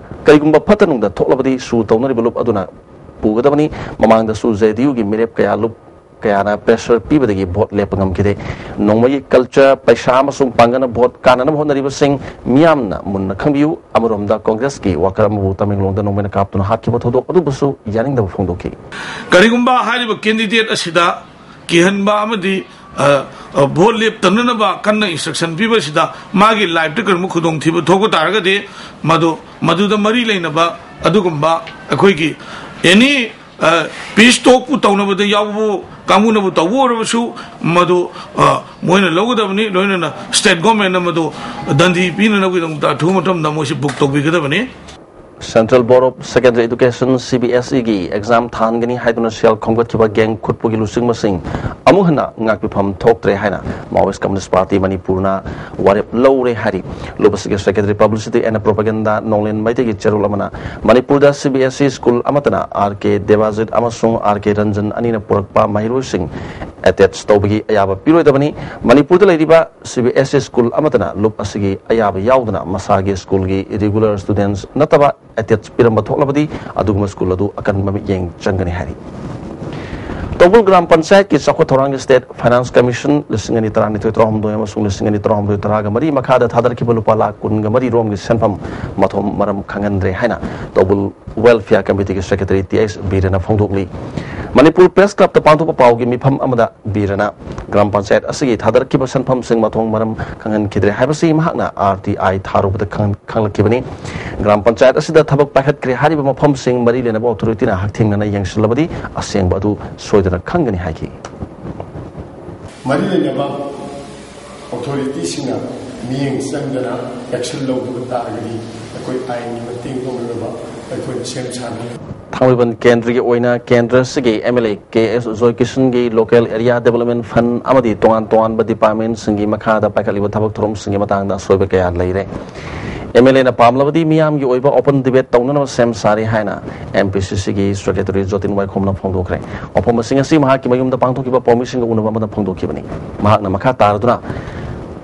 ꯀꯔꯤꯒꯨꯝꯕ ꯐꯠꯇ ꯅꯨꯡꯗ ꯊꯣꯛꯂꯕꯗꯤ ꯁꯨ ꯇꯧꯅꯔꯤꯕ ꯂꯨꯞ ꯑꯗꯨꯅ ꯄꯨꯒꯗꯕꯅꯤ꯫ ꯃꯃꯥꯡꯗꯁꯨ ꯖꯦ ꯗꯤ ꯌꯨꯒꯤ ꯃꯤꯔꯦꯞ ꯀꯌꯥ ꯂꯨꯞ ꯀꯌꯥꯅ ꯄ꯭ꯔꯦꯁꯔ ꯄꯤꯕꯗꯒꯤ ꯚꯣꯠ ꯂꯦꯞꯄ ꯉꯝꯈꯤꯗꯦ꯫ ꯅꯣꯡꯃꯒꯤ ꯀꯜꯆꯔ, ꯄꯩꯁꯥ ꯑꯃꯁꯨꯡ ꯄꯥꯡꯒꯜꯅ ꯚꯣꯠ ꯀꯥꯟꯅꯅꯕ ꯍꯣꯠꯅꯔꯤꯕꯁꯤꯡ ꯃꯤꯌꯥꯝꯅ ꯃꯨꯟꯅ ꯈꯪꯕꯤꯌꯨ꯫ ꯑꯃꯔꯣꯝꯗ ꯀꯣꯡꯒ꯭ꯔꯦꯁꯀꯤ ꯋꯥꯀꯔ ꯑꯃꯕꯨ ꯇꯃꯦꯡꯂꯣꯡꯗ ꯅꯣꯡꯃꯩꯅ ꯀꯥꯞꯇꯨꯅ ꯍꯥꯠꯈꯤꯕ ꯊꯧꯗꯣꯛ ꯑꯗꯨꯕꯨꯁꯨ ꯌꯥꯅꯤꯡꯗꯕ ꯐꯣꯡꯗꯣꯛꯈꯤ꯫ ꯀꯔꯤꯒꯨꯝꯕ ꯍꯥꯏꯔꯤꯕ ꯀꯦꯟꯗꯤꯗꯦꯠ ꯑꯁꯤꯗ ꯀꯤꯍꯟꯕ ꯑꯃꯗꯤ, ꯑ, ꯑ, ꯚꯣꯠ ꯂꯦꯞꯇꯅꯅꯕ ꯀꯟꯅ ꯏꯟꯁꯇ꯭ꯔꯛꯁꯟ ꯄꯤꯕ ꯑꯁꯤꯗ ꯃꯥꯒꯤ ꯂꯥꯏꯐꯇ ꯀꯔꯤꯒꯨꯝꯕ ꯈꯨꯗꯣꯡꯊꯤꯕ ꯊꯣꯛꯄ ꯇꯥꯔꯒꯗꯤ ꯃꯗꯨ, ꯃꯗꯨꯗ ꯃꯔꯤ ꯂꯩꯅꯕ ꯑꯗꯨꯒꯨꯝꯕ ꯑꯩꯈꯣꯏꯒꯤ ꯑꯦꯅꯤ ꯄꯤꯁ ꯇꯣꯛꯄꯨ ꯇꯧꯅꯕꯗ ꯌꯥꯎꯕ ꯀꯥꯡꯕꯨꯅꯕꯨ ꯇꯧꯕ ꯑꯣꯏꯔꯕꯁꯨ ꯃꯗꯨ, ꯑ, ꯃꯣꯏꯅ ꯂꯧꯒꯗꯕꯅꯤ꯫ ꯂꯣꯏꯅꯅ ꯁ꯭ꯇꯦꯠ ꯒꯣꯔꯃꯦꯟꯅ ꯃꯗꯨ ꯗꯟꯗꯤ ꯄꯤꯅꯅꯕꯒꯤꯗꯃꯛꯇ ꯑꯊꯨꯕ ꯃꯇꯝꯗ ꯃꯣꯏꯁꯤ ꯕꯨꯛ ꯇꯧꯕꯤꯒꯗꯕꯅꯤ꯫ Central Board of Secondary Education, C B S E, ꯒꯤ ꯑꯦꯛꯖꯥꯝ ꯊꯥꯍꯟꯒꯅꯤ ꯍꯥꯏꯗꯨꯅ ꯁꯦꯜ ꯈꯣꯝꯒꯠꯈꯤꯕ ꯒꯦꯡ ꯈꯨꯠꯄꯨꯒꯤ ꯂꯨꯆꯤꯡꯕꯁꯤꯡ ꯑꯃꯨꯛ ꯍꯟꯅ ꯉꯥꯛꯄꯤꯐꯝ ꯊꯣꯛꯇ꯭ꯔꯦ ꯍꯥꯏꯅ Maoist Communist Party ꯃꯅꯤꯄꯨꯔꯅ ꯋꯥꯔꯦꯞ ꯂꯧꯔꯦ ꯍꯥꯏꯔꯤ꯫ ꯂꯨꯞ ꯑꯁꯤꯒꯤ ꯁꯦꯀ꯭ꯔꯦꯇꯔꯤ ꯄꯕ꯭ꯂꯤꯁꯤꯇꯤ ꯑꯦꯟ ꯄ꯭ꯔꯣꯄꯥꯒꯦꯟꯗꯥ ꯅꯣꯡꯂꯦꯟ ꯃꯩꯇꯩꯒꯤ ꯆꯦꯔꯣꯜ ꯑꯃꯅ ꯃꯅꯤꯄꯨꯔꯗ C B S E school ꯑꯃꯠꯇꯅ ꯑꯥꯔ ꯀꯦ ꯗꯦꯕꯥꯖꯤꯠ ꯑꯃꯁꯨꯡ ꯑꯥꯔ ꯀꯦ ꯔꯟꯖꯟ ꯑꯅꯤꯅ ꯄꯨꯔꯛꯄ ꯃꯍꯩꯔꯣꯏꯁꯤꯡ ꯑꯦꯇꯦꯆ ꯇꯧꯕꯒꯤ ꯑꯌꯥꯕ ꯄꯤꯔꯣꯏꯗꯕꯅꯤ꯫ ꯃꯅꯤꯄꯨꯔꯗ ꯂꯩꯔꯤꯕ C B S E school ꯑꯃꯠꯇꯅ ꯂꯨꯞ ꯑꯁꯤꯒꯤ ꯑꯌꯥꯕ ꯌꯥꯎꯗꯅ ꯃꯁꯥꯒꯤ ꯁ꯭ꯀꯨꯜꯒꯤ ꯔꯤꯒꯨꯂꯔ ꯁ꯭ꯇꯨꯗꯦꯟꯠꯁ ꯅꯠꯇꯕ ꯑꯦꯇꯦꯆ ꯄꯤꯔꯝꯕ ꯊꯣꯛꯂꯕꯗꯤ ꯑꯗꯨꯒꯨꯝꯕ ꯁ꯭ꯀꯨꯜ ꯑꯗꯨ ꯑꯀꯟꯕ ꯃꯤꯠꯌꯦꯡ ꯆꯪꯒꯅꯤ ꯍꯥꯏꯔꯤ꯫ ꯇꯧꯕꯨꯜ ꯒ꯭ꯔꯥꯝ ꯄꯟꯆꯥꯌꯠꯀꯤ ꯆꯥꯎꯈꯠ ꯊꯧꯔꯥꯡꯒꯤ State Finance Commission ꯂꯤꯁꯤꯡ ꯑꯅꯤ ꯇꯔꯥꯅꯤꯊꯣꯏ ꯇꯔꯥꯍꯨꯝꯗꯣꯏ ꯑꯃꯁꯨꯡ ꯂꯤꯁꯤꯡ ꯑꯅꯤ ꯇꯔꯥꯍꯨꯝꯗꯣꯏ ꯇꯔꯥꯒ ꯃꯔꯤ ꯃꯈꯥꯗ ꯊꯥꯗꯔꯛꯈꯤꯕ ꯂꯨꯄꯥ ꯂꯥꯈ ꯀꯨꯟꯒ ꯃꯔꯤ ꯔꯣꯝꯒꯤ ꯁꯦꯟꯐꯝ ꯃꯊꯣꯡ ꯃꯔꯝ ꯈꯪꯍꯟꯗ꯭ꯔꯦ ꯍꯥꯏꯅ ꯇꯧꯕꯨꯜ Welfare Committeeꯒꯤ Secretary ꯇꯤ ꯑꯩꯆ ꯕꯤꯔꯦꯟꯅ ꯐꯣꯡꯗꯣꯛꯂꯤ꯫ ꯃꯅꯤꯄꯨꯔ Press Clubꯇ ꯄꯥꯡꯊꯣꯛꯄ ꯄꯥꯎꯒꯤ ꯃꯤꯐꯝ ꯑꯃꯗ ꯕꯤꯔꯦꯟꯅ ꯒ꯭ꯔꯥꯝ ꯄꯟꯆꯥꯌꯠ ꯑꯁꯤꯒꯤ ꯊꯥꯗꯔꯛꯈꯤꯕ ꯁꯦꯟꯐꯝꯁꯤꯡ ꯃꯊꯣꯡ ꯃꯔꯝ ꯈꯪꯍꯟꯈꯤꯗ꯭ꯔꯦ ꯍꯥꯏꯕꯁꯤ ꯃꯍꯥꯛꯅ ꯑꯥꯔ ꯇꯤ ꯑꯥꯏ ꯊꯥꯔꯨꯕꯗ ꯈꯪ-, ꯈꯪꯂꯛꯈꯤꯕꯅꯤ꯫ ꯒ꯭ꯔꯥꯝ ꯄꯟꯆꯥꯌꯠ ꯑꯁꯤꯗ ꯊꯕꯛ ꯄꯥꯏꯈꯠꯈ꯭ꯔꯦ ꯍꯥꯏꯔꯤꯕ ꯃꯐꯝꯁꯤꯡ ꯃꯔꯤ ꯂꯩꯅꯕ ꯑꯣꯊꯣꯔꯤꯇꯤꯅ ꯍꯛꯊꯦꯡꯅꯅ ꯌꯦꯡꯁꯤꯜꯂꯕꯗꯤ ꯑꯁꯦꯡꯕ ꯑꯗꯨ ꯁꯣꯏꯗꯅ ꯈꯪꯒꯅꯤ ꯍꯥꯏꯈꯤ꯫ ꯃꯔꯤ ꯂꯩꯅꯕ ꯑꯣꯊꯣꯔꯤꯇꯤꯁꯤꯡꯅ ꯃꯤꯠꯌꯦꯡ ꯆꯪꯗꯅ action ꯂꯧꯗꯕ ꯇꯥꯔꯒꯗꯤ ꯑꯩꯈꯣꯏ ꯑꯥꯏꯟꯒꯤ ꯃꯇꯦꯡ ꯂꯧꯅꯅꯕ ꯑꯩꯈꯣꯏꯅ ꯁꯦꯝ ꯁꯥꯒꯅꯤ꯫ ꯊꯥꯡꯃꯩꯕꯟ ꯀꯦꯟꯗ꯭ꯔꯒꯤ ꯑꯣꯏꯅ ꯀꯦꯟꯗ꯭ꯔ ꯑꯁꯤꯒꯤ M L A K S ꯖꯣꯏꯀꯤꯁꯟꯒꯤ local area development fund ꯑꯃꯗꯤ ꯇꯣꯉꯥꯟ ꯇꯣꯉꯥꯟꯕ departmentꯁꯤꯡꯒꯤ ꯃꯈꯥꯗ ꯄꯥꯏꯈꯠꯂꯤꯕ ꯊꯕꯛ ꯊꯧꯔꯝꯁꯤꯡꯒꯤ ꯃꯇꯥꯡꯗ ꯑꯁꯣꯏꯕ ꯀꯌꯥ ꯂꯩꯔꯦ꯫ ꯑꯦꯝ ꯑꯦꯜ ꯑꯦꯅ ꯄꯥꯝꯂꯕꯗꯤ ꯃꯤꯌꯥꯝꯒꯤ ꯑꯣꯏꯕ open debate ꯇꯧꯅꯅꯕ ꯁꯦꯝ ꯁꯥꯔꯤ ꯍꯥꯏꯅ ꯑꯦꯝ ꯄꯤ ꯁꯤ ꯁꯤꯒꯤ Secretary ꯖꯣꯇꯤꯟ ꯋꯥꯏꯈꯣꯝꯅ ꯐꯣꯡꯗꯣꯛꯈ꯭ꯔꯦ꯫ ꯋꯥꯐꯝ ꯑꯁꯤꯡ ꯑꯁꯤ ꯃꯍꯥꯛꯀꯤ ꯃꯌꯨꯝꯗ ꯄꯥꯡꯊꯣꯛꯈꯤꯕ ꯄꯥꯎꯃꯤꯁꯤꯡꯒ ꯎꯅꯕ ꯑꯃꯗ ꯐꯣꯡꯗꯣꯛꯈꯤꯕꯅꯤ꯫ ꯃꯍꯥꯛꯅ ꯃꯈꯥ ꯇꯥꯔꯗꯨꯅ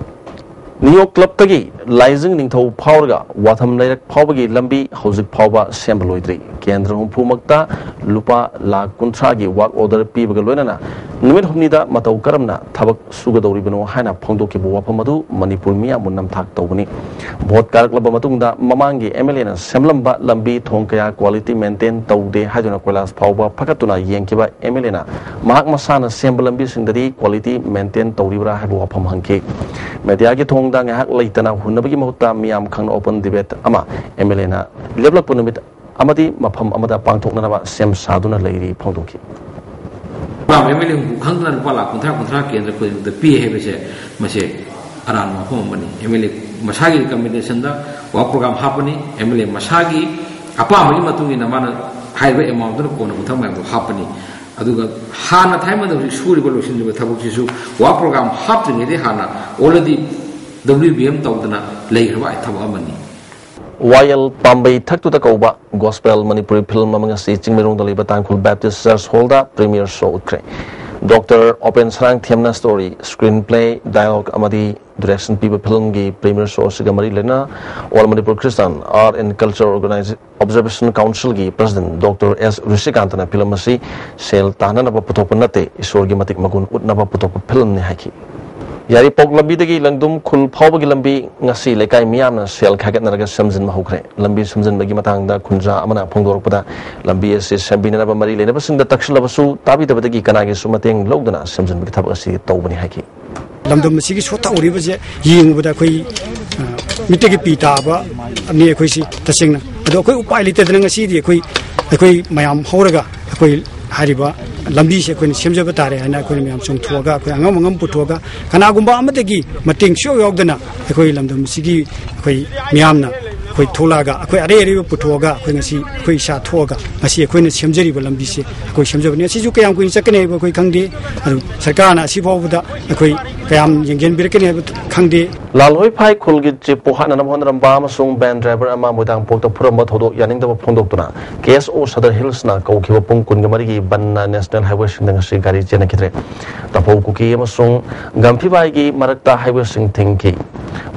ꯅꯤꯌꯣ ꯀ꯭ꯂꯕꯇꯒꯤ ꯂꯥꯏꯖꯤꯡ ꯅꯤꯡꯊꯧ ꯐꯥꯎꯔꯒ ꯋꯥꯊꯝ ꯂꯩꯔꯛ ꯐꯥꯎꯕꯒꯤ ꯂꯝꯕꯤ ꯍꯧꯖꯤꯛ ꯐꯥꯎꯕ ꯁꯦꯝꯕ ꯂꯣꯏꯗ꯭ꯔꯤ꯫ ꯀꯦꯟꯗ꯭ꯔ ꯍꯨꯝꯐꯨꯃꯛꯇ ꯂꯨꯄꯥ ꯂꯥꯈ ꯀꯨꯟꯊ꯭ꯔꯥꯒꯤ work order ꯄꯤꯕꯒ ꯂꯣꯏꯅꯅ ꯅꯨꯃꯤꯠ ꯍꯨꯝꯅꯤꯗ ꯃꯇꯧ ꯀꯔꯝꯅ ꯊꯕꯛ ꯁꯨꯒꯗꯧꯔꯤꯕꯅꯣ ꯍꯥꯏꯅ ꯐꯣꯡꯗꯣꯛꯈꯤꯕ ꯋꯥꯐꯝ ꯑꯗꯨ ꯃꯅꯤꯄꯨꯔ ꯃꯤꯌꯥꯝꯕꯨ ꯅꯝꯊꯥꯛ ꯇꯧꯕꯅꯤ꯫ ꯚꯣꯠ ꯀꯥꯔꯛꯂꯕ ꯃꯇꯨꯡꯗ ꯃꯃꯥꯡꯒꯤ ꯑꯦꯝ ꯑꯦꯜ ꯑꯦꯅ ꯁꯦꯝꯂꯝꯕ ꯂꯝꯕꯤ ꯊꯣꯡ ꯀꯌꯥ quality maintain ꯇꯧꯗꯦ ꯍꯥꯏꯗꯨꯅ ꯀꯣꯏꯂꯥꯁ ꯐꯥꯎꯕ ꯐꯒꯠꯇꯨꯅ ꯌꯦꯡꯈꯤꯕ ꯑꯦꯝ ꯑꯦꯜ ꯑꯦꯅ ꯃꯍꯥꯛ ꯃꯁꯥꯅ ꯁꯦꯝꯕ ꯂꯝꯕꯤꯁꯤꯡꯗꯗꯤ quality maintain ꯇꯧꯔꯤꯕ꯭ꯔꯥ ꯍꯥꯏꯕ ꯋꯥꯐꯝ ꯍꯪꯈꯤ꯫ ꯃꯦꯗꯤꯌꯥꯒꯤ ꯊꯣꯡꯗ ꯉꯥꯏꯍꯥꯛ ꯂꯩꯇꯅ ꯍꯨꯟꯅꯕꯒꯤ ꯃꯍꯨꯠꯇ ꯃꯤꯌꯥꯝ ꯈꯪꯅ open debate ꯑꯃ ꯑꯦꯝ ꯑꯦꯜ ꯑꯦꯅ ꯂꯦꯞꯂꯛꯄ ꯅꯨꯃꯤꯠ ꯑꯃꯗꯤ ꯃꯐꯝ ꯑꯃꯗ ꯄꯥꯡꯊꯣꯛꯅꯅꯕ ꯁꯦꯝ ꯁꯥꯗꯨꯅ ꯂꯩꯔꯤ ꯐꯣꯡꯗꯣꯛꯈꯤ꯫ ꯑꯦꯝ ꯑꯦꯜ ꯑꯦ ꯍꯨꯝꯐꯨ ꯈꯪꯗꯅ ꯂꯨꯄꯥ ꯂꯥꯈ ꯀꯨꯟꯊ꯭ꯔꯥ, ꯀꯨꯟꯊ꯭ꯔꯥ ꯀꯦꯟꯗ꯭ꯔ ꯈꯨꯗꯤꯡꯃꯛꯇ ꯄꯤ ꯍꯥꯏꯕꯁꯦ, ꯃꯁꯦ ꯑꯔꯥꯟꯕ ꯋꯥꯐꯝ ꯑꯃꯅꯤ꯫ ꯑꯦꯝ ꯑꯦꯜ ꯑꯦ ꯃꯁꯥꯒꯤ recommendationꯗ work program ꯍꯥꯞꯄꯅꯤ, ꯑꯦꯝ ꯑꯦꯜ ꯑꯦ ꯃꯁꯥꯒꯤ ꯑꯄꯥꯝꯕꯒꯤ ꯃꯇꯨꯡ ꯏꯟꯅ ꯃꯥꯅ ꯍꯥꯏꯔꯤꯕ amountꯗꯨꯅ ꯀꯣꯟꯅ ꯃꯊꯪ ꯃꯌꯥꯝꯗꯣ ꯍꯥꯞꯄꯅꯤ꯫ ꯑꯗꯨꯒ ꯍꯥꯟꯅ ꯊꯥꯏꯃꯗ ꯍꯧꯖꯤꯛ ꯁꯨꯔꯤꯕ ꯂꯣꯏꯁꯤꯟꯂꯤꯕ ꯊꯕꯛꯁꯤꯁꯨ work program ꯍꯥꯞꯇ꯭ꯔꯤꯉꯩꯗꯒꯤ ꯍꯥꯟꯅ already W B M ꯇꯧꯗꯅ ꯂꯩꯈ꯭ꯔꯕ ꯊꯕꯛ ꯑꯃꯅꯤ꯫ ꯋꯥꯌꯦꯜ ꯄꯥꯝꯕꯩ ꯊꯛꯇꯨꯗ ꯀꯧꯕ gospel ꯃꯅꯤꯄꯨꯔꯤ film ꯑꯃ ꯉꯁꯤ ꯆꯤꯡꯃꯩꯔꯣꯡꯗ ꯂꯩꯕ ꯇꯥꯡꯈꯨꯜ Baptist Church Hallꯗ premiere show ꯎꯠꯈ꯭ꯔꯦ꯫ ꯗꯣꯛꯇꯔ ꯑꯣꯄꯦꯟ ꯁꯔꯥꯡꯊꯦꯝꯅ story, screenplay, dialogue ꯑꯃꯗꯤ ꯗꯤꯔꯦꯛꯁꯟ ꯄꯤꯕ ꯐꯤꯂꯝꯒꯤ ꯄ꯭ꯔꯤꯃꯤꯌꯔ ꯁꯣ ꯑꯁꯤꯒ ꯃꯔꯤ ꯂꯩꯅꯅ All Manipur Christian Art and Culture Organize-, Observation Council-ꯒꯤ ꯄ꯭ꯔꯁꯤꯗꯦꯟ ꯗꯣꯛꯇꯔ ꯑꯦꯁ ꯔꯤꯁꯤꯀꯥꯟꯇꯅ ꯐꯤꯂꯝ ꯑꯁꯤ ꯁꯦꯜ ꯇꯥꯟꯅꯅꯕ ꯄꯨꯊꯣꯛꯄ ꯅꯠꯇꯦ, ꯏꯁꯣꯔꯒꯤ ꯃꯇꯤꯛ ꯃꯒꯨꯟ ꯎꯠꯅꯕ ꯄꯨꯊꯣꯛꯄ ꯐꯤꯂꯝꯅꯤ ꯍꯥꯏꯈꯤ꯫ ꯌꯥꯏꯔꯤꯄꯣꯛ ꯂꯝꯕꯤꯗꯒꯤ ꯂꯪꯗꯨꯝ ꯈꯨꯜ ꯐꯥꯎꯕꯒꯤ ꯂꯝꯕꯤ ꯉꯁꯤ ꯂꯩꯀꯥꯏ ꯃꯤꯌꯥꯝꯅ ꯁꯦꯜ ꯈꯥꯏꯒꯠꯅꯔꯒ ꯁꯦꯝꯖꯤꯟꯕ ꯍꯧꯈ꯭ꯔꯦ꯫ ꯂꯝꯕꯤ ꯁꯦꯝꯖꯤꯟꯕꯒꯤ ꯃꯇꯥꯡꯗ ꯈꯨꯟꯖꯥ ꯑꯃꯅ ꯐꯣꯡꯗꯣꯔꯛꯄꯗ, ꯂꯝꯕꯤ ꯑꯁꯤ ꯁꯦꯝꯕꯤꯅꯅꯕ ꯃꯔꯤ ꯂꯩꯅꯕꯁꯤꯡꯗ ꯇꯛꯁꯤꯜꯂꯕꯁꯨ ꯇꯥꯕꯤꯗꯕꯗꯒꯤ ꯀꯅꯥꯒꯤꯁꯨ ꯃꯇꯦꯡ ꯂꯧꯗꯅ ꯁꯦꯝꯖꯤꯟꯕꯒꯤ ꯊꯕꯛ ꯑꯁꯤ ꯇꯧꯕꯅꯤ ꯍꯥꯏꯈꯤ꯫ ꯂꯝꯗꯝ ꯑꯁꯤꯒꯤ ꯁꯣꯠꯊꯍꯧꯔꯤꯕꯁꯦ ꯌꯦꯡꯕꯗ ꯑꯩꯈꯣꯏ, ꯑ, ꯃꯤꯠꯇꯒꯤ ꯄꯤ ꯇꯥꯕ ꯅꯤ ꯑꯩꯈꯣꯏꯁꯤ ꯇꯁꯦꯡꯅ꯫ ꯑꯗꯣ ꯑꯩꯈꯣꯏ ꯎꯄꯥꯏ ꯂꯩꯇꯗꯅ ꯉꯁꯤꯗꯤ ꯑꯩꯈꯣꯏ, ꯑꯩꯈꯣꯏ ꯃꯌꯥꯝ ꯍꯧꯔꯒ ꯑꯩꯈꯣꯏ ꯍꯥꯏꯔꯤꯕ ꯂꯝꯕꯤꯁꯦ ꯑꯩꯈꯣꯏꯅ ꯁꯦꯝꯖꯕ ꯇꯥꯔꯦ ꯍꯥꯏꯅ ꯑꯩꯈꯣꯏꯅ ꯃꯌꯥꯝ ꯆꯣꯡꯊꯣꯛꯑꯒ ꯑꯩꯈꯣꯏ ꯑꯉꯝ ꯑꯉꯝ ꯄꯨꯊꯣꯛꯑꯒ ꯀꯅꯥꯒꯨꯝꯕ ꯑꯃꯗꯒꯤ ꯃꯇꯦꯡ ꯁꯨꯡꯌꯥꯎ ꯌꯥꯎꯗꯅ ꯑꯩꯈꯣꯏ ꯂꯝꯗꯝ ꯑꯁꯤꯒꯤ ꯑꯩꯈꯣꯏ ꯃꯤꯌꯥꯝꯅ ꯑꯩꯈꯣꯏ ꯊꯣꯛꯂꯛꯑꯒ ꯑꯩꯈꯣꯏ ꯑꯔꯩ ꯑꯔꯩꯕ ꯄꯨꯊꯣꯛꯑꯒ ꯑꯩꯈꯣꯏ ꯉꯁꯤ ꯑꯩꯈꯣꯏ ꯏꯁꯥ ꯊꯣꯛꯑꯒ ꯉꯁꯤ ꯑꯩꯈꯣꯏꯅ ꯁꯦꯝꯖꯔꯤꯕ ꯂꯝꯕꯤꯁꯦ ꯑꯩꯈꯣꯏ ꯁꯦꯝꯖꯕꯅꯤ꯫ ꯑꯁꯤꯁꯨ ꯀꯌꯥꯝ ꯀꯨꯏꯅ ꯆꯠꯀꯅꯤ ꯍꯥꯏꯕ ꯑꯩꯈꯣꯏ ꯈꯪꯗꯦ꯫ ꯑꯗꯨ ꯁꯔꯀꯥꯔꯅ ꯑꯁꯤ ꯐꯥꯎꯕꯗ ꯑꯩꯈꯣꯏ ꯀꯌꯥꯝ ꯌꯦꯡꯁꯤꯟꯕꯤꯔꯛꯀꯅꯤ ꯍꯥꯏꯕ ꯈꯪꯗꯦ꯫ ꯂꯥꯜꯍꯣꯏꯐꯥꯏ ꯈꯨꯜꯒꯤ ꯆꯤꯞꯄꯨ ꯍꯥꯠꯅꯅꯕ ꯍꯣꯠꯅꯔꯝꯕ ꯑꯃꯁꯨꯡ ꯚꯦꯟ ꯗ꯭ꯔꯥꯏꯚꯔ ꯑꯃ ꯃꯣꯏꯗꯥꯡꯄꯣꯛꯇ ꯐꯨꯔꯝꯕ ꯊꯧꯗꯣꯛ ꯌꯥꯅꯤꯡꯗꯕ ꯐꯣꯡꯗꯣꯛꯇꯨꯅ ꯀꯦ ꯑꯦꯁ ꯑꯣ ꯁꯗꯔ ꯍꯤꯜꯁꯅ ꯀꯧꯈꯤꯕ ꯄꯨꯡ ꯀꯨꯟꯒ ꯃꯔꯤꯒꯤ ꯕꯟꯅ ꯅꯦꯁꯅꯦꯜ ꯍꯥꯏꯋꯦꯁꯤꯡꯗ ꯉꯁꯤ ꯒꯥꯔꯤ ꯆꯦꯟꯅꯈꯤꯗ꯭ꯔꯦ꯫ ꯇꯥꯐꯧ ꯀꯨꯀꯤ ꯑꯃꯁꯨꯡ ꯒꯝꯐꯤꯕꯥꯏꯒꯤ ꯃꯔꯛꯇ ꯍꯥꯏꯋꯦꯁꯤꯡ ꯊꯤꯡꯈꯤ꯫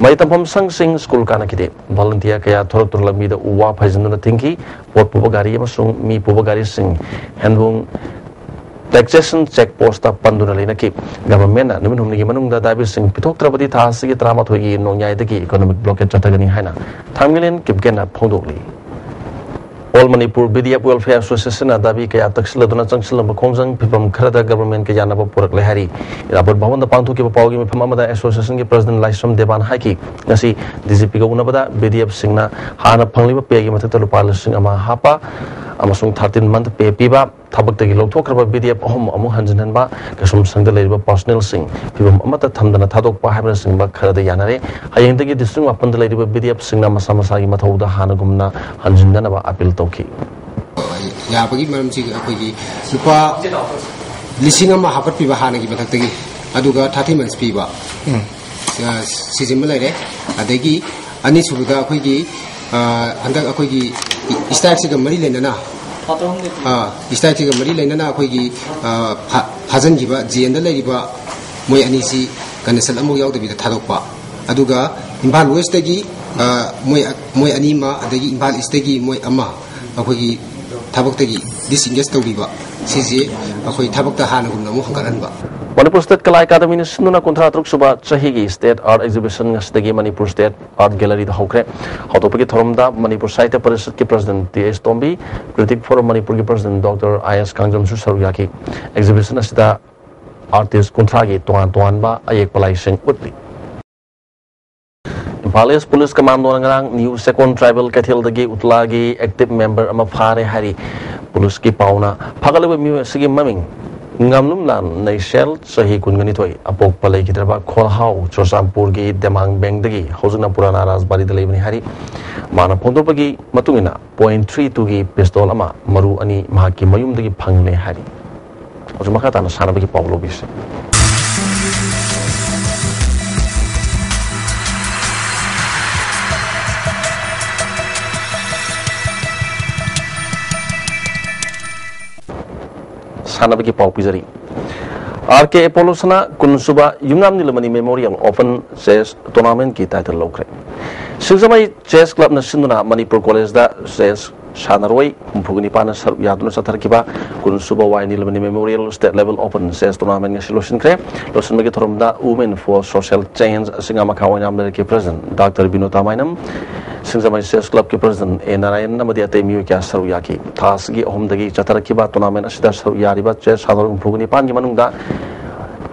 ꯃꯍꯩ ꯇꯝꯐꯝ ꯁꯪꯁꯤꯡ, ꯁ꯭ꯀꯨꯜ ꯀꯥꯅꯈꯤꯗꯦ꯫ ꯚꯣꯂꯨꯟꯇꯤꯌꯔ ꯀꯌꯥ ꯊꯣꯔꯛꯇꯨꯅ ꯂꯝꯕꯤꯗ ꯎ ꯋꯥ ꯐꯩꯖꯤꯟꯗꯨꯅ ꯊꯤꯡꯈꯤ꯫ ꯄꯣꯠ ꯄꯨꯕ ꯒꯥꯔꯤ ꯑꯃꯁꯨꯡ ꯃꯤ ꯄꯨꯕ ꯒꯥꯔꯤꯁꯤꯡ ꯍꯦꯟꯕꯨꯡ ꯇꯦꯛꯁꯦꯁꯟ ꯆꯦꯛ ꯄꯣꯁꯇ ꯄꯟꯗꯨꯅ ꯂꯩꯅꯈꯤ꯫ ꯒꯚꯔꯟꯃꯦꯟꯠꯅ ꯅꯨꯃꯤꯠ ꯍꯨꯝꯅꯤꯒꯤ ꯃꯅꯨꯡꯗ ꯗꯥꯏꯕꯔꯁꯤꯡ ꯄꯤꯊꯣꯛꯇ꯭ꯔꯕꯗꯤ ꯊꯥ ꯑꯁꯤꯒꯤ ꯇꯔꯥꯃꯥꯊꯣꯏꯒꯤ ꯅꯣꯡꯌꯥꯏꯗꯒꯤ ꯏꯀꯣꯅꯣꯃꯤꯛ ꯕ꯭ꯂꯣꯀꯦꯠ ꯆꯠꯊꯒꯅꯤ ꯍꯥꯏꯅ ꯊꯥꯡꯃꯩꯂꯦꯟ ꯀꯤꯞꯒꯦꯟꯅ ꯐꯣꯡꯗꯣꯛꯂꯤ꯫ All Manipur B D F welfare ꯑꯦꯁꯣꯁꯤꯌꯦꯁꯟꯅ ꯗꯥꯕꯤ ꯀꯌꯥ ꯇꯛꯁꯤꯜꯂꯗꯨꯅ ꯆꯪꯁꯤꯜꯂꯝꯕ ꯈꯣꯡꯖꯪ ꯐꯤꯕꯝ ꯈꯔꯗ ꯒꯚꯔꯟꯃꯦꯟꯠꯀ ꯌꯥꯅꯕ ꯄꯨꯔꯛꯂꯦ ꯍꯥꯏꯔꯤ꯫ ꯏꯔꯥꯕꯣꯠ ꯚꯕꯟꯗ ꯄꯥꯡꯊꯣꯛꯈꯤꯕ ꯄꯥꯎꯒꯤ ꯃꯤꯐꯝ ꯑꯃꯗ ꯑꯦꯁꯣꯁꯤꯌꯦꯁꯟꯒꯤ ꯄ꯭ꯔꯁꯤꯗꯦꯟꯠ ꯂꯥꯏꯁ꯭ꯔꯝ ꯗꯦꯕꯥꯟ ꯍꯥꯏꯈꯤ, ꯉꯁꯤ ꯗꯤ ꯖꯤ ꯄꯤꯒ ꯎꯅꯕꯗ ꯕꯤ ꯗꯤ ꯑꯦꯐꯁꯤꯡꯅ ꯍꯥꯟꯅ ꯐꯪꯂꯤꯕ ꯄꯦꯒꯤ ꯃꯊꯛꯇ ꯂꯨꯄꯥ ꯂꯤꯁꯤꯡ ꯑꯃ ꯍꯥꯞꯄ ꯑꯃꯁꯨꯡ ꯊꯥꯔꯇꯤꯟ ꯃꯟꯊ ꯄꯦ ꯄꯤꯕ, ꯊꯕꯛꯇꯒꯤ ꯂꯧꯊꯣꯛꯈ꯭ꯔꯕ ꯕꯤ ꯗꯤ ꯑꯦꯐ ꯑꯍꯨꯝ ꯑꯃꯨꯛ ꯍꯟꯖꯤꯟꯍꯟꯕ, ꯀꯩꯁꯨꯝꯁꯪꯗ ꯂꯩꯔꯤꯕ ꯄꯔꯁꯣꯅꯦꯜꯁꯤꯡ ꯐꯤꯕꯝ ꯑꯃꯠꯇ ꯊꯝꯗꯅ ꯊꯥꯗꯣꯛꯄ ꯍꯥꯏꯕꯅꯆꯤꯡꯕ ꯈꯔꯗ ꯌꯥꯅꯔꯦ꯫ ꯍꯌꯦꯡꯗꯒꯤ ꯗꯤꯁꯇ꯭ꯔꯤꯛ ꯃꯥꯄꯟꯗ ꯂꯩꯔꯤꯕ ꯕꯤ ꯗꯤ ꯑꯦꯐꯁꯤꯡꯅ ꯃꯁꯥ ꯃꯁꯥꯒꯤ ꯃꯊꯧꯗ ꯍꯥꯟꯅꯒꯨꯝꯅ ꯍꯟꯖꯤꯟꯅꯅꯕ ꯑꯄꯤꯜ ꯇꯧꯈꯤ꯫ ꯌꯥꯕꯒꯤ ꯃꯔꯝꯁꯤ ꯑꯩꯈꯣꯏꯒꯤ ꯂꯨꯄꯥ ꯂꯤꯁꯤꯡ ꯑꯃ ꯍꯥꯞꯀꯠꯄꯤꯕ ꯍꯥꯟꯅꯒꯤ ꯃꯊꯛꯇꯒꯤ, ꯑꯗꯨꯒ ꯊꯥꯔꯇꯤ ꯃꯟꯁ ꯄꯤꯕ, ꯑ, ꯁꯤꯁꯤꯃ ꯂꯩꯔꯦ꯫ ꯑꯗꯒꯤ ꯑꯅꯤꯁꯨꯕꯗ ꯑꯩꯈꯣꯏꯒꯤ, ꯑ, ꯍꯟꯗꯛ ꯑꯩꯈꯣꯏꯒꯤ ꯏꯁꯇ꯭ꯔꯥꯏꯛꯁꯤꯒ ꯃꯔꯤ ꯂꯩꯅꯅ, ꯑ, ꯏꯁꯇ꯭ꯔꯥꯏꯛꯁꯤꯒ ꯃꯔꯤ ꯂꯩꯅꯅ ꯑꯩꯈꯣꯏꯒꯤ, ꯑ, ꯐꯥ-, ꯐꯥꯖꯤꯟꯈꯤꯕ ꯖꯦꯜꯗ ꯂꯩꯔꯤꯕ ꯃꯣꯏ ꯑꯅꯤꯁꯤ ꯀꯟꯗꯤꯁꯟ ꯑꯃꯐꯥꯎ ꯌꯥꯎꯗꯕꯤꯗ ꯊꯥꯗꯣꯛꯄ, ꯑꯗꯨꯒ ꯏꯝꯐꯥꯜ ꯋꯦꯁꯇꯒꯤ, ꯑ, ꯃꯣꯏ, ꯃꯣꯏ ꯑꯅꯤ ꯑꯃ, ꯑꯗꯒꯤ ꯏꯝꯐꯥꯜ ꯏꯁꯇꯒꯤ ꯃꯣꯏ ꯑꯃ ꯑꯩꯈꯣꯏꯒꯤ ꯊꯕꯛꯇꯒꯤ ꯗꯤꯁꯏꯡꯒꯦꯖ ꯇꯧꯕꯤꯕ, ꯁꯤꯁꯦ ꯑꯩꯈꯣꯏ ꯊꯕꯛꯇ ꯍꯥꯟꯅꯒꯨꯝꯅ ꯑꯃꯨꯛ ꯍꯪꯒꯠꯍꯟꯕ꯫ ꯃꯅꯤꯄꯨꯔ ꯁ꯭ꯇꯦꯠ ꯀꯂꯥ ꯑꯦꯀꯥꯗꯃꯤꯅ ꯁꯤꯟꯗꯨꯅ ꯀꯨꯟꯊ꯭ꯔꯥ ꯇꯔꯨꯛ ꯁꯨꯕ ꯆꯍꯤꯒꯤ ꯁ꯭ꯇꯦꯠ ꯑꯥꯔꯠ ꯑꯦꯛꯖꯤꯕꯤꯁꯟ ꯉꯁꯤꯗꯒꯤ ꯃꯅꯤꯄꯨꯔ ꯁ꯭ꯇꯦꯠ ꯑꯥꯔꯠ ꯒꯦꯂꯔꯤꯗ ꯍꯧꯈ꯭ꯔꯦ꯫ ꯍꯧꯗꯣꯛꯄꯒꯤ ꯊꯧꯔꯝꯗ ꯃꯅꯤꯄꯨꯔ ꯁꯥꯍꯤꯇ꯭ꯌ ꯄꯔꯤꯁꯠꯀꯤ ꯄ꯭ꯔꯁꯤꯗꯦꯟꯠ ꯇꯤ ꯑꯦꯁ ꯇꯣꯝꯕꯤ, ꯀ꯭ꯔꯤꯇꯤꯛ ꯐꯣꯔꯝ ꯃꯅꯤꯄꯨꯔꯒꯤ ꯄ꯭ꯔꯁꯤꯗꯦꯟꯠ ꯗꯣꯛꯇꯔ ꯑꯥꯏ ꯑꯦꯁ ꯀꯥꯡꯖꯝꯁꯨ ꯁꯔꯨꯛ ꯌꯥꯈꯤ꯫ ꯑꯦꯛꯖꯤꯕꯤꯁꯟ ꯑꯁꯤꯗ ꯑꯥꯔꯇꯤꯁ ꯀꯨꯟꯊ꯭ꯔꯥꯒꯤ ꯇꯣꯉꯥꯟ ꯇꯣꯉꯥꯟꯕ ꯑꯌꯦꯛꯄ ꯂꯥꯏꯁꯤꯡ ꯎꯠꯂꯤ꯫ ꯏꯝꯐꯥꯜ ꯏꯁ ꯄꯨꯂꯤꯁ ꯀꯃꯥꯟꯗꯣꯅ ꯉꯔꯥꯡ ꯅ꯭ꯌꯨ ꯆꯦꯛꯀꯣꯟ ꯇ꯭ꯔꯥꯏꯕꯦꯜ ꯀꯩꯊꯦꯜꯗꯒꯤ ꯎꯇꯂꯥꯒꯤ ꯑꯦꯛꯇꯤꯚ ꯃꯦꯝꯕꯔ ꯑꯃ ꯐꯥꯔꯦ ꯍꯥꯏꯔꯤ꯫ ꯄꯨꯂꯤꯁꯀꯤ ꯄꯥꯎꯅ ꯐꯥꯒꯠꯂꯤꯕ ꯃꯤꯑꯣꯏ ꯑꯁꯤꯒꯤ ꯃꯃꯤꯡ ꯉꯥꯝꯂꯨꯝꯂꯥꯟ ꯅꯩꯁꯦꯜ, ꯆꯍꯤ ꯀꯨꯟꯒ ꯅꯤꯊꯣꯏ, ꯑꯄꯣꯛꯄ ꯂꯩꯈꯤꯗ꯭ꯔꯕ ꯈꯣꯜꯍꯥꯎ ꯆꯨꯔꯆꯥꯟꯄꯨꯔꯒꯤ ꯗꯦꯃꯥꯡꯕꯦꯡꯗꯒꯤ, ꯍꯧꯖꯤꯛꯅ ꯄꯨꯔꯥꯅꯥ ꯔꯥꯖꯕꯥꯔꯤꯗ ꯂꯩꯕꯅꯤ ꯍꯥꯏꯔꯤ꯫ ꯃꯥꯅ ꯐꯣꯡꯗꯣꯛꯄꯒꯤ ꯃꯇꯨꯡ ꯏꯟꯅ, ꯄꯣꯏꯟꯠ ꯊ꯭ꯔꯤ ꯇꯨꯒꯤ ꯄꯤꯁꯇꯣꯜ ꯑꯃ, ꯃꯔꯨ ꯑꯅꯤ ꯃꯍꯥꯛꯀꯤ ꯃꯌꯨꯝꯗꯒꯤ ꯐꯪꯂꯦ ꯍꯥꯏꯔꯤ꯫ ꯍꯧꯖꯤꯛ ꯃꯈꯥ ꯇꯥꯅ ꯁꯥꯟꯅꯕꯒꯤ ꯄꯥꯎ ꯂꯧꯕꯤꯁꯤ꯫ ꯁꯥꯟꯅꯕꯒꯤ ꯄꯥꯎ ꯄꯤꯖꯔꯤ꯫ ꯑꯥꯔ ꯀꯦ ꯑꯦꯄꯣꯂꯣ ꯁꯅꯥ ꯀꯨꯟꯁꯨꯕ ꯌꯨꯝꯅꯥꯝ ꯅꯤꯂꯃꯅꯤ ꯃꯦꯃꯣꯔꯤꯌꯦꯜ ꯑꯣꯄꯟ ꯆꯦꯁ ꯇꯣꯔꯅꯥꯃꯦꯟꯠꯀꯤ ꯇꯥꯏꯇꯜ ꯂꯧꯈ꯭ꯔꯦ꯫ ꯁꯤꯡꯖꯃꯩ ꯆꯦꯁ ꯀ꯭ꯂꯕꯅ ꯁꯤꯟꯗꯨꯅ ꯃꯅꯤꯄꯨꯔ ꯀꯣꯂꯦꯖꯗ ꯆꯦꯁ ꯁꯥꯟꯅꯔꯣꯏ ꯍꯨꯝꯐꯨꯒ ꯅꯤꯄꯥꯟꯅ ꯁꯔꯨꯛ ꯌꯥꯗꯨꯅ ꯆꯠꯊꯔꯛꯈꯤꯕ ꯀꯨꯟꯁꯨꯕ Y Nilamani memorial state level open chess tournament ꯉꯁꯤ ꯂꯣꯏꯁꯤꯟꯈ꯭ꯔꯦ꯫ ꯂꯣꯏꯁꯤꯟꯕꯒꯤ ꯊꯧꯔꯝꯗ Women for Social Change ꯁꯤꯡꯉꯥꯃꯈꯥ ꯑꯣꯏꯅꯥꯝ ꯂꯩꯔꯛꯀꯤ ꯄ꯭ꯔꯁꯤꯗꯦꯟꯠ ꯗꯥꯛꯇꯔ ꯕꯤꯅꯣꯇꯥ ꯃꯥꯏꯅꯝ, ꯁꯤꯡꯖꯃꯩ ꯆꯦꯁ ꯀ꯭ꯂꯕꯀꯤ ꯄ꯭ꯔꯁꯤꯗꯦꯟꯠ ꯑꯦ ꯅꯥꯔꯥꯌꯟ ꯑꯃꯗꯤ ꯑꯇꯩ ꯃꯤꯑꯣꯏ ꯀꯌꯥ ꯁꯔꯨꯛ ꯌꯥꯈꯤ꯫ ꯊꯥ ꯑꯁꯤꯒꯤ ꯑꯍꯨꯝꯗꯒꯤ ꯆꯠꯊꯔꯛꯈꯤꯕ ꯇꯣꯔꯅꯥꯃꯦꯟꯠ ꯑꯁꯤꯗ ꯁꯔꯨꯛ ꯌꯥꯔꯤꯕ ꯆꯦꯁ ꯁꯥꯟꯅꯔꯣꯏ ꯍꯨꯝꯐꯨꯒ ꯅꯤꯄꯥꯟꯒꯤ ꯃꯅꯨꯡꯗ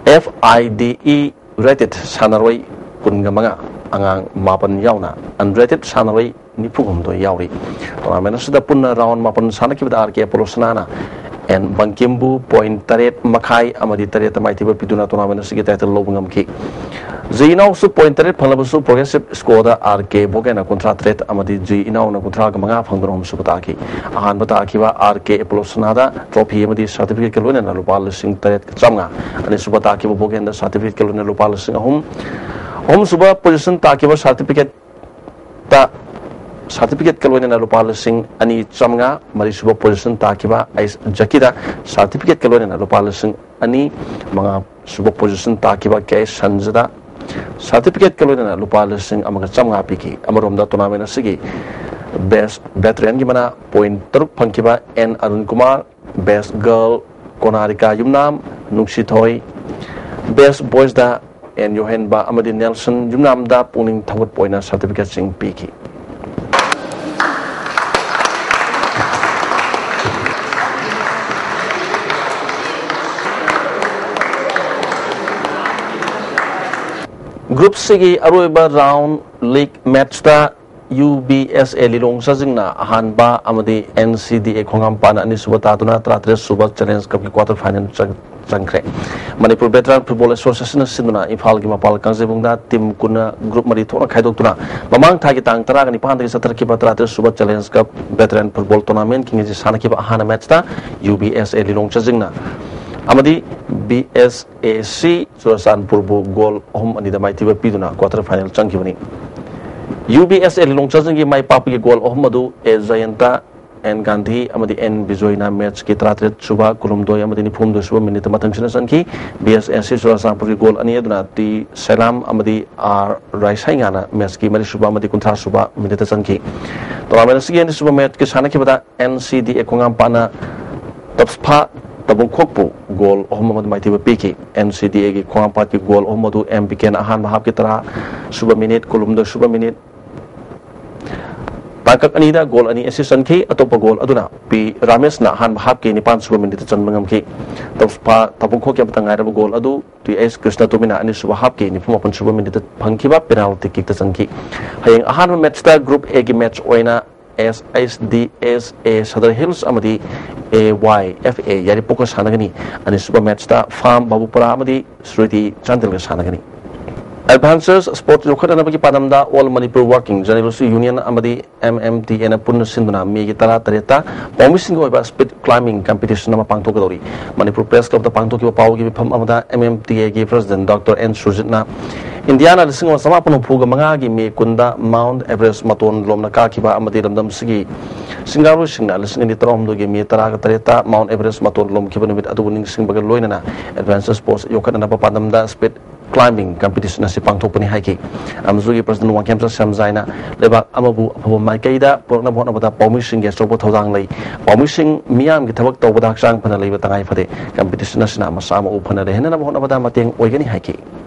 F I D E rated ꯁꯥꯟꯅꯔꯣꯏ ꯀꯨꯟꯒ ꯃꯉꯥ, ꯑꯉꯥꯡ ꯃꯥꯄꯟ ꯌꯥꯎꯅ unrated ꯁꯥꯟꯅꯔꯣꯏ ꯅꯤꯐꯨ ꯍꯨꯝꯗꯣꯏ ꯌꯥꯎꯔꯤ꯫ ꯇꯣꯔꯅꯥꯃꯦꯟꯠ ꯑꯁꯤꯗ ꯄꯨꯟꯅ ꯔꯥꯎꯟ ꯃꯥꯄꯟ ꯁꯥꯟꯅꯈꯤꯕꯗ ꯑꯥꯔ ꯀꯦ ꯑꯦꯄꯣꯂꯣ ꯁꯅꯥꯅ ꯑꯦꯟ ꯕꯪꯀꯤꯝꯕꯨ ꯄꯣꯏꯟꯠ ꯇꯔꯦꯠ ꯃꯈꯥꯏ ꯑꯃꯗꯤ ꯇꯔꯦꯠꯇ ꯃꯥꯏꯊꯤꯕ ꯄꯤꯗꯨꯅ ꯇꯣꯔꯅꯥꯃꯦꯟꯠ ꯑꯁꯤꯒꯤ ꯇꯥꯏꯇꯜ ꯂꯧꯕ ꯉꯝꯈꯤ꯫ ꯖꯤ ꯏꯅꯥꯎꯁꯨ ꯄꯣꯏꯟꯠ ꯇꯔꯦꯠ ꯐꯪꯂꯕꯁꯨ, ꯄ꯭ꯔꯣꯒ꯭ꯔꯦꯁꯤꯞ ꯁ꯭ꯀꯣꯔꯗ ꯑꯥꯔ ꯀꯦ ꯕꯣꯒꯦꯟꯅ ꯀꯨꯟꯊ꯭ꯔꯥ ꯇꯔꯦꯠ ꯑꯃꯗꯤ ꯖꯤ ꯏꯅꯥꯎꯅ ꯀꯨꯟꯊ꯭ꯔꯥꯒ ꯃꯉꯥ ꯐꯪꯗꯨꯅ ꯑꯍꯨꯝꯁꯨꯕ ꯇꯥꯈꯤ꯫ ꯑꯍꯥꯟꯕ ꯇꯥꯈꯤꯕ ꯑꯥꯔ ꯀꯦ ꯑꯦꯄꯣꯂꯣ ꯁꯅꯥꯗ ꯇ꯭ꯔꯣꯐꯤ ꯑꯃꯗꯤ ꯁꯥꯔꯇꯤꯐꯤꯀꯦꯠꯀ ꯂꯣꯏꯅꯅ ꯂꯨꯄꯥ ꯂꯤꯁꯤꯡ ꯇꯔꯦꯠꯀ ꯆꯥꯝꯃꯉꯥ, ꯑꯅꯤꯁꯨꯕ ꯇꯥꯈꯤꯕ ꯕꯣꯒꯦꯟꯗ ꯁꯥꯔꯇꯤꯐꯤꯀꯦꯠꯀ ꯂꯣꯏꯅꯅ ꯂꯨꯄꯥ ꯂꯤꯁꯤꯡ ꯑꯍꯨꯝ, ꯑꯍꯨꯝꯁꯨꯕ ꯄꯣꯖꯤꯁꯟ ꯇꯥꯈꯤꯕ ꯁꯥꯔꯇꯤꯐꯤꯀꯦꯠ ꯇ ꯁꯥꯔꯇꯤꯐꯤꯀꯦꯠꯀ ꯂꯣꯏꯅꯅ ꯂꯨꯄꯥ ꯂꯤꯁꯤꯡ ꯑꯅꯤ ꯆꯥꯝꯃꯉꯥ, ꯃꯔꯤꯁꯨꯕ ꯄꯣꯖꯤꯁꯟ ꯇꯥꯈꯤꯕ ꯑꯩꯁ ꯖꯀꯤꯗ ꯁꯥꯔꯇꯤꯐꯤꯀꯦꯠꯀ ꯂꯣꯏꯅꯅ ꯂꯨꯄꯥ ꯂꯤꯁꯤꯡ ꯑꯅꯤ, ꯃꯉꯥꯁꯨꯕ ꯄꯣꯖꯤꯁꯟ ꯇꯥꯈꯤꯕ ꯀꯦ ꯁꯟꯖꯗ ꯁꯥꯔꯇꯤꯐꯤꯀꯦꯠꯀ ꯂꯣꯏꯅꯅ ꯂꯨꯄꯥ ꯂꯤꯁꯤꯡ ꯑꯃꯒ ꯆꯥꯝꯃꯉꯥ ꯄꯤꯈꯤ꯫ ꯑꯃꯔꯣꯝꯗ ꯇꯣꯔꯅꯥꯃꯦꯟ ꯑꯁꯤꯒꯤ ꯕꯦꯁ ꯚꯦꯇꯔꯦꯟꯒꯤ ꯃꯅꯥ ꯄꯣꯏꯟ ꯇꯔꯨꯛ ꯐꯪꯈꯤꯕ N Arun Kumar, best girl Konarika Yumnam Nungsithoi, best ꯕꯣꯏꯁꯇ ꯑꯦꯟ ꯌꯣꯍꯦꯟꯕ ꯑꯃꯗꯤ ꯅꯦꯜꯁꯟ ꯌꯨꯝꯅꯥꯝꯗ ꯄꯨꯛꯅꯤꯡ ꯊꯧꯒꯠꯄ ꯑꯣꯏꯅ ꯁꯥꯔꯇꯤꯐꯤꯀꯦꯠꯁꯤꯡ ꯄꯤꯈꯤ꯫ ꯒ꯭ꯔꯨꯞ ꯁꯤꯒꯤ ꯑꯔꯣꯏꯕ ꯔꯥꯎꯟ ꯂꯤꯒ ꯃꯦꯠꯆꯇ ꯌꯨ ꯕꯤ ꯑꯦꯁ ꯑꯦ ꯂꯤꯂꯣꯡ ꯆꯥꯖꯤꯡꯅ ꯑꯍꯥꯟꯕ ꯑꯃꯗꯤ ꯑꯦꯟ ꯁꯤ ꯗꯤ ꯑꯦ ꯈꯣꯡꯉꯥꯝꯄꯥꯠꯅ ꯑꯅꯤꯁꯨꯕ ꯇꯥꯗꯨꯅ ꯇꯔꯥꯇꯔꯦꯠ ꯁꯨꯕ ꯆꯦꯂꯦꯟꯖ ꯀꯞꯀꯤ ꯀ꯭ꯋꯥꯇꯔ ꯐꯥꯏꯅꯦꯜ ꯆꯪ-, ꯆꯪꯈ꯭ꯔꯦ꯫ ꯃꯅꯤꯄꯨꯔ ꯚꯦꯇꯔꯥꯟ ꯐꯨꯠꯕꯣꯜ ꯑꯦꯁꯣꯁꯤꯌꯦꯁꯟꯅ ꯁꯤꯟꯗꯨꯅ ꯏꯝꯐꯥꯜꯒꯤ ꯃꯄꯥꯜ ꯀꯥꯡꯖꯩꯕꯨꯡꯗ ꯇꯤꯝ ꯀꯨꯟꯅ ꯒ꯭ꯔꯨꯞ ꯃꯔꯤ ꯊꯣꯛꯅ ꯈꯥꯏꯗꯣꯛꯇꯨꯅ ꯃꯃꯥꯡ ꯊꯥꯒꯤ ꯇꯥꯡ ꯇꯔꯥꯒ ꯅꯤꯄꯥꯟꯗꯒꯤ ꯆꯠꯊꯔꯛꯈꯤꯕ ꯇꯔꯥꯇꯔꯦꯠ ꯁꯨꯕ ꯆꯦꯂꯦꯟꯖ ꯀꯞ ꯚꯦꯇꯔꯥꯟ ꯐꯨꯠꯕꯣꯜ ꯇꯣꯔꯅꯥꯃꯦꯟꯒꯤ ꯉꯁꯤ ꯁꯥꯟꯅꯈꯤꯕ ꯑꯍꯥꯟꯕ ꯃꯦꯠꯆꯇ ꯌꯨ ꯕꯤ ꯑꯦꯁ ꯑꯦ ꯂꯤꯂꯣꯡ ꯆꯥꯖꯤꯡꯅ ꯑꯃꯗꯤ ꯕꯤ ꯑꯦꯁ ꯑꯦ ꯁꯤ ꯆꯨꯔꯆꯥꯟꯄꯨꯔꯕꯨ ꯒꯣꯜ ꯑꯍꯨꯝ ꯑꯅꯤꯗ ꯃꯥꯏꯊꯤꯕ ꯄꯤꯗꯨꯅ ꯀ꯭ꯋꯥꯇꯔ ꯐꯥꯏꯅꯦꯜ ꯆꯪꯈꯤꯕꯅꯤ꯫ ꯌꯨ ꯕꯤ ꯑꯦꯁ ꯑꯦ ꯂꯤꯂꯣꯡ ꯆꯥꯖꯤꯡꯒꯤ ꯃꯥꯏ ꯄꯥꯛꯄꯒꯤ ꯒꯣꯜ ꯑꯍꯨꯝ ꯑꯗꯨ ꯑꯦ ꯖꯌꯟꯇ, ꯑꯦꯟ ꯒꯥꯟꯙꯤ ꯑꯃꯗꯤ ꯑꯦꯟ ꯕꯤꯖꯣꯏꯅ ꯃꯦꯠꯆꯀꯤ ꯇꯔꯥꯇꯔꯦꯠ ꯁꯨꯕ, ꯀꯨꯟꯍꯨꯝꯗꯣꯏ ꯑꯃꯗꯤ ꯅꯤꯐꯨꯍꯨꯝꯗꯣꯏ ꯁꯨꯕ ꯃꯤꯅꯤꯠꯇ ꯃꯊꯪꯁꯤꯅ ꯆꯟꯈꯤ꯫ ꯕꯤ ꯑꯦꯁ ꯑꯦ ꯁꯤ ꯆꯨꯔꯆꯥꯟꯄꯨꯔꯒꯤ ꯒꯣꯜ ꯑꯅꯤ ꯑꯗꯨꯅ ꯇꯤ ꯁꯩꯂꯥꯝ ꯑꯃꯗꯤ ꯑꯥꯔ ꯔꯥꯏꯁꯥꯏꯉꯥꯅ ꯃꯦꯠꯆꯀꯤ ꯃꯔꯤꯁꯨꯕ ꯑꯃꯗꯤ ꯀꯨꯟꯊ꯭ꯔꯥ ꯁꯨꯕ ꯃꯤꯅꯤꯠꯇ ꯆꯟꯈꯤ꯫ ꯇꯣꯔꯅꯥꯃꯦꯟ ꯑꯁꯤꯒꯤ ꯑꯅꯤꯁꯨꯕ ꯃꯦꯠꯆꯀꯤ ꯁꯥꯟꯅꯈꯤꯕꯗ ꯑꯦꯟ ꯁꯤ ꯗꯤ ꯑꯦ ꯈꯣꯡꯉꯥꯝꯄꯥꯠꯅ ꯇꯞꯁꯐꯥ ꯇꯕꯨꯡꯈꯣꯛꯄꯨ ꯒꯣꯜ ꯑꯍꯨꯝ ꯑꯃꯗ ꯃꯥꯏꯊꯤꯕ ꯄꯤꯈꯤ꯫ ꯑꯦꯟ ꯁꯤ ꯗꯤ ꯑꯦꯒꯤ ꯈꯣꯡꯉꯥꯝꯄꯥꯠꯀꯤ ꯒꯣꯜ ꯑꯍꯨꯝ ꯑꯗꯨ ꯑꯦꯝ ꯕꯤ ꯀꯦꯅ ꯑꯍꯥꯟꯕ ꯍꯥꯞꯀꯤ ꯇꯔꯥ ꯁꯨꯕ ꯃꯤꯅꯤꯠ, ꯀꯨꯟꯍꯨꯝꯗꯣꯏ ꯁꯨꯕ ꯃꯤꯅꯤꯠ, ꯇꯥꯡꯀꯛ ꯑꯅꯤꯗ ꯒꯣꯜ ꯑꯅꯤ ꯑꯦꯁꯤꯁ ꯆꯟꯈꯤ꯫ ꯑꯇꯣꯞꯄ ꯒꯣꯜ ꯑꯗꯨꯅ ꯄꯤ ꯔꯥꯃꯦꯁꯅ ꯑꯍꯥꯟꯕ ꯍꯥꯞꯀꯤ ꯅꯤꯄꯥꯟ ꯁꯨꯕ ꯃꯤꯅꯤꯠꯇ ꯆꯟꯕ ꯉꯝꯈꯤ꯫ ꯇꯞꯁꯐꯥ ꯇꯕꯨꯡꯈꯣꯛꯀꯤ ꯑꯃꯠꯇ ꯉꯥꯏꯔꯕ ꯒꯣꯜ ꯑꯗꯨ ꯇꯤ ꯑꯦꯁ ꯀ꯭ꯔꯤꯁꯅꯇꯣꯃꯤꯅ ꯑꯅꯤꯁꯨꯕ ꯍꯥꯞꯀꯤ ꯅꯤꯐꯨ ꯃꯥꯄꯟ ꯁꯨꯕ ꯃꯤꯅꯤꯠꯇ ꯐꯪꯈꯤꯕ ꯄꯦꯅꯥꯜꯇꯤ ꯀꯤꯛꯇ ꯆꯟꯈꯤ꯫ ꯍꯌꯦꯡ ꯑꯍꯥꯟꯕ ꯃꯦꯠꯆꯇ ꯒ꯭ꯔꯨꯞ ꯑꯦꯒꯤ ꯃꯦꯠꯆ ꯑꯣꯏꯅ ꯑꯦꯁ ꯑꯩꯆ ꯗꯤ ꯑꯦꯁ ꯑꯦ ꯁꯗꯔ ꯍꯤꯜꯁ ꯑꯃꯗꯤ ꯑꯦ ꯋꯥꯏ ꯑꯦꯐ ꯑꯦ ꯌꯥꯏꯔꯤꯄꯣꯛꯀ ꯁꯥꯟꯅꯒꯅꯤ꯫ ꯑꯅꯤꯁꯨꯕ ꯃꯦꯠꯆꯇ ꯐꯥꯝ ꯕꯥꯕꯨꯄꯨꯔꯥ ꯑꯃꯗꯤ ꯁ꯭ꯔꯤꯇꯤ ꯆꯥꯟꯗꯦꯜꯒ ꯁꯥꯟꯅꯒꯅꯤ꯫ ꯑꯦꯗꯚꯦꯟꯆꯔꯁ ꯁ꯭ꯄꯣꯔꯠ ꯌꯣꯛꯈꯠꯅꯅꯕꯒꯤ ꯄꯥꯟꯗꯝꯗ all Manipur working journalist union ꯑꯃꯗꯤ ꯑꯦꯝ ꯑꯦꯝ ꯇꯤ ꯑꯦꯅ ꯄꯨꯟꯅ ꯁꯤꯟꯗꯨꯅ ꯃꯦꯒꯤ ꯇꯔꯥ ꯇꯔꯦꯠꯇ ꯄꯥꯎꯃꯤꯁꯤꯡꯒꯤ ꯑꯣꯏꯕ ꯁ꯭ꯄꯤꯗ ꯀ꯭ꯂꯥꯏꯝꯕꯤꯡ ꯀꯝꯄꯤꯇꯤꯁꯟ ꯑꯃ ꯄꯥꯡꯊꯣꯛꯀꯗꯧꯔꯤ꯫ ꯃꯅꯤꯄꯨꯔ ꯄ꯭ꯔꯦꯁ ꯀ꯭ꯂꯕꯇ ꯄꯥꯡꯊꯣꯛꯈꯤꯕ ꯄꯥꯎꯒꯤ ꯃꯤꯐꯝ ꯑꯃꯗ ꯑꯦꯝ ꯑꯦꯝ ꯇꯤ ꯑꯦꯒꯤ ꯄ꯭ꯔꯦꯁꯤꯗꯦꯟꯠ ꯗꯣꯛꯇꯔ ꯑꯦꯟ ꯁꯨꯔꯖꯤꯠꯅ ꯏꯟꯗꯤꯌꯥꯅ ꯂꯤꯁꯤꯡ ꯑꯃ ꯆꯃꯥꯄꯟ ꯍꯨꯝꯐꯨꯒ ꯃꯉꯥꯒꯤ ꯃꯦ ꯀꯨꯟꯗ ꯃꯥꯎꯟꯠ ꯑꯦꯚꯔꯦꯁ ꯃꯇꯣꯟ ꯂꯣꯝꯅ ꯀꯥꯈꯤꯕ ꯑꯃꯗꯤ ꯂꯝꯗꯝꯁꯤꯒꯤ ꯁꯤꯡꯒꯥꯔꯨꯁꯤꯡꯅ ꯂꯤꯁꯤꯡ ꯑꯅꯤ ꯇꯔꯥꯍꯨꯝꯗꯣꯏꯒꯤ ꯃꯦ ꯇꯔꯥꯒ ꯇꯔꯦꯠꯇ ꯃꯥꯎꯟꯠ ꯑꯦꯚꯔꯦꯁ ꯃꯇꯣꯟ ꯂꯣꯝꯈꯤꯕ ꯅꯨꯃꯤꯠ ꯑꯗꯨꯕꯨ ꯅꯤꯡꯁꯤꯡꯕꯒ ꯂꯣꯏꯅꯅ ꯑꯦꯗꯚꯦꯟꯆꯔ ꯁ꯭ꯄꯣꯔꯠꯁ ꯌꯣꯛꯈꯠꯅꯅꯕ ꯄꯥꯟꯗꯝꯗ ꯁ꯭ꯄꯤꯗ ꯀ꯭ꯂꯥꯏꯝꯕꯤꯡ ꯀꯝꯄꯤꯇꯤꯁꯟ ꯑꯁꯤ ꯄꯥꯡꯊꯣꯛꯄꯅꯤ ꯍꯥꯏꯈꯤ꯫ ꯑꯃꯁꯨꯒꯤ ꯄ꯭ꯔꯁꯤꯗꯦꯟꯠ ꯋꯥꯡꯈꯦꯝꯆꯥ ꯁꯦꯝꯖꯥꯏꯅ ꯂꯩꯕꯥꯛ ꯑꯃꯕꯨ ꯑꯐꯕ ꯃꯥꯏꯀꯩꯗ ꯄꯨꯔꯛꯅꯕ ꯍꯣꯠꯅꯕꯗ ꯄꯥꯎꯃꯤꯁꯤꯡꯒꯤ ꯑꯆꯧꯕ ꯊꯧꯗꯥꯡ ꯂꯩ꯫ ꯄꯥꯎꯃꯤꯁꯤꯡ ꯃꯤꯌꯥꯝꯒꯤ ꯊꯕꯛ ꯇꯧꯕꯗ ꯍꯛꯆꯥꯡ ꯐꯅ ꯂꯩꯕ ꯇꯉꯥꯏ ꯐꯗꯦ꯫ ꯀꯝꯄꯤꯇꯤꯁꯟ ꯑꯁꯤꯅ ꯃꯁꯥ ꯃꯎ ꯐꯅ ꯂꯩꯍꯟꯅꯕ ꯍꯣꯠꯅꯕꯗ ꯃꯇꯦꯡ ꯑꯣꯏꯒꯅꯤ ꯍꯥꯏꯈꯤ꯫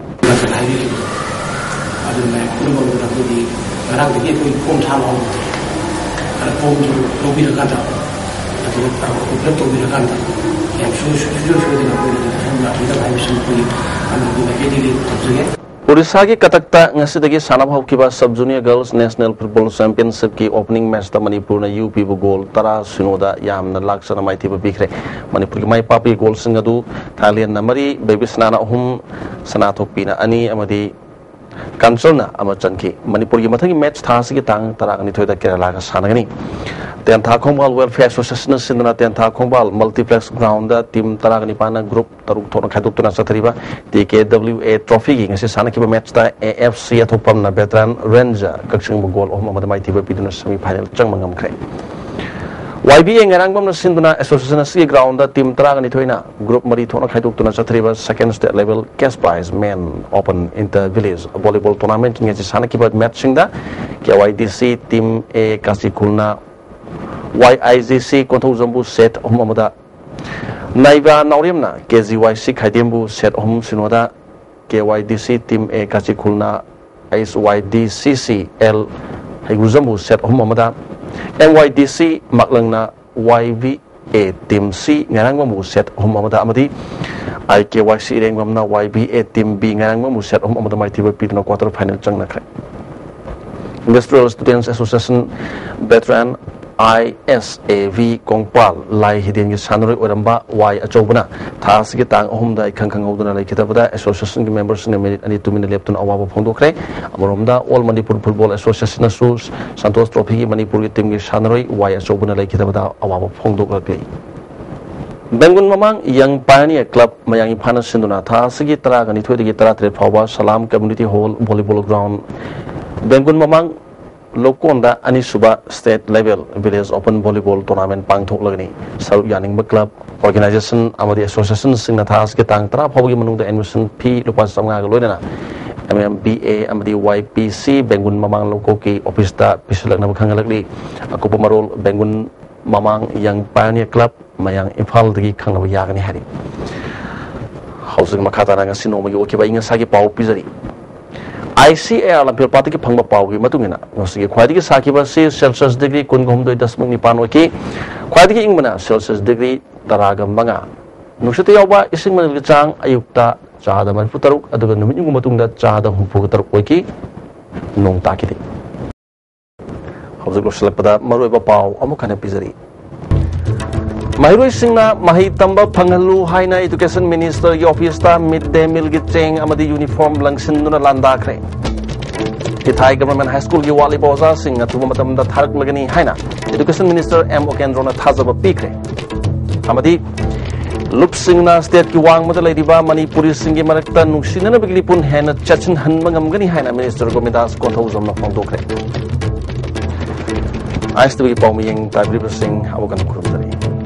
ꯅꯠꯇ꯭ꯔꯒ ꯍꯥꯏꯕꯤꯈꯤꯕꯗꯣ ꯑꯗꯨ ꯃꯌꯥꯝ ꯄꯨꯝꯅꯃꯛ ꯑꯩꯈꯣꯏꯒꯤ ꯉꯔꯥꯡꯗꯒꯤ ꯑꯩꯈꯣꯏ ꯐꯣꯝ ꯊꯥꯕ ꯍꯧꯔꯕꯅꯤ꯫ ꯑꯗ ꯐꯣꯝꯗꯨ ꯂꯧꯕꯤꯔꯀꯥꯟꯗ ꯑꯗꯨꯒ ꯑꯩꯈꯣꯏ ꯄꯨꯂꯞ ꯇꯧꯕꯤꯔꯀꯥꯟꯗ ꯌꯥꯝ ꯁꯨꯡꯁꯣꯏ ꯁꯣꯏꯗꯅ ꯑꯩꯈꯣꯏ ꯃꯗꯨꯗ ꯍꯥꯏꯕꯁꯤ ꯑꯩꯈꯣꯏ ꯑꯃꯒꯤ ꯃꯥꯏꯀꯩꯗꯒꯤ ꯇꯧꯖꯒꯦ꯫ ꯑꯣꯔꯤꯁꯥꯒꯤ ꯀꯇꯛꯇ ꯉꯁꯤꯗꯒꯤ ꯁꯥꯟꯅꯕ ꯍꯧꯈꯤꯕ sub junior girls national football ꯆꯦꯝꯄꯤꯌꯟꯁꯤꯞꯀꯤ ꯑꯣꯄꯅꯤꯡ ꯃꯦꯆꯇ ꯃꯅꯤꯄꯨꯔꯅ ꯌꯨ ꯄꯤꯕꯨ ꯒꯣꯜ ꯇꯔꯥ ꯁꯤꯅꯣꯗ ꯌꯥꯝꯅ ꯂꯥꯛꯆꯅ ꯃꯥꯏꯊꯤꯕ ꯄꯤꯈ꯭ꯔꯦ꯫ ꯃꯅꯤꯄꯨꯔꯒꯤ ꯃꯥꯏ ꯄꯥꯛꯄꯒꯤ ꯒꯣꯜꯁꯤꯡ ꯑꯗꯨ ꯊꯥꯏꯂꯦꯟꯅ ꯃꯔꯤ, ꯕꯦꯕꯤꯁꯅꯥꯅ ꯑꯍꯨꯝ, ꯁꯅꯥꯊꯣꯛꯄꯤꯅ ꯑꯅꯤ ꯑꯃꯗꯤ ꯀꯥꯟꯆꯜꯅ ꯑꯃ ꯆꯟꯈꯤ꯫ ꯃꯅꯤꯄꯨꯔꯒꯤ ꯃꯊꯪꯒꯤ ꯃꯦꯆ ꯊꯥ ꯑꯁꯤꯒꯤ ꯇꯥꯡ ꯇꯔꯥꯅꯤꯊꯣꯏꯗ ꯀꯦꯔꯂꯥꯒ ꯁꯥꯟꯅꯒꯅꯤ꯫ ꯇꯦꯟꯊꯥ ꯈꯣꯡꯕꯥꯜ ꯋꯦꯜꯐꯤꯌꯔ ꯑꯦꯁꯣꯁꯤꯌꯦꯁꯟꯅ ꯁꯤꯟꯗꯨꯅ ꯇꯦꯟꯊꯥ ꯈꯣꯡꯕꯥꯜ ꯃꯜꯇꯤꯄ꯭ꯂꯦꯛꯁ ꯒ꯭ꯔꯥꯎꯟꯗ ꯇꯤꯝ ꯇꯔꯥꯒ ꯅꯤꯄꯥꯟꯅ ꯒ꯭ꯔꯨꯞ ꯇꯔꯨꯛ ꯊꯣꯛꯅ ꯈꯥꯏꯗꯣꯛꯇꯨꯅ ꯆꯠꯊꯔꯤꯕ ꯇꯤ ꯀꯦ ꯗꯕ꯭ꯂꯤꯎ ꯑꯦ ꯇ꯭ꯔꯣꯐꯤꯒꯤ ꯉꯁꯤ ꯁꯥꯟꯅꯈꯤꯕ ꯃꯦꯆꯇ A F C ꯑꯊꯣꯛꯄꯝꯅ ꯕꯦꯇꯔꯥꯟ range ꯀꯛꯆꯤꯡꯕꯨ goal ꯑꯍꯨꯝ ꯑꯃꯗ ꯃꯥꯏꯊꯤꯕ ꯄꯤꯗꯨꯅ ꯁꯦꯃꯤ ꯐꯥꯏꯅꯦꯜ ꯆꯪꯕ ꯉꯝꯈ꯭ꯔꯦ꯫ ꯋꯥꯏ ꯕꯤ ꯑꯦ ꯉꯔꯥꯡꯕꯝꯅ ꯁꯤꯟꯗꯨꯅ ꯑꯦꯁꯣꯁꯤꯌꯦꯁꯟ ꯑꯁꯤꯒꯤ ꯒ꯭ꯔꯥꯎꯟꯗ ꯇꯤꯝ ꯇꯔꯥꯒ ꯅꯤꯊꯣꯏꯅ ꯒ꯭ꯔꯨꯞ ꯃꯔꯤ ꯊꯣꯛꯅ ꯈꯥꯏꯗꯣꯛꯇꯨꯅ ꯆꯠꯊꯔꯤꯕ ꯁꯦꯀꯦꯟ ꯁ꯭ꯇꯦꯠ ꯂꯦꯚꯦꯜ ꯀꯦꯁ ꯄ꯭ꯔꯥꯏꯖ ꯃꯦꯟ ꯑꯣꯄꯟ ꯏꯟꯇꯔ ꯚꯤꯂꯦꯖ ꯚꯣꯂꯤꯕꯣꯜ ꯇꯣꯔꯅꯥꯃꯦꯟꯠꯀꯤ ꯉꯁꯤ ꯁꯥꯟꯅꯈꯤꯕ ꯃꯦꯆꯁꯤꯡꯗ ꯀꯦ ꯋꯥꯏ ꯗꯤ ꯁꯤ ꯇꯤꯝ ꯑꯦ ꯀꯥꯆꯤꯈꯨꯜꯅ ꯋꯥꯏ ꯑꯥꯏ ꯖꯤ ꯁꯤ ꯀꯣꯟꯊꯧꯖꯝꯕꯨ ꯁꯦꯠ ꯑꯍꯨꯝ ꯑꯃꯗ, ꯅꯥꯏꯕ ꯅꯥꯎꯔꯦꯝꯅ ꯀꯦ ꯖꯤ ꯋꯥꯏ ꯁꯤ ꯈꯥꯏꯗꯦꯝꯕꯨ ꯁꯦꯠ ꯑꯍꯨꯝ ꯁꯤꯅꯣꯗ, ꯀꯦ ꯋꯥꯏ ꯗꯤ ꯁꯤ ꯇꯤꯝ ꯑꯦ ꯀꯥꯆꯤꯈꯨꯜꯅ ꯑꯩꯆ ꯋꯥꯏ ꯗꯤ ꯁꯤ ꯁꯤ ꯑꯦꯜ ꯍꯩꯒ꯭ꯔꯨꯖꯝꯕꯨ ꯁꯦꯠ ꯑꯍꯨꯝ ꯑꯃꯗ, ꯑꯦꯝ ꯋꯥꯏ ꯗꯤ ꯁꯤ ꯃꯥꯛꯂꯪꯅ ꯋꯥꯏ ꯕꯤ ꯑꯦ ꯇꯤꯝ ꯁꯤ ꯉꯔꯥꯡꯕꯝꯕꯨ ꯁꯦꯠ ꯑꯍꯨꯝ ꯑꯃꯗ ꯑꯃꯗꯤ ꯑꯥꯏ ꯀꯦ ꯋꯥꯏ ꯁꯤ ꯏꯔꯦꯡꯕꯝꯅ Y B A team B ꯉꯔꯥꯡꯕꯝꯕꯨ ꯁꯦꯠ ꯑꯍꯨꯝ ꯑꯃꯗ ꯃꯥꯏꯊꯤꯕ ꯄꯤꯗꯨꯅ ꯀ꯭ꯋꯥꯇꯔ ꯐꯥꯏꯅꯦꯜ ꯆꯪꯅꯈ꯭ꯔꯦ꯫ ꯏꯟꯗꯁꯇ꯭ꯔꯤꯌꯦꯜ ꯁ꯭ꯇꯨꯗꯦꯟꯠꯁ ꯑꯦꯁꯣꯁꯤꯌꯦꯁꯟ ꯕꯦꯇꯔꯥꯟ I S A V Kongpal ꯂꯥꯏ ꯍꯤꯗꯦꯟꯒꯤ ꯁꯥꯟꯅꯔꯣꯏ ꯑꯣꯏꯔꯝꯕ ꯋꯥꯏ ꯑꯆꯧꯕꯅ ꯊꯥ ꯑꯁꯤꯒꯤ ꯇꯥꯡ ꯑꯍꯨꯝꯗ ꯏꯈꯪ ꯈꯪꯍꯧꯗꯅ ꯂꯩꯈꯤꯗꯕꯗ ꯑꯦꯁꯣꯁꯤꯌꯦꯁꯟꯒꯤ ꯃꯦꯝꯕꯔꯁꯤꯡꯅ ꯃꯤꯅꯤꯠ ꯑꯅꯤ ꯇꯨꯃꯤꯟꯅ ꯂꯦꯞꯇꯨꯅ ꯑꯋꯥꯕ ꯐꯣꯡꯗꯣꯛꯈ꯭ꯔꯦ꯫ ꯑꯃꯔꯣꯝꯗ ꯑꯣꯜ ꯃꯅꯤꯄꯨꯔ ꯐꯨꯠꯕꯣꯜ ꯑꯦꯁꯣꯁꯤꯌꯦꯁꯟꯅꯁꯨ ꯁꯟꯇꯣꯁ ꯇ꯭ꯔꯣꯐꯤꯒꯤ ꯃꯅꯤꯄꯨꯔꯒꯤ ꯇꯤꯝꯒꯤ ꯁꯥꯟꯅꯔꯣꯏ ꯋꯥꯏ ꯑꯆꯧꯕꯅ ꯂꯩꯈꯤꯗꯕꯗ ꯑꯋꯥꯕ ꯐꯣꯡꯗꯣꯛꯂꯛꯂꯤ꯫ ꯕꯦꯡꯒꯨꯟ ꯃꯃꯥꯡ ꯌꯪ ꯄꯥꯏꯑꯣꯅꯤꯌꯔ ꯀ꯭ꯂꯕ ꯃꯌꯥꯡ ꯏꯝꯐꯥꯜꯅ ꯁꯤꯟꯗꯨꯅ ꯊꯥ ꯑꯁꯤꯒꯤ ꯇꯔꯥꯒ ꯅꯤꯊꯣꯏꯗꯒꯤ ꯇꯔꯥꯇꯔꯦꯠ ꯐꯥꯎꯕ Salam community hall volleyball ground ꯕꯦꯡꯒꯨꯟ ꯃꯃꯥꯡ ꯂꯧꯀꯣꯟꯗ ꯑꯅꯤꯁꯨꯕ state level village open volleyball tournament ꯄꯥꯡꯊꯣꯛꯂꯒꯅꯤ꯫ ꯁꯔꯨꯛ ꯌꯥꯅꯤꯡꯕ ꯀ꯭ꯂꯕ, ꯑꯣꯔꯒꯅꯥꯏꯖꯦꯁꯟ ꯑꯃꯗꯤ ꯑꯦꯁꯣꯁꯤꯌꯦꯁꯟꯁꯤꯡꯅ ꯊꯥ ꯑꯁꯤꯒꯤ ꯇꯥꯡ ꯇꯔꯥ ꯐꯥꯎꯕꯒꯤ ꯃꯅꯨꯡꯗ ꯑꯦꯗꯃꯤꯁꯟ ꯐꯤ ꯂꯨꯄꯥ ꯆꯥꯝꯃꯉꯥꯒ ꯂꯣꯏꯅꯅ ꯑꯦꯝ ꯑꯦꯝ ꯕꯤ ꯑꯦ ꯑꯃꯗꯤ ꯋꯥꯏ ꯄꯤ ꯁꯤ ꯕꯦꯡꯒꯨꯟ ꯃꯃꯥꯡ ꯂꯧꯀꯣꯛꯀꯤ ꯑꯣꯐꯤꯁꯇ ꯄꯤꯁꯤꯜꯂꯛꯅꯕ ꯈꯪꯍꯜꯂꯛꯂꯤ꯫ ꯑꯀꯨꯞꯄ ꯃꯔꯣꯜ ꯕꯦꯡꯒꯨꯟ ꯃꯃꯥꯡ ꯌꯪ ꯄꯥꯏꯑꯣꯅꯤꯌꯔ ꯀ꯭ꯂꯕ ꯃꯌꯥꯡ ꯏꯝꯐꯥꯜꯗꯒꯤ ꯈꯪꯅꯕ ꯌꯥꯒꯅꯤ ꯍꯥꯏꯔꯤ꯫ ꯍꯧꯖꯤꯛ ꯃꯈꯥ ꯇꯥꯅ ꯉꯁꯤ ꯅꯣꯡꯃꯒꯤ ꯑꯣꯏꯈꯤꯕ ꯑꯏꯪ ꯑꯁꯥꯒꯤ ꯄꯥꯎ ꯄꯤꯖꯔꯤ꯫ ꯑꯥꯏ ꯁꯤ ꯑꯦ ꯑꯥꯔ ꯂꯝꯐꯦꯜꯄꯥꯠꯇꯒꯤ ꯐꯪꯕ ꯄꯥꯎꯒꯤ ꯃꯇꯨꯡ ꯏꯟꯅ ꯉꯁꯤꯒꯤ ꯈ꯭ꯋꯥꯏꯗꯒꯤ ꯁꯥꯈꯤꯕ ꯑꯁꯤ ꯁꯦꯜꯁꯤꯌꯁ ꯗꯤꯒ꯭ꯔꯤ ꯀꯨꯟꯒ ꯍꯨꯝꯗꯣꯏ ꯗꯁꯃꯤꯛ ꯅꯤꯄꯥꯟ ꯑꯣꯏꯈꯤ꯫ ꯈ꯭ꯋꯥꯏꯗꯒꯤ ꯏꯪꯕꯅ ꯁꯦꯜꯁꯤꯌꯁ ꯗꯤꯒ꯭ꯔꯤ ꯇꯔꯥꯒ ꯃꯉꯥ꯫ ꯅꯨꯡꯁꯤꯠꯇ ꯌꯥꯎꯕ ꯏꯁꯤꯡ ꯃꯅꯤꯜꯒꯤ ꯆꯥꯡ ꯑꯌꯨꯛꯇ ꯆꯥꯗ ꯃꯔꯤꯐꯨ ꯇꯔꯨꯛ, ꯑꯗꯨꯒ ꯅꯨꯃꯤꯠ ꯌꯨꯡꯕ ꯃꯇꯨꯡꯗ ꯆꯥꯗ ꯍꯨꯝꯐꯨꯒ ꯇꯔꯨꯛ ꯑꯣꯏꯈꯤ꯫ ꯅꯣꯡ ꯇꯥꯈꯤꯗꯦ꯫ ꯍꯧꯖꯤꯛ ꯂꯣꯏꯁꯤꯜꯂꯛꯄꯗ ꯃꯔꯨꯑꯣꯏꯕ ꯄꯥꯎ ꯑꯃꯨꯛ ꯍꯟꯅ ꯄꯤꯖꯔꯤ꯫ ꯃꯍꯩꯔꯣꯏꯁꯤꯡꯅ ꯃꯍꯩ ꯇꯝꯕ ꯐꯪꯍꯜꯂꯨ ꯍꯥꯏꯅ ꯏꯗꯨꯀꯦꯁꯟ ꯃꯤꯅꯤꯁꯇꯔꯒꯤ ꯑꯣꯐꯤꯁꯇ ꯃꯤꯗ ꯗꯦ ꯃꯤꯜꯒꯤ ꯆꯦꯡ ꯑꯃꯗꯤ ꯌꯨꯅꯤꯐꯣꯔꯝ ꯂꯪꯁꯤꯟꯗꯨꯅ ꯂꯥꯟꯗꯥꯈ꯭ꯔꯦ꯫ ꯏꯊꯥꯏ ꯒꯚꯔꯟꯃꯦꯟꯠ ꯍꯥꯏ ꯁ꯭ꯀꯨꯜꯒꯤ ꯋꯥꯠꯂꯤꯕ ꯑꯣꯖꯥꯁꯤꯡ ꯑꯊꯨꯕ ꯃꯇꯝꯗ ꯊꯥꯔꯛꯂꯒꯅꯤ ꯍꯥꯏꯅ ꯏꯗꯨꯀꯦꯁꯟ ꯃꯤꯅꯤꯁꯇꯔ ꯑꯦꯝ ꯑꯣꯀꯦꯟꯗ꯭ꯔꯣꯅ ꯊꯥꯖꯕ ꯄꯤꯈ꯭ꯔꯦ꯫ ꯑꯃꯗꯤ ꯂꯨꯞꯁꯤꯡꯅ ꯁ꯭ꯇꯦꯠꯀꯤ ꯋꯥꯡꯃꯗ ꯂꯩꯔꯤꯕ ꯃꯅꯤꯄꯨꯔꯤꯁꯤꯡꯒꯤ ꯃꯔꯛꯇ ꯅꯨꯡꯁꯤꯅꯅꯕꯒꯤ ꯂꯤꯄꯨꯟ ꯍꯦꯟꯅ ꯆꯦꯠꯁꯤꯟꯍꯟꯕ ꯉꯝꯒꯅꯤ ꯍꯥꯏꯅ ꯃꯤꯅꯤꯁꯇꯔ ꯒꯣꯕꯤꯟꯗꯥꯁ ꯀꯣꯟꯊꯧꯖꯝꯅ ꯐꯣꯡꯗꯣꯛꯈ꯭ꯔꯦ꯫ ꯑꯥꯏ ꯑꯦꯁ ꯇꯤꯚꯤꯒꯤ ꯄꯥꯎꯃꯤ ꯌꯦꯡ ꯇꯥꯕꯤꯔꯤꯕꯁꯤꯡ ꯑꯃꯨꯛ ꯍꯟꯅ ꯈꯨꯔꯨꯝꯖꯔꯤ꯫